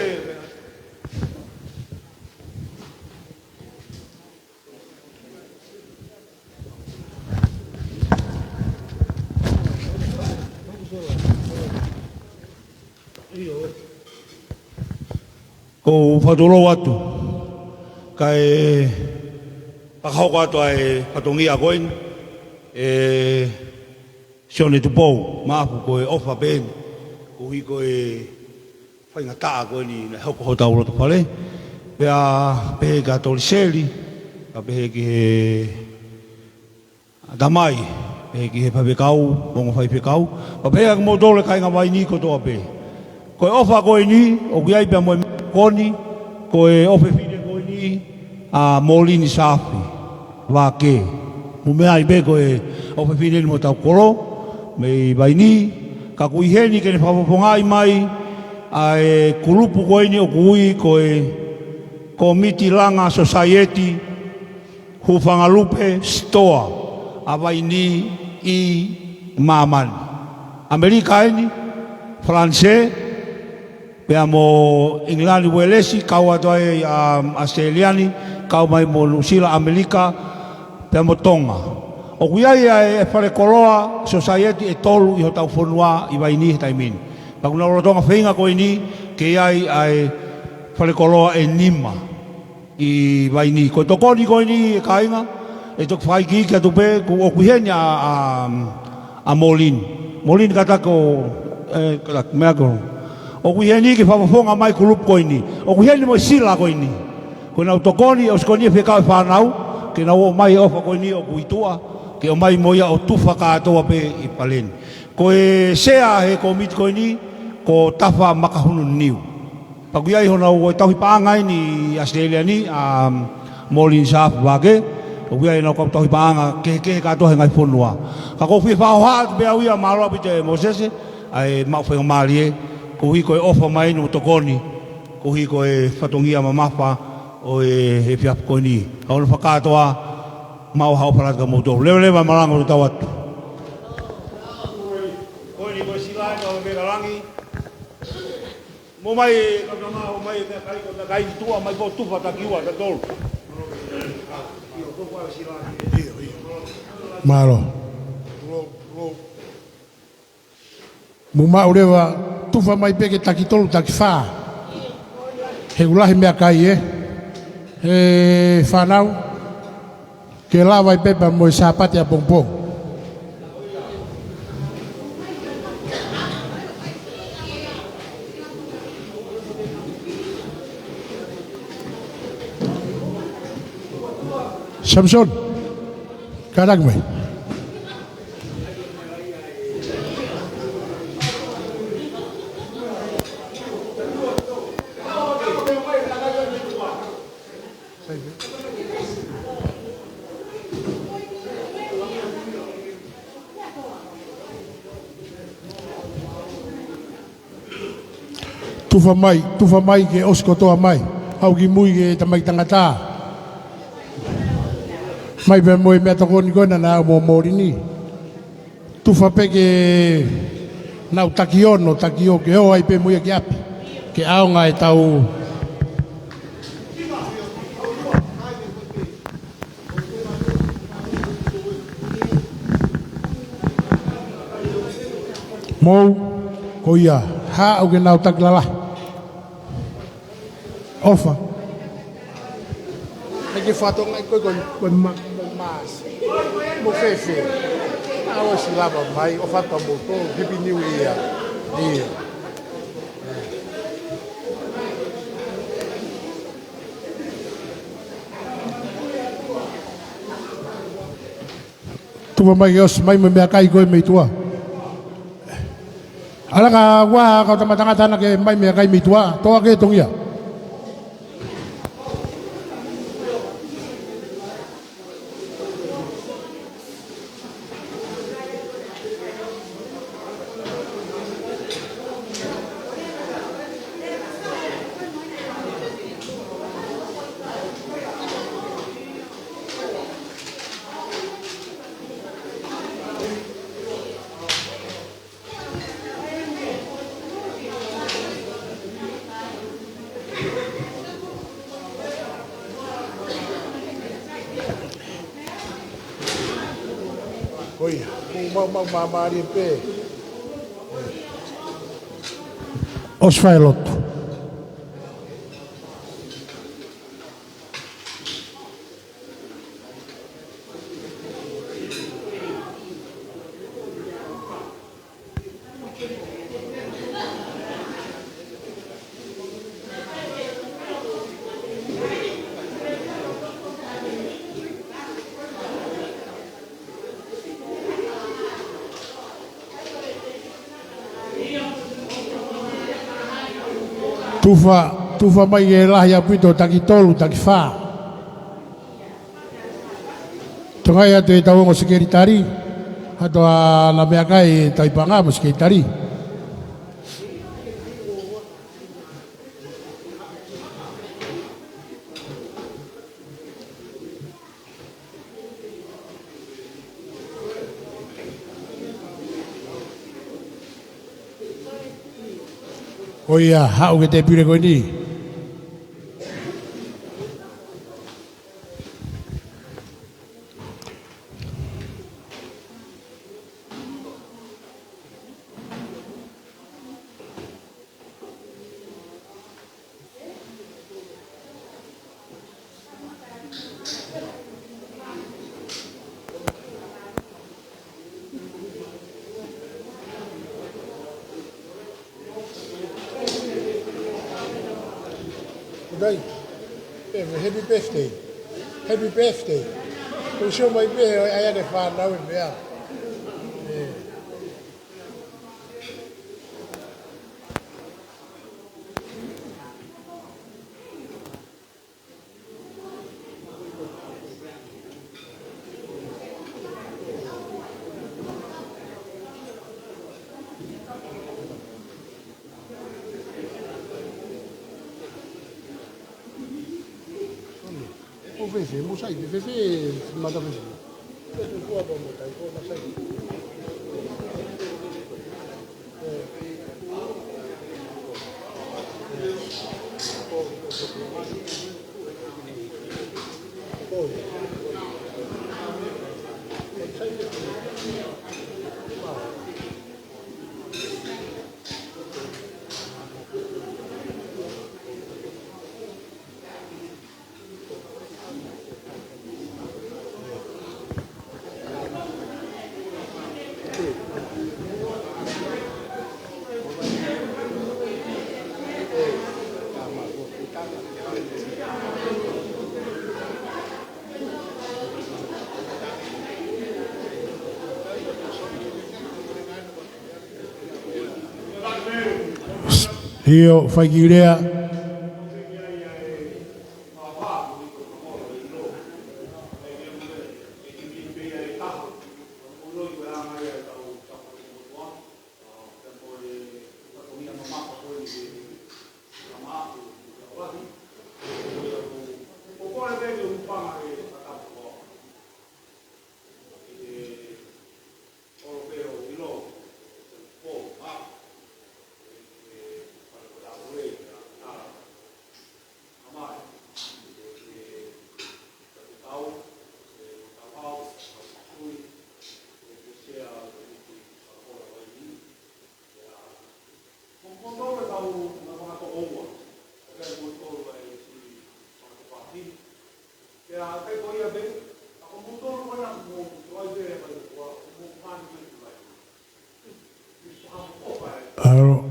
ʻOku ou fakatulou atu, kae fakahoko atu ʻa e fatongia ko eni, ʻe Sione Tupou Maʻafu, ko e ʻofa pē eni, koeʻuhi ko e faingataʻa ko eni naʻe hoko hotau loto fale, pea pehē kia Toliseli, pea pehē ki he ʻatamai, pehē ki he faifekau, ongo faifekau, pea pehē kia kimoutolu e kāinga Vainī kotoa pē. Ko e ʻofa ko eni, ʻoku ʻi ai pea mo e meʻatokoni, ko e ʻofefine ko eni, ʻa Molini Saafi Vake. Mou meaʻi pē ko e ʻofefine eni mo hotau kolo, mei Vainī, ka ʻoku ʻi heni ke ne fakafofongaʻi mai ʻa e kulupu ko eni ʻoku ui ko e Kōmiti Langa Sōsaieti Hūfangalupe Sitoa ʻa Vainī ʻi māmani. ʻAmelika eni, Falanisē, pea mo ʻIngilani, Uēlesi, kau atu ai ʻa ʻAositelēlia ni, kau mai mo Nuʻusila, ʻAmelika, pea mo Tonga. ʻOku ʻi ai ʻa e falekoloa sōsaieti ʻe tolu ʻi hotau fonua ʻi Vainī he taimi ni. Pea ʻoku nau lolotonga feinga ko eni ke ʻi ai ʻa e falekoloa ʻe nima ʻi Vainī. Ko e tokoni ko eni e kāinga, ʻe toki fakaikiiki atu pē, ko ʻoku ʻi heni ʻa, ʻa, ʻa Molini. Molini, kātaki ʻo, ē, kātaki, meʻa ko. ʻOku ʻi heni ke fakafofonga mai kulupu ko eni. ʻOku ʻi heni mo e sila ko eni. Ko ʻenau tokoni, ʻosi ko eni e fekau e fānau, ke nau ō mai e ʻofa ko eni ʻoku ʻi tuʻa, ke ō mai mo ia ʻo tufa kātoa pē ʻi paleni. Ko e sea he kōmiti ko eni, ko Tafa Makahununiu. Pea ʻoku ʻi ai honau ʻo e tauhi paʻanga eni ʻi ʻAositelēlia ni, ʻa Molini Saafi Vake, ʻoku ʻi ai ʻenau kau tauhi paʻanga kehekehe kātoa he ngaahi fonua. Ka ʻoku ou fie fakahohaʻa atu pē au ia, mālō ʻaupito ʻe Mōsese, ʻa e maʻu faingamālie, koeʻuhi ko e ʻofa mai eni mo e tokoni, koeʻuhi ko e fatongia mamafa ʻo e efiafi ko eni. Ka ʻoku ou fakakātoa, maʻu ha ʻofa lahi kia moutolu. Leveleva e malanga ʻo tau atu. Ko eni ko e sila eni ʻo e meʻa langi. Mou mai, kau tama, mou mai, meʻakai, ko e meʻakai ki tuʻa, mai pō tufa taki ua, taki tolu. Mālō. Mou maʻu leva, tufa mai pē ke taki tolu, taki fā. He ʻoku lahi meʻakai, ē. He fānau. Ke lava ai pē pea mo e Sāpate ʻapongipongi. Samson, kātaki mai. Tufa mai, tufa mai ke ʻosi kotoa mai. Aʻu ki mui ki he tamaiki tangata. Mai pē mo e meʻatokoni ko ena naʻe ʻomai ʻe Molini. Tufa pē ke nau taki ono, taki ō ke ō ai pē mo ia ki ʻapi. Ke ʻaonga ʻetau mou, ko ia, haʻu ke nau taki lalahi. ʻOfa. ʻAi ke fatongia ko e, ko e ma-, ko e maasi. Mo fēfē. ʻA ʻosi lava mai, ʻofa atu kia moutolu, Happy New Year. ʻIo. Tufa mai ke ʻosi mai mo e meʻakai ko ē mei tuʻa. ʻAlā ka ʻoua kau tama tangata ʻana ke mai meʻakai mei tuʻa, toʻo ake e tongia. Ko ia, kuo mau, mau māmālie pē. ʻOsi fai lotu. Tufa, tufa mai e lahi ʻaupito, taki tolu, taki fā. Tokangaʻi atu ʻe he tauongo sekelitali, ʻa e toʻa na meʻakai ʻe Taipanga mo e sekelitali. Ko ia, haʻu ki he tēpile ko eni. Kuo dai. Eh, happy birthday. Happy birthday. Kuo sio mai pē, ʻai ʻa e fānau e meʻa. Eh. ʻO fēfē, mou sai, fēfē, mata fēfē. Fēfē kua pā mo tai, ko na sai. ʻIo, fai ki lea. ʻAlo.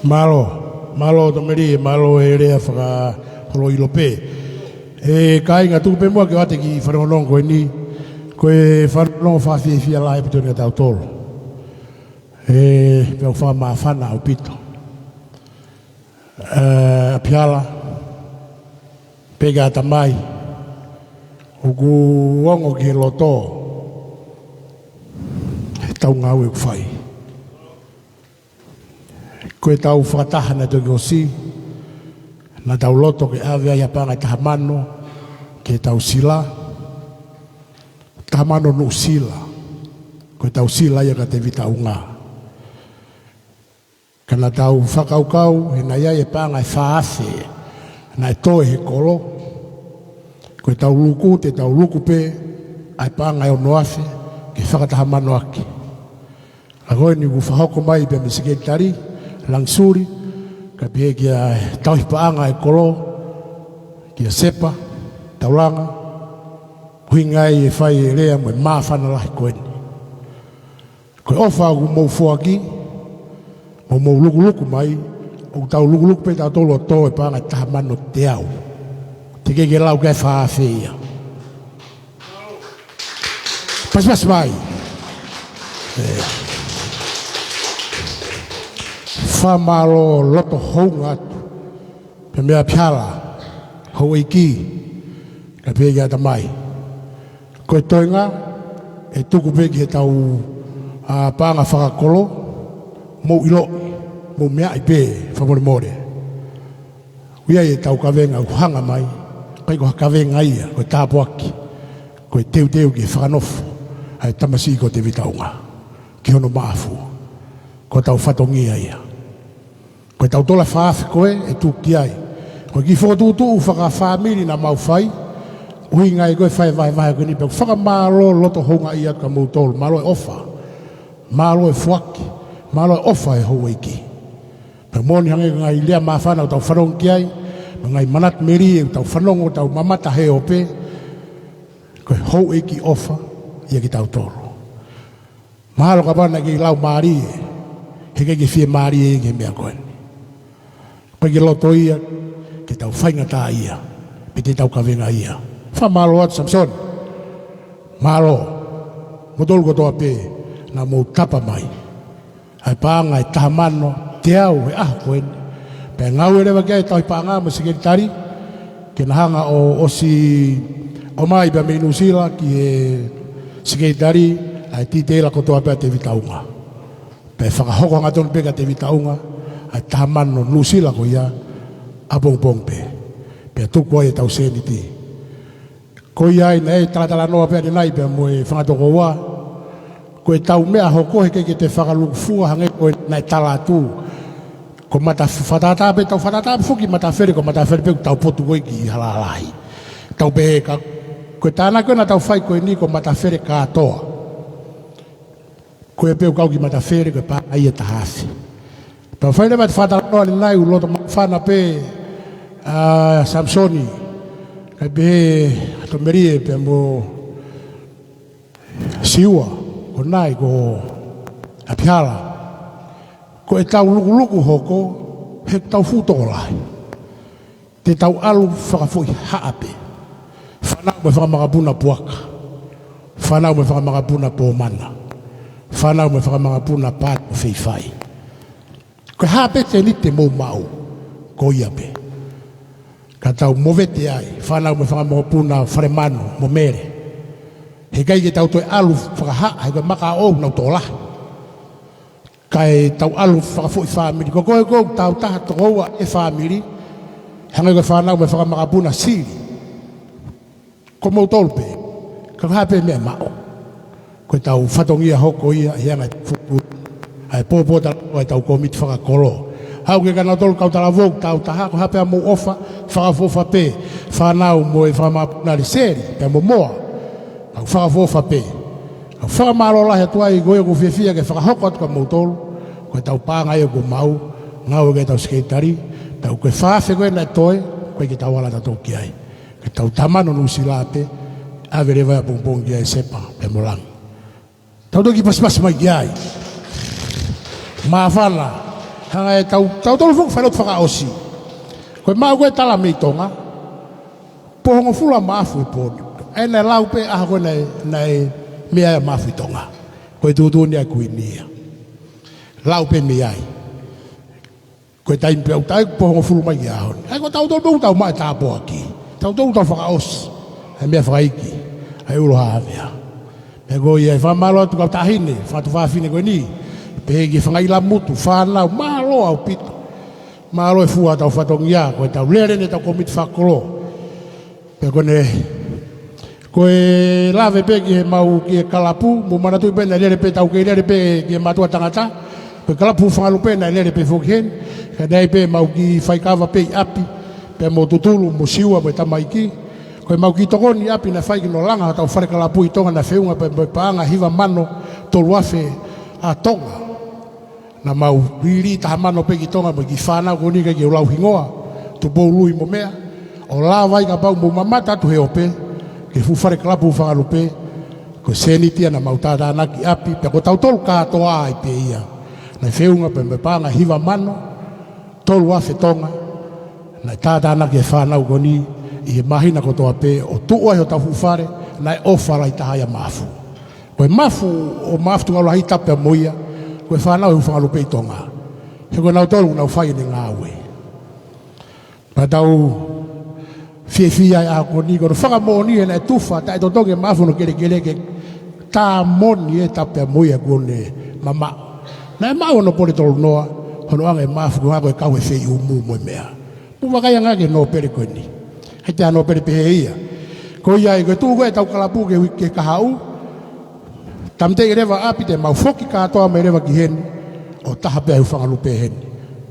Mālō, mālō Tomelī, mālō e lea fakaholo ʻilo pē. ʻE kāinga, tuku pē muʻa ke ʻoatu e kiʻi fanongonongo ko eni, ko e fanongonongo fakafiefia lahi ʻaupito ʻiate kitautolu. ʻE, pea ʻoku fakamāfana ʻaupito. ʻE, ʻApihala, pea ki he ʻatamai, ʻoku ongo ki he loto ʻetau ngāue ʻoku fai. Ko ʻetau fakataha naʻe toki ʻosi, naʻa tau loto ke ʻave ai ha paʻanga ʻe taha mano ki heʻetau sila, taha mano Nuʻusila, ko ʻetau sila ia kia Tevita ʻUnga. Ka naʻa tau fakakaukau, he naʻe ʻi ai e paʻanga ʻe fā afe naʻe toe he kolo, ko ʻetau luku, te tau luku pē ʻa e paʻanga ʻe ono afe ke fakataha mano ʻaki. Ka ko eni kuo fakahoko mai pea mei he Sekelitali, Langsuli, kae pehē kia Tauhi Paʻanga e Kolo, kia Sepa Taulanga, ʻuhinga ia ʻe fai e lea mo e māfana lahi ko eni. Ko e ʻofa ʻoku mou foaki, mo mou lukuluku mai, ʻoku tau lukuluku pē tautolu ʻo toe paʻanga ʻe taha mano teau. Teʻeki ke lau ki ai e fā afe ia. Pasipasi mai. ʻE. Fakamālō loto hounga atu. Pea mei ʻApihala, houʻeiki, kae pehē ki he ʻatamai. Ko e toenga, ʻe tuku pē ki heʻetau, ʻa, paʻanga fakakolo, mou ʻiloʻi, mou meaʻi pē, fakamolemole. ʻOku ʻi ai ʻetau kavenga ʻoku hanga mai, ʻikai ko ha kavenga ia, ko e tāpuaki, ko e teuteu ke fakanofo ʻa e tamasiʻi ko Tevita ʻUnga ki hono maʻafu. Ko hotau fatongia ia. Ko ʻetau tola fā afe ko ē ʻe tuku ki ai. Ko e kiʻi fokotuʻutuʻu fakafāmili naʻa mau fai, ʻuhinga ia ko e fai vahevahe ko eni pē, fakamālō loto houngaʻia atu kia moutolu, mālō e ʻofa. Mālō e foaki, mālō e ʻofa ʻa e houʻeiki. Pea moʻoni hangē ko e ngaahi lea māfana ʻoku tau fanongo ki ai, mo e ngaahi manatu melie ʻoku tau fanongo, tau mamata he ope, ko e houʻeiki ʻofa ia kia kitautolu. Mahalo kapau naʻe kei lau mālie, he ʻikai ke fiemālie ia ki he meʻa ko eni. ʻOku ʻikai ke loto ia ke tau faingataʻaʻia, pe te tau kavengaʻia. Fakamālō atu Samisoni. Mālō. Moutolu kotoa pē naʻa mou tapa mai ʻa e paʻanga ʻe taha mano teau he ʻaho ko eni. Pea ngāue leva ki ai e Tauhi Paʻanga mo e Sekelitali, ke na hanga ʻo ʻosi ʻomai pea mei Nuʻusila ki he Sekelitali ʻa e titeila kotoa pē ʻa Tevita ʻUnga. Pea fakahoko hangatonu pē kia Tevita ʻUnga ʻa e taha mano Nuʻusila ko ia ʻapongipongi pē. Pea tuku ai ʻetau sēniti. Ko ia ai naʻe talatalanoa pē ʻanenai pea mo e fanga tokoua. Ko ʻetau meʻa hoko he ʻikai ke te fakalūkufua hangē ko e naʻe tala atu. Ko Mata-, Fatata pē, tau Fatata pē foki Matafele, ko Matafele pē ʻoku tau potu ko ē ki Halalahi. Tau pehē ka, ko e tānaki ko ē naʻa tau fai ko eni ko Matafele kātoa. Ko e pē ʻoku kau ki Matafele, ko e paʻanga ia ʻe taha afe. Tau fai leva ʻa e fakatalanoa ʻanenai, ʻoku loto māfana pē ʻa Samisoni, kae pehē ʻa Tomelie pea mo Siua, ko ʻanenai ko ʻApihala. Ko ʻetau lukuluku hoko, he tau fuʻu tokolahi. Te tau ʻalu fakafoʻi haʻa pē. Fānau mo e fanga makapuna Puaka. Fānau mo e fanga makapuna Pomana. Fānau mo e fanga makapuna Pāti mo Feifai. Ko e hā pē seniti te mou maʻu, ko ia pē. Ka tau movete ai, fānau mo e fanga makapuna Falemanu mo Mele. Heʻikai ke tau toe ʻalu fakahaʻa, he ko e maka ʻoku nau tokolahi. Kae tau ʻalu fakafoʻi fāmili. Ko koe ʻoku tau taha tokoua ʻi he fāmili. Hangē ko e fānau mo e fanga makapuna Sili. Ko moutolu pē. Ka ko e hā pē meʻa ʻe maʻu. Ko ʻetau fatongia hoko ia, ʻi he anga ʻetau futu. ʻA e pōpōtalanoa ʻetau kōmiti fakakolo. Haʻu ki he kau talavou, kau talavou, tau taha, ko e hā pē ʻa mou ʻofa, fakaʻofoʻofa pē. Fānau mo e fanga makapuna Liseli, pea mo Moa. Kau fakaʻofoʻofa pē. Kau fakamālō lahi atu ai, ko ia ʻoku fiefia ke fakahoko atu kia moutolu. Ko ʻetau paʻanga ia ʻoku mau, ngāue ki heʻetau sekelitali, tau ko e fā afe ko ē naʻe toe, ko e ke tau ala tautolu ki ai. Ke tau tamano Nuʻusila pē, ʻave leva ia pongipongi kia Sepa, pea mo Langi. Tau toki pasipasi mai ki ai. Māfana, hanga ʻe tau, tautolu foki fai lotu fakaʻosi. Ko e maʻu ko ē tala mei Tonga, pō hongofulu ʻa Maʻafu ʻi Pōni. ʻE naʻe lau pē ʻaho ko ē naʻe, naʻe meʻa ai ʻa Maʻafu ʻi Tonga. Ko e tuʻutuʻuni ʻa e Kuini ia. Lau pē mei ai. Ko e taimi pē ʻoku tau pō hongofulu mai ki he ʻaho ni. ʻA ia ko tautolu pē ʻoku tau maʻu e tāpuaki. Tautolu ʻoku tau fakaʻosi ʻa e meʻa fakaiki, ʻa e ʻulu ʻa Havea. Pea ko ia ʻe fakamālō atu kau taʻahine, fatu fafine ko eni. Pehē ki he fanga ʻilamutu, fānau, mālō ʻaupito. Mālō e fua ʻetau fatongia, ko ʻetau lele ʻetau kōmiti fakakolo. Pea ko ʻene, ko e lave pē ki he mau, ki he kalapu, mou manatuʻi pē naʻe lele pē, tau kei lele pē ki he mātuʻa tangata. Ko e kalapu Fangalupe naʻe lele pē foki heni. Ka naʻe ʻi ai pē mau kiʻi faikava pē ʻi ʻapi, pea mo Tutulu, mo Siua, mo e tamaiki. Ko e mau kiʻi tokoni ʻi ʻapi naʻe fai ki hono langa hotau fale kalapu ʻi Tonga naʻe feʻunga pē mo e paʻanga hiva mano tolu afe ʻa Tonga. Naʻa mau liliu taha mano pē ki Tonga mo e kiʻi fānau ko eni ʻikai ke u lau hingoa, Tupou Lui mo meʻa, ʻo lava ai kapau mou mamata atu he ope, ki he fuʻu fale kalapu Fangalupe, ko e seniti ia naʻa mau tātānaki ʻapi, pea ko tautolu kātoa ai pē ia. Naʻe feʻunga pē mo e paʻanga hiva mano tolu afe Tonga, naʻe tātānaki e fānau ko eni ʻi he māhina kotoa pē, ʻo tuʻu ai hotau fuʻu fale, naʻe ʻofa lahi taha ia Maʻafu. Ko e Maʻafu ʻo Maʻafu Tuʻaulahi tapu pea mo ia, ko e fānau ʻa e fuʻu Fangalupe ʻi Tonga. He ko nautolu ʻoku nau fai ʻene ngāue. Pea tau fiefia ai ʻa ko eni, ko hono fakamoʻoni ʻe naʻe tufa, taʻetotongi ʻe Maʻafu hono kelekele ke tā moni ē tapu pea mo ia kuo ne mamaʻo. Naʻe maʻu hono pole tolu noa, hono ʻoange ʻe Maʻafu ko e ngako e kau he feʻiumu mo e meʻa. Mou vakai ange ki he nōpele ko eni. ʻAi pē ha nōpele pehē ia. Ko ia ai, ko e tuʻu ko ē ʻetau kalapu ki he uike kahaʻu. Tāmateʻi leva ʻapi te mau foki kātoa mai leva ki heni. ʻO taha pē ʻa e fuʻu Fangalupe heni.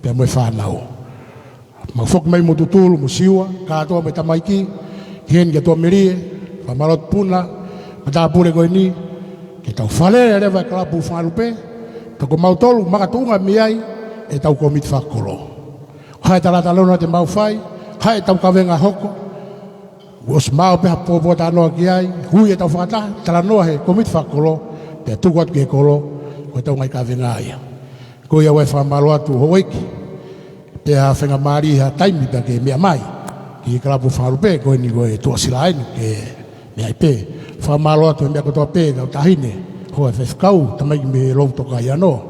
Pea mo e fānau. Mau foki mai mo Tutulu, mo Siua, kātoa mo e tamaiki. Ki heni kia Tuʻamelie, fakamālō atu Puna, matāpule ko eni. Ke tau fale leva e kalapu Fangalupe. Pea ko mautolu, makatuʻunga mei ai, ʻetau kōmiti fakakolo. Hā e talatalanoa te mau fai, hā ʻetau kavenga hoko, ʻosi maʻu pē ha pōpōtalanoa ki ai, hui ʻetau fakataha, talanoa he kōmiti fakakolo, pea tuku atu ki he kolo, ko ʻetau ngaahi kavenga ia. Ko ia ʻoku ou fakamālō atu houʻeiki, pea faingamālie ha taimi pea ke meʻa mai, ki he kalapu Fangalupe, ko eni ko e tuʻasila eni, ke meʻa ai pē, fakamālō atu he meʻa kotoa pē, kau taʻahine, hoa e faifekau, tamaiki mei Loutoka ʻi ano.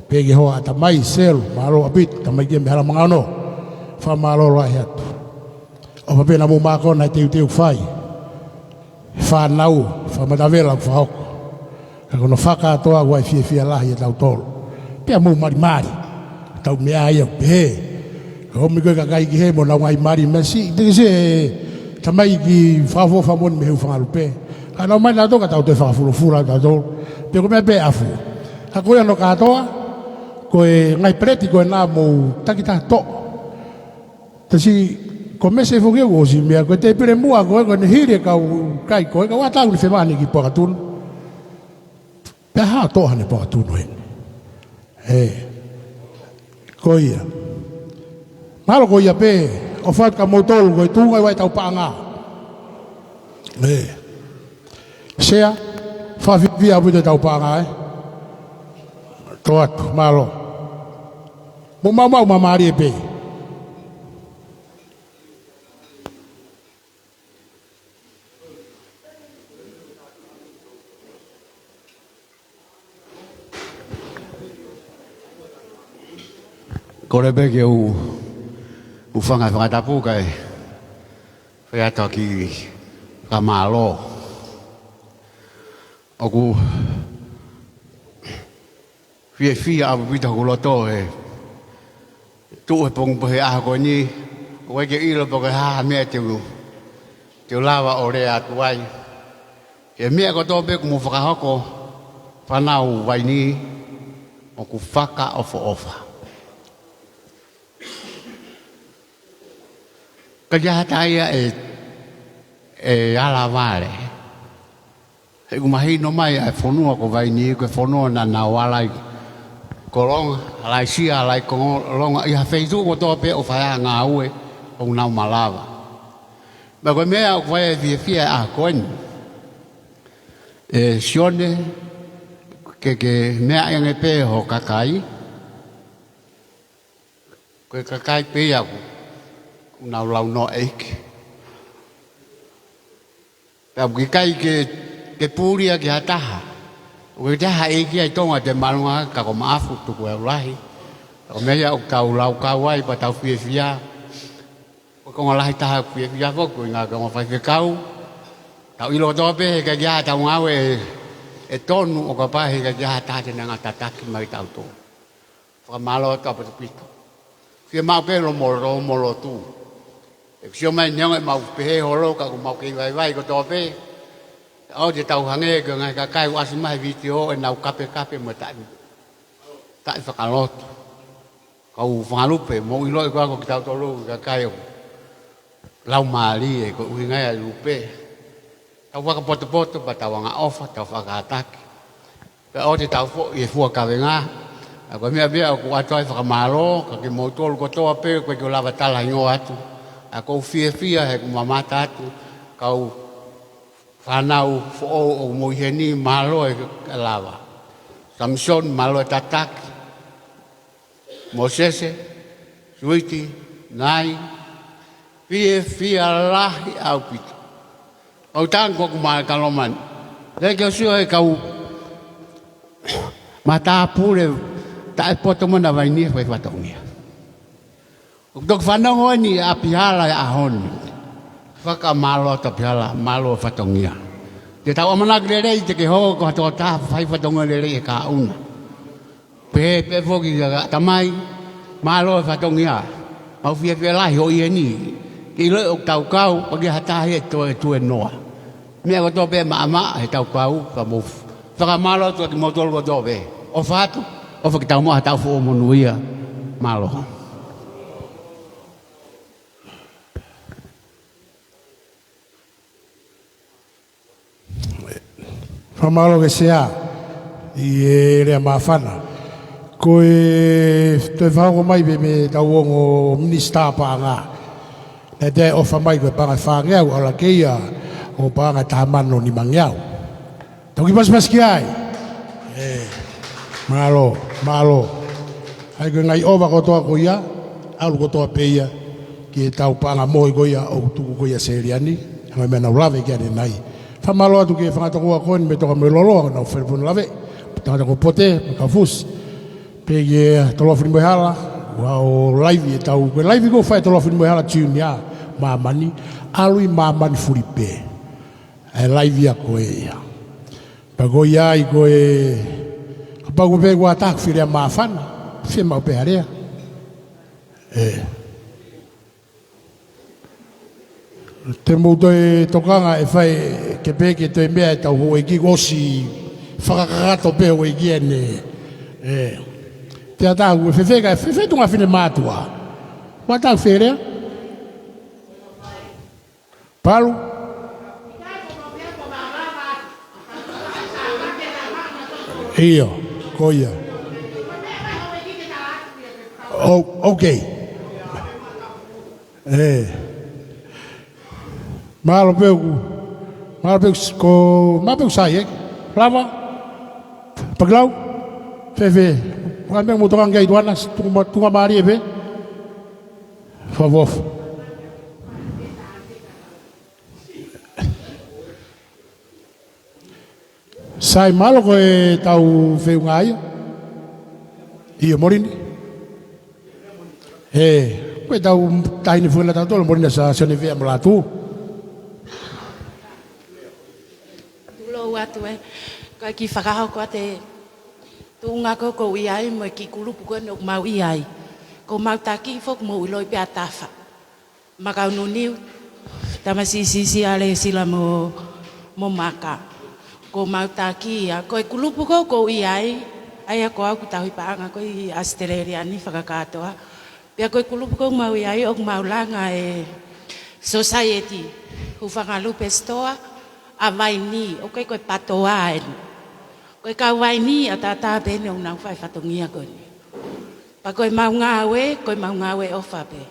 Pea ki he hoa ʻatamai, Selu, mālō ʻaupito, tamaiki mei Halamangano. Fakamālō lahi atu. ʻOfa pē naʻa mou mākona e teuteu fai. Fānau, fakamatavela ʻoku fakahoko. Ka ko hono fakakātoa ʻoku ʻi ai e fiefia lahi ʻia tautolu. Pea mou malimali. Tau meʻa ia ʻo pehē. Ka ʻomi ko ē kakai ki hē mo ʻenau ngaahi mali mesi. Te ke se tamaiki fakaʻofoʻofa moʻoni mei he fuʻu Fangalupe. Ka nau mai nautolu ka tau toe fakafulufula tautolu. Pea ko e meʻa pē ʻafu. Ka ko ia hono kātoa. ko e ngaahi peleti ko ena mou takitaha toʻo. Tasi, ko e mese foki ʻoku ʻosi meʻa, ko e tēpile muʻa ko ē, ko ʻene hili e kau kai ko ē, kau ʻatā ʻoku ne femahani ki Puakatunu. Pea hā toʻo haʻane Puakatunu heni. ʻE. Ko ia. Mālō ko ia pē, ʻofa atu kia moutolu, ko e tuʻunga ia ʻetau paʻanga. ʻE. Sea, fakafiefia ʻaupito ʻetau paʻanga, ē. Tō atu, mālō. Mou maumau māmālie pē. Kole pē ke u, u hūfanga he fakatapu kae fai atu ha kiʻi fakamālō. ʻOku fiefia ʻaupito hoku loto he tuʻu he pongipongi he ʻaho ko eni, ʻoku ʻikai ke u ʻilo pe ko e hā ha meʻa te u, te u lava ʻo lea atu ai. He meʻa kotoa pē kuo mou fakahoko, fānau Vainī, ʻoku fakaʻofoʻofa. Ka ʻi ai ha taha ia ʻe, ʻe ala vale. He ʻoku mahino mai ʻa e fonua ko Vainī, ko e fonua naʻa nau ala ai Kolonga, ala ai Sia, ala ai Kolonga, ʻi ha feituʻu kotoa pē ʻoku fai ai e ngāue, ʻoku nau malava. Pea ko e meʻa ʻoku fai ai e fiefia he ʻaho ko eni, ē Sione, ke, ke meaʻi ange pē ho kakai, ko e kakai pē ia ʻoku nau launoa ʻeiki. Pea ʻoku ʻikai ke, ke puli ia ki ha taha. ʻOku ʻikai ke ʻi ai ha ʻeiki ia ʻi Tonga te māʻolunga ka ko Maʻafu Tukuʻeau Lahi. Pea ko e meʻa ia ʻoku tau laukau ai pea tau fiefia. Ko e konga lahi taha ʻoku fiefia foki, ko e ngaahi konga faifekau. Tau ʻilo kotoa pē he ʻikai ke ʻi ai haʻatau ngāue ʻe, ʻe tonu ʻo kapau he ʻikai ke ʻi ai ha taha te ne hanga ʻo tataki mai kitautolu. Fakamālō atu ʻaupito. Fiemaʻu pē lomo, lomo lotu. ʻOku sio mai neongo ʻemau pehē holo ka ʻoku mau kei vaivai kotoa pē. ʻOua te tau hangē ko e ngaahi kakai ʻoku ʻasi mai he vitiō ʻenau kapekape mo e taʻe, taʻe fakalotu. Kau fakalupe, mou ʻiloʻi ko e ako kitautolu kakai ʻoku laumālie, ko e ʻuhinga ia e lupe. Tau fakapotopoto, pea tau angaʻofa, tau fakakātaki. Pea ʻoua te tau foʻi he fua kavenga. ʻA ko e meʻa pē ia ʻoku ʻoatu ai e fakamālō, ka kimoutolu kotoa pē, ʻoku ʻikai ke u lava talahingoa atu. ʻA ʻoku ou fiefia he ʻoku mamata atu, kau fānau foʻou ʻoku mou ʻi heni, mālō e lava. Samisoni, mālō e tataki. Mōsese, Suiti, Nai, fiefia lahi ʻaupito. Kau tango ʻoku mākalo mani. Lele ke u sio he kau matāpule taʻe poto mo na Vainī he fai fatongia. ʻOku toki fanongo eni ʻa Pihala he ʻaho ni. Fakamālō atu ʻa Pihala, mālō e fatongia. Te tau ʻamanaki lelei te ke hoko ko ha tokotaha fai fatongia lelei he kahaʻu na. Pehē pē foki kia Tamai, mālō e fatongia. Mau fiefia lahi hoʻo ʻi heni. Ke ʻiloʻi ʻoku tau kau, ʻoku ʻikai ha taha ia ʻe toe tuēnoa. Meʻa kotoa pē maʻamaʻa he tau kau, ka mou fakamālō atu kimoutolu kotoa pē. ʻOfa atu, ʻofa ke tau maʻu ha taʻu foʻou monūʻia. Mālō. Fakamālō ki he Sea ʻi he lea māfana. Ko e toe fakahoko mai pē mei heʻetau ongo minisitā paʻanga. Naʻe toe ʻofa mai ko e paʻanga ʻe fāngeau, ʻalu hake ia ʻo paʻanga ʻe taha mano nimangeau. Tau kiʻi pasipasi ki ai. ʻE, mālō, mālō. ʻA ia ko e ngaahi ʻova kotoa ko ia, ʻalu kotoa pē ia ki heʻetau paʻanga mohe ko ia ʻoku tuku ko ia Seliani, hangē ko e meʻa naʻa ku lave ki ai ʻanenai. Fakamālō atu ki he fanga tokoua ko eni mei Tonga mo e Loloa, naʻa nau fai e fono lave, tangata ko Pote, mo Kafusi. Pea ki he Toloa Funimoehala, ʻoku ʻi ai e laivi ʻetau, ko e laivi ʻoku fai ʻe Toloa Funimoehala Junior, māmani, ʻalu ʻi māmani fuli pē. ʻA e laivi ia ko ē ia. Pea ko ia ai ko e, kapau ko e pē ʻoku ʻatā ha fili ʻa māfana, fiemaʻu pē ha lea. ʻE. Te mou toe tokanga ʻe fai ke pehē ke toe meʻa ʻetau houʻeiki, kuo ʻosi fakakakato pē houʻeiki ʻanenai. ʻE. Te ʻatā ʻe fēfē ka fēfē tuʻunga fine mātuʻa. Ua tau fēlea. Palu. ʻIo, ko ia. Oh, okay. ʻE. Mālō pē ʻoku. Mālō pē ʻoku s-, ko, mālō pē ʻoku sai, ē? Lava. Pakilau. Fēfē. Ua me mo toka ngai tuana, s-, tuku ma-, tuku mālie pē. Fafo. Sai mālō ko e tau feʻunga ia. ʻIo, Molini. ʻE, ko e tau taʻahine fuela tau tolo, Molini sa sone vea mo latu. Tulou atu ē, ka ki fakahoko atu e tuʻunga ko ē ʻoku ou ʻi ai mo e kiʻi kulupu ko eni ʻoku mau ʻi ai. Ko mau taki foki mo ʻiloʻi pē ʻa Tafa. Makaununiu, tamasiʻi siʻisiʻi ʻa Lesila mo, mo Maka. Ko mau taki ia, ko e kulupu ko ē ʻoku ou ʻi ai, ʻa ia ko au ʻoku tauhi paʻanga ko ē ʻi ʻAositelēlia ni fakakātoa. Pea ko e kulupu ko ē ʻoku mau ʻi ai, ʻoku mau langa e society, Hūfanga Lupe Store, ʻa Vaini, ʻoku ʻikai ko e patoa eni. Ko e kau Vaini ʻataʻatā pē eni ʻoku nau fai fatongia ko eni. Pea ko e mau ngāue, ko e mau ngāue ʻofa pē.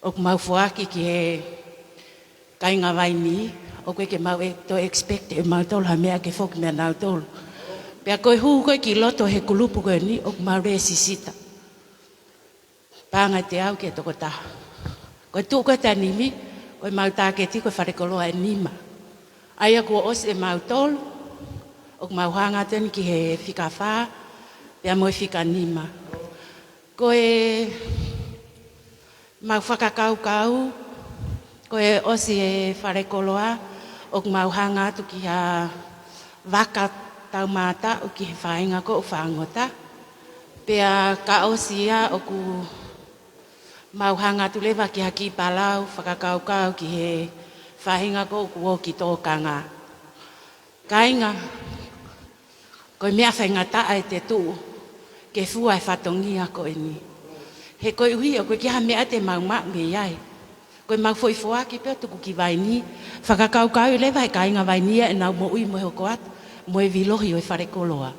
ʻOku mau foaki ki he kāinga Vaini, ʻoku ʻikai ke mau e-, toe expect ʻe mautolu ha meʻa ke foki meia nautolu. Pea ko e hū ko ē ki loto he kulupu ko eni, ʻoku mau lēsisita. Paʻanga ʻe teau ki he tokotaha. Ko e tuʻu ko ē he taimi ni, ko e mau tāketi ko e falekoloa ʻe nima. ʻA ia kuo ʻosi ʻe mautolu, ʻoku mau hanga atu eni ki he fika fā, pea mo e fika nima. Ko e mau fakakaukau, ko e ʻosi e falekoloa, ʻoku mau hanga atu ki ha vaka taumātaʻu ki he faʻahinga ko ē ʻoku fāngota. Pea ka ʻosi ia ʻoku mau hanga atu leva ki ha kiʻi palau fakakaukau ki he faʻahinga ko ē ʻoku ō ki tōkanga. Kāinga, ko e meʻa faingataʻa ʻete tuʻu ke fua e fatongia ko eni. He koeʻuhi ʻoku ʻikai ha meʻa te mau maʻu mei ai. Ko e mau foʻi foaki pē ʻo tuku ki Vaini, fakakaukauʻi leva he kāinga Vaini ia ʻenau moʻui mo e hoko atu, mo e vilohi ʻo e falekoloa.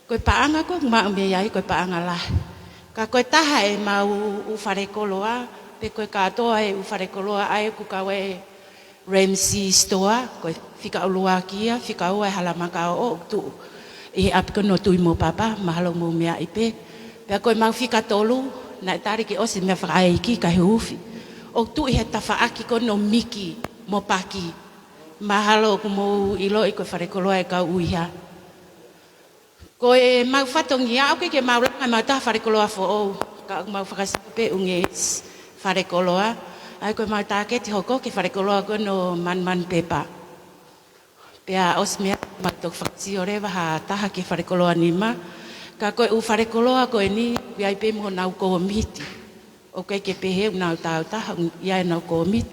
Ko e paʻanga ko ē ʻoku maʻu mei ai, ko e paʻanga lahi. Ka ko e taha e mau ʻū falekoloa, pe ko e kātoa e ʻū falekoloa ʻa ia ʻoku kau ai e Ramsey Store, ko e fika ʻuluaki ia, fika ua e hala makaoʻo ʻoku tuʻu ʻi he ʻapi ko eni ʻo Tuʻi mo Papa, mahalo mou meaʻi pē. Pea ko e mau fika tolu, naʻe tali ke ʻosi meʻa fakaʻeiki kae huufi. ʻOku tuʻu ʻi he tafaʻaki ko eni ʻo Miki mo Paki. Mahalo ʻoku mou ʻiloʻi ko e falekoloa e kau ʻuiha. Ko e mau fatongia, ʻoku ʻikai ke mau langa e mau taha falekoloa foʻou, ka ʻoku mau fakasau pē ʻū ngeʻesi falekoloa, ʻa ia ko e mau tāketi hoko ki he falekoloa ko eni ʻo Manumanu Pepa. Pea ʻosi meʻa mau toki fakasio leva ha taha ki he falekoloa nima, ka ko e ʻū falekoloa ko eni, ʻoku ʻi ai pē mo honau kōmiti. ʻOku ʻikai ke pehē ʻoku nau taautaha, ʻoku ʻi ai ʻenau kōmiti.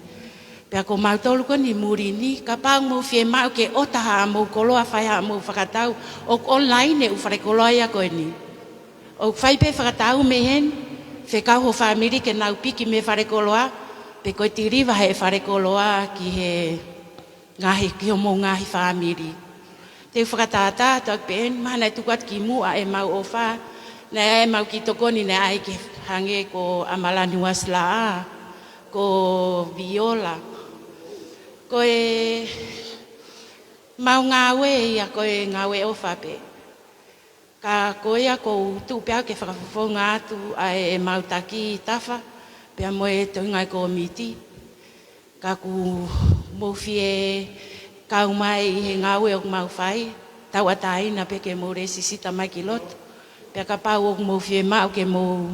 Pea ko mautolu ko eni muli ni, kapau ʻoku mou fiemaʻu ke ʻota haʻamou koloa, fai haʻamou fakatau, ʻoku online e ʻū falekoloa ia ko eni. ʻOku fai pē fakatau mei heni, fekau ho fāmili ke nau piki mei he falekoloa, pe ko e tiliva he falekoloa ki he ngaahi, ki homou ngaahi fāmili. Te u fakatātā atu pē eni, mahalo naʻe tuku atu ki muʻa e mau ʻofa, naʻe ʻi ai e mau kiʻi tokoni naʻe ʻai ke hangē ko ʻAmalani Uasilaʻā, ko Viola. Ko e mau ngāue ia ko e ngāue ʻofa pē. Ka ko ia ʻoku ou tuʻu pē au ke fakafofonga atu ʻa e mau taki Tafa, pea mo e toenga e kōmiti. Ka ʻoku mou fie kau mai ʻi he ngāue ʻoku mau fai, tauʻatāina pē ke mou lēsisita mai ki loto. Pea kapau ʻoku mou fiemaʻu ke mou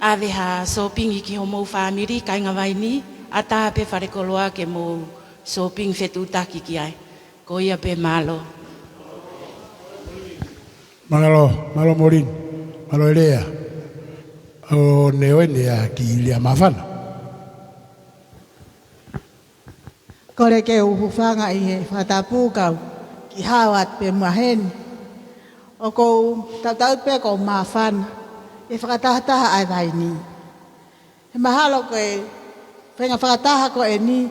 ʻave ha sōpingi ki homou fāmili, kāinga Vaini, ʻatā pē falekoloa ke mou sōpingi fetuʻutaki ki ai. Ko ia pē, mālō. Mālō, mālō Molini, mālō e lea. ʻO ne ʻoe ne a ki Lea Mafana. Kole ke u hūfanga ʻi he fakatapu kau kiʻi hao atu pē muʻa heni. ʻOku ou tautau pē ʻoku ou māfana he fakatahataha ʻa e vaini. He mahalo ko e faʻahinga fakataha ko eni,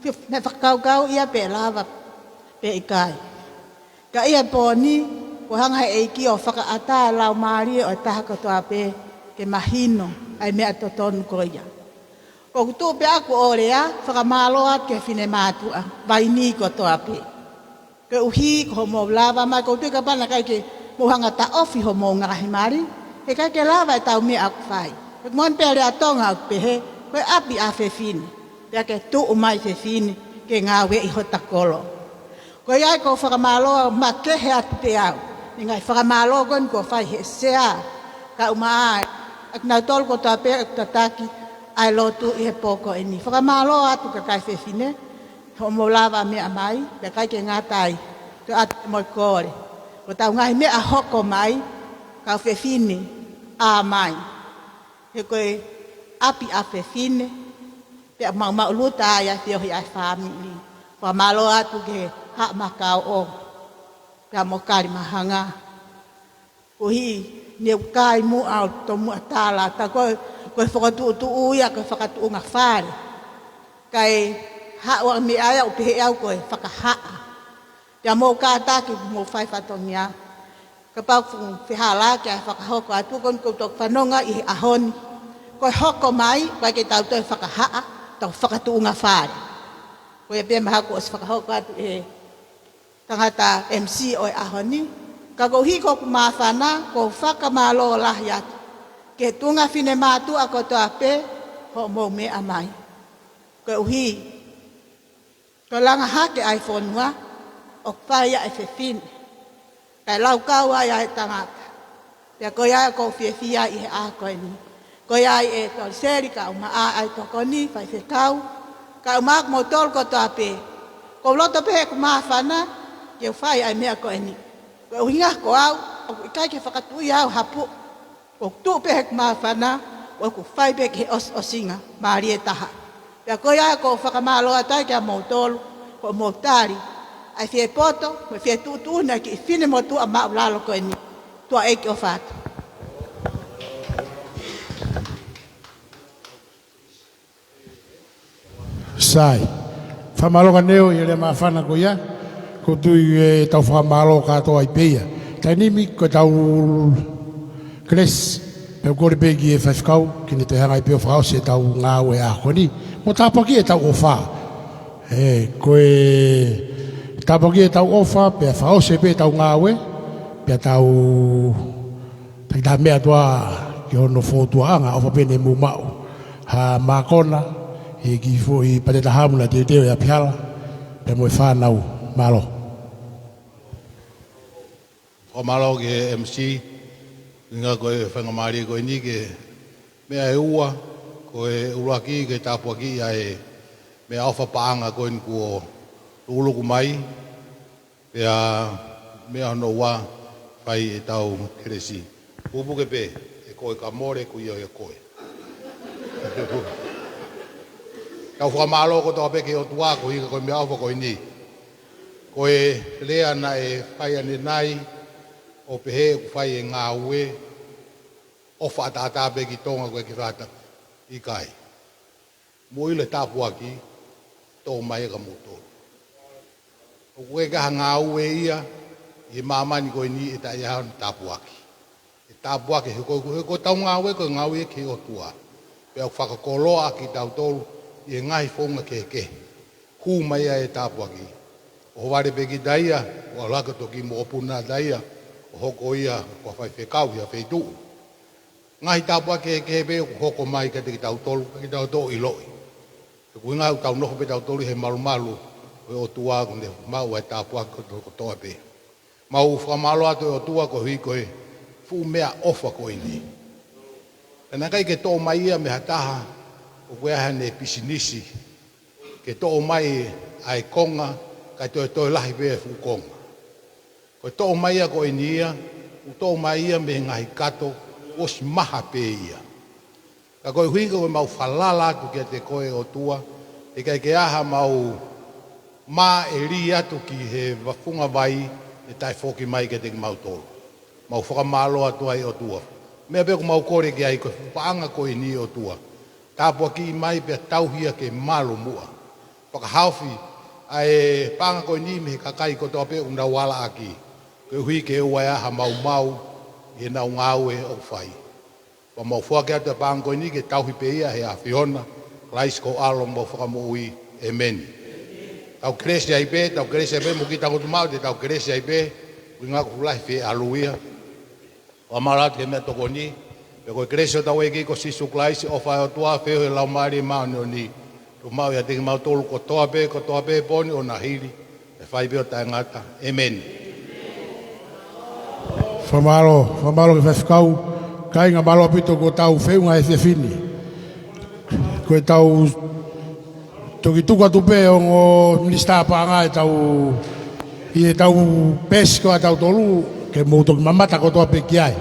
meʻa fakakaukau ia pe ʻe lava pe ʻikai. Ka ʻi he pō ni, kuo hanga he ʻEiki ʻo fakaʻatā e laumālie ʻo e taha kotoa pē ke mahino ʻa e meʻa totonu ko ia. ʻOku ou tuʻu pē ʻaku ʻo lea fakamālō atu ki he finemātuʻa vaini kotoa pē. Koeʻuhi ko hoʻomou lava mai, ʻoku ou tui kapau naʻe ʻikai ke mou hanga ʻo taʻofi hoʻomou ngaahi mali, he ʻikai ke lava ʻetau meʻa ʻoku fai. He moʻoni pē lea Tonga ʻoku pehē, ko e ʻapi ʻa fefine, pea ke tuʻu mai fefine ke ngāueʻi hota kolo. Ko ia ai ʻoku ou fakamālō makehe atu pē au, ʻi he ngaahi fakamālō ko eni kuo fai he sea, kae ʻumaʻā ʻa kinautolu kotoa pē ʻoku tataki ʻa e lotu ʻi he pō ko eni. Fakamālō atu kakai fefine, hoʻomou lava meʻa mai, pea ʻikai ke ngata ai, toe ʻatu mo e kole. Ko ʻetau ngaahi meʻa hoko mai, kau fefine, ʻā mai. He ko e ʻapi ʻa fefine, pea maʻumaʻuluta ai ʻa e feohi ʻa e fāmili. Fakamālō atu ki he Haʻa Makaoʻo, pea mo Kalimahanga. Koeʻuhi ne u kai muʻa ʻo tomuʻa tala, tā ko e, ko e fakatuʻutuʻu ia, ko e fakatuʻunga fale. Kae haʻu ʻa e meʻa ia ʻo pehē ʻe au ko e fakahaʻa. Pea mou kātaki, mou fai fatongia. Kapau ʻoku fehālaaki ʻa e fakahoko atu ko eni ʻoku ou toki fanongo ʻi he ʻaho ni. Ko e hoko mai, ʻikai ke tau toe fakahaʻa, tau fakatuʻunga fale. Ko ia pē mahalo kuo ʻosi fakahoko atu ʻe he tangata M C ʻo e ʻaho ni. Ka koeʻuhi ko ʻeku māfana, ʻoku ou fakamālō lahi atu ki he tuʻunga finemātuʻa kotoa pē, hoʻomou meʻa mai. Koeʻuhi, ko e langa hake ʻa e fonua, ʻoku fai ia ʻe fefine. Kae laukau ai ʻa e tangata. Pea ko ia ʻoku ou fiefia ʻi he ʻaho ko eni. Ko ia ʻe Toliseli kae ʻumaʻā ʻa e tokoni, faifekau. Kae ʻumaʻā kimoutolu kotoa pē. ʻOku ou loto pē heʻeku māfana, ke u fai ʻa e meʻa ko eni. Ko e ʻuhinga ko au, ʻoku ʻikai ke fakatuʻia au ha puʻu. ʻOku ou tuʻu pē heʻeku māfana, ʻoku ou fai pē ki he ʻos-, ʻosinga, mālie taha. Pea ko ia ʻoku ou fakamālō atu ai kiate kimoutolu, hoʻomou tali ʻa e fie poto, mo e fie tuʻutuʻuni ʻa e kiʻi finemotuʻa māʻulalo ko eni. Tuʻa ʻeiki ʻofa atu. Sai. Fakamālō ʻaneafi ʻi he lea māfana ko ia, ʻoku ou tui ʻe tau fakamālō kātoa ai pē ia. Taimi ni ko ʻetau kelesi, pea u kole pē ki he faifekau, ke ne toe hanga ai pē ʻo fakaʻosi ʻetau ngāue ʻaho ni. Mo tāpuakiʻi ʻetau ʻofa. ʻE, ko e tāpuakiʻi ʻetau ʻofa, pea fakaʻosi pē ʻetau ngāue, pea tau taki taha meʻa atu ā ki hono fōtuaʻanga, ʻofa pē ne mou maʻu ha mākona, ʻi he kiʻi foʻi pate tahamu naʻe teuteu ʻe ʻApihala, pea mo e fānau. Mālō. Fakamālō ki he M C, ʻuhinga ko e faingamālie ko eni ki he meʻa ʻe ua, ko e ʻuluaki ki he tāpuakiʻi ʻa e meʻaʻofa paʻanga ko eni kuo lukuluku mai, pea meʻa hono ua fai ʻetau kelesi. Pupuke pē, ʻe koe ka mole ko ia ʻe koe. Tau fakamālō kotoa pē ki he ʻOtua koeʻuhi ko e meʻaʻofa ko eni. Ko e lea naʻe fai ʻanenai, ʻo pehē ʻoku fai e ngāue, ʻofa ʻataʻatā pē ki Tonga ko e kiʻi fata. ʻIkai. Mou ʻilo e tāpuaki, tō mai ʻa kimoutolu. ʻOku ʻikai ha ngāue ia ʻi he māmani ko eni ʻe taʻe ʻi ai hano tāpuaki. ʻE tāpuaki he ko, he ko ʻetau ngāue ko e ngāue ki he ʻOtua. Pea ʻoku fakakoloa kitautolu ʻi he ngaahi founga kehekehe. Hū mai ai e tāpuaki. ʻOhovale pē kita ia, ʻo ʻalu hake ʻo toki mokopuna ʻa ia, ʻo hoko ia ko ha faifekau ʻi ha feituʻu. Ngaahi tāpuaki kehekehe pē ʻoku hoko mai kiate kitautolu, ka kitautolu ʻiloʻi. He ko e ʻuhinga ʻoku tau nofo pē tautolu ʻi he malumalu ʻo e ʻOtua, ʻoku ne maʻu ʻa e tāpuaki kotoa, kotoa pē. Mau fakamālō atu e ʻOtua koeʻuhi ko e fuʻu meʻaʻofa ko eni. Pea naʻe ʻikai ke toʻo mai ia mei ha taha ʻoku ʻi ai haʻane pisinisi, ke toʻo mai ʻa e konga, kae toe toe lahi pē ʻa e fuʻu konga. Ko e toʻo mai ia ko eni ia, ʻoku toʻo mai ia mei he ngaahi kato, ʻosi maha pē ia. Ka koeʻuhi ko ʻemau falala atu kiate koe ʻOtua, ʻe ʻikai ke ʻi ai haʻamau māʻeli atu ki he vafunga vai ʻe taʻe foki mai kiate kimautolu. Mau fakamālō atu ai ʻOtua. Meʻa pē ʻoku mau kole ki ai ko e paʻanga ko eni ʻOtua. Tāpuakiʻi mai pea tauhi ia ke malu muʻa. Fakahaofi ʻa e paʻanga ko eni mei he kakai kotoa pē ʻoku nau ala ʻaki. Koeʻuhi ke ʻoua ʻe ʻi ai ha maumau ʻi heʻenau ngāue ʻoku fai. Pea mau foaki atu e paʻanga ko eni ke tauhi pē ia he ʻAfiona, Kalaisi ko ho ʻAlo mo e Fakamoʻui. ʻEmeni. Tau kelesi ai pē, tau kelesi ai pē, mo ki tangutu mau te tau kelesi ai pē, ʻuhinga ko e lahi feʻalu ia. Fakamālō atu ki he meʻatokoni, pea ko e kelesi ʻa hotau ʻEiki ko Sīsū Kalaisi, ʻofa ʻa e ʻOtua, feohi ʻa e Laumālie Māʻoniʻoni, tuʻu maʻu ʻiate kimautolu kotoa pē, kotoa pē pō ni ʻo na hili, ʻe fai pē ʻo taʻengata. ʻEmeni. Fakamālō, fakamālō ki he faifekau, kāinga, mālō ʻaupito ko ʻetau feʻunga he efiafi ni. Ko ʻetau toki tuku atu pē ʻa e ongo minisitā paʻanga ʻi heʻetau, ʻi heʻetau peesi ko ia ʻatautolu, ke mou toki mamata kotoa pē ki ai.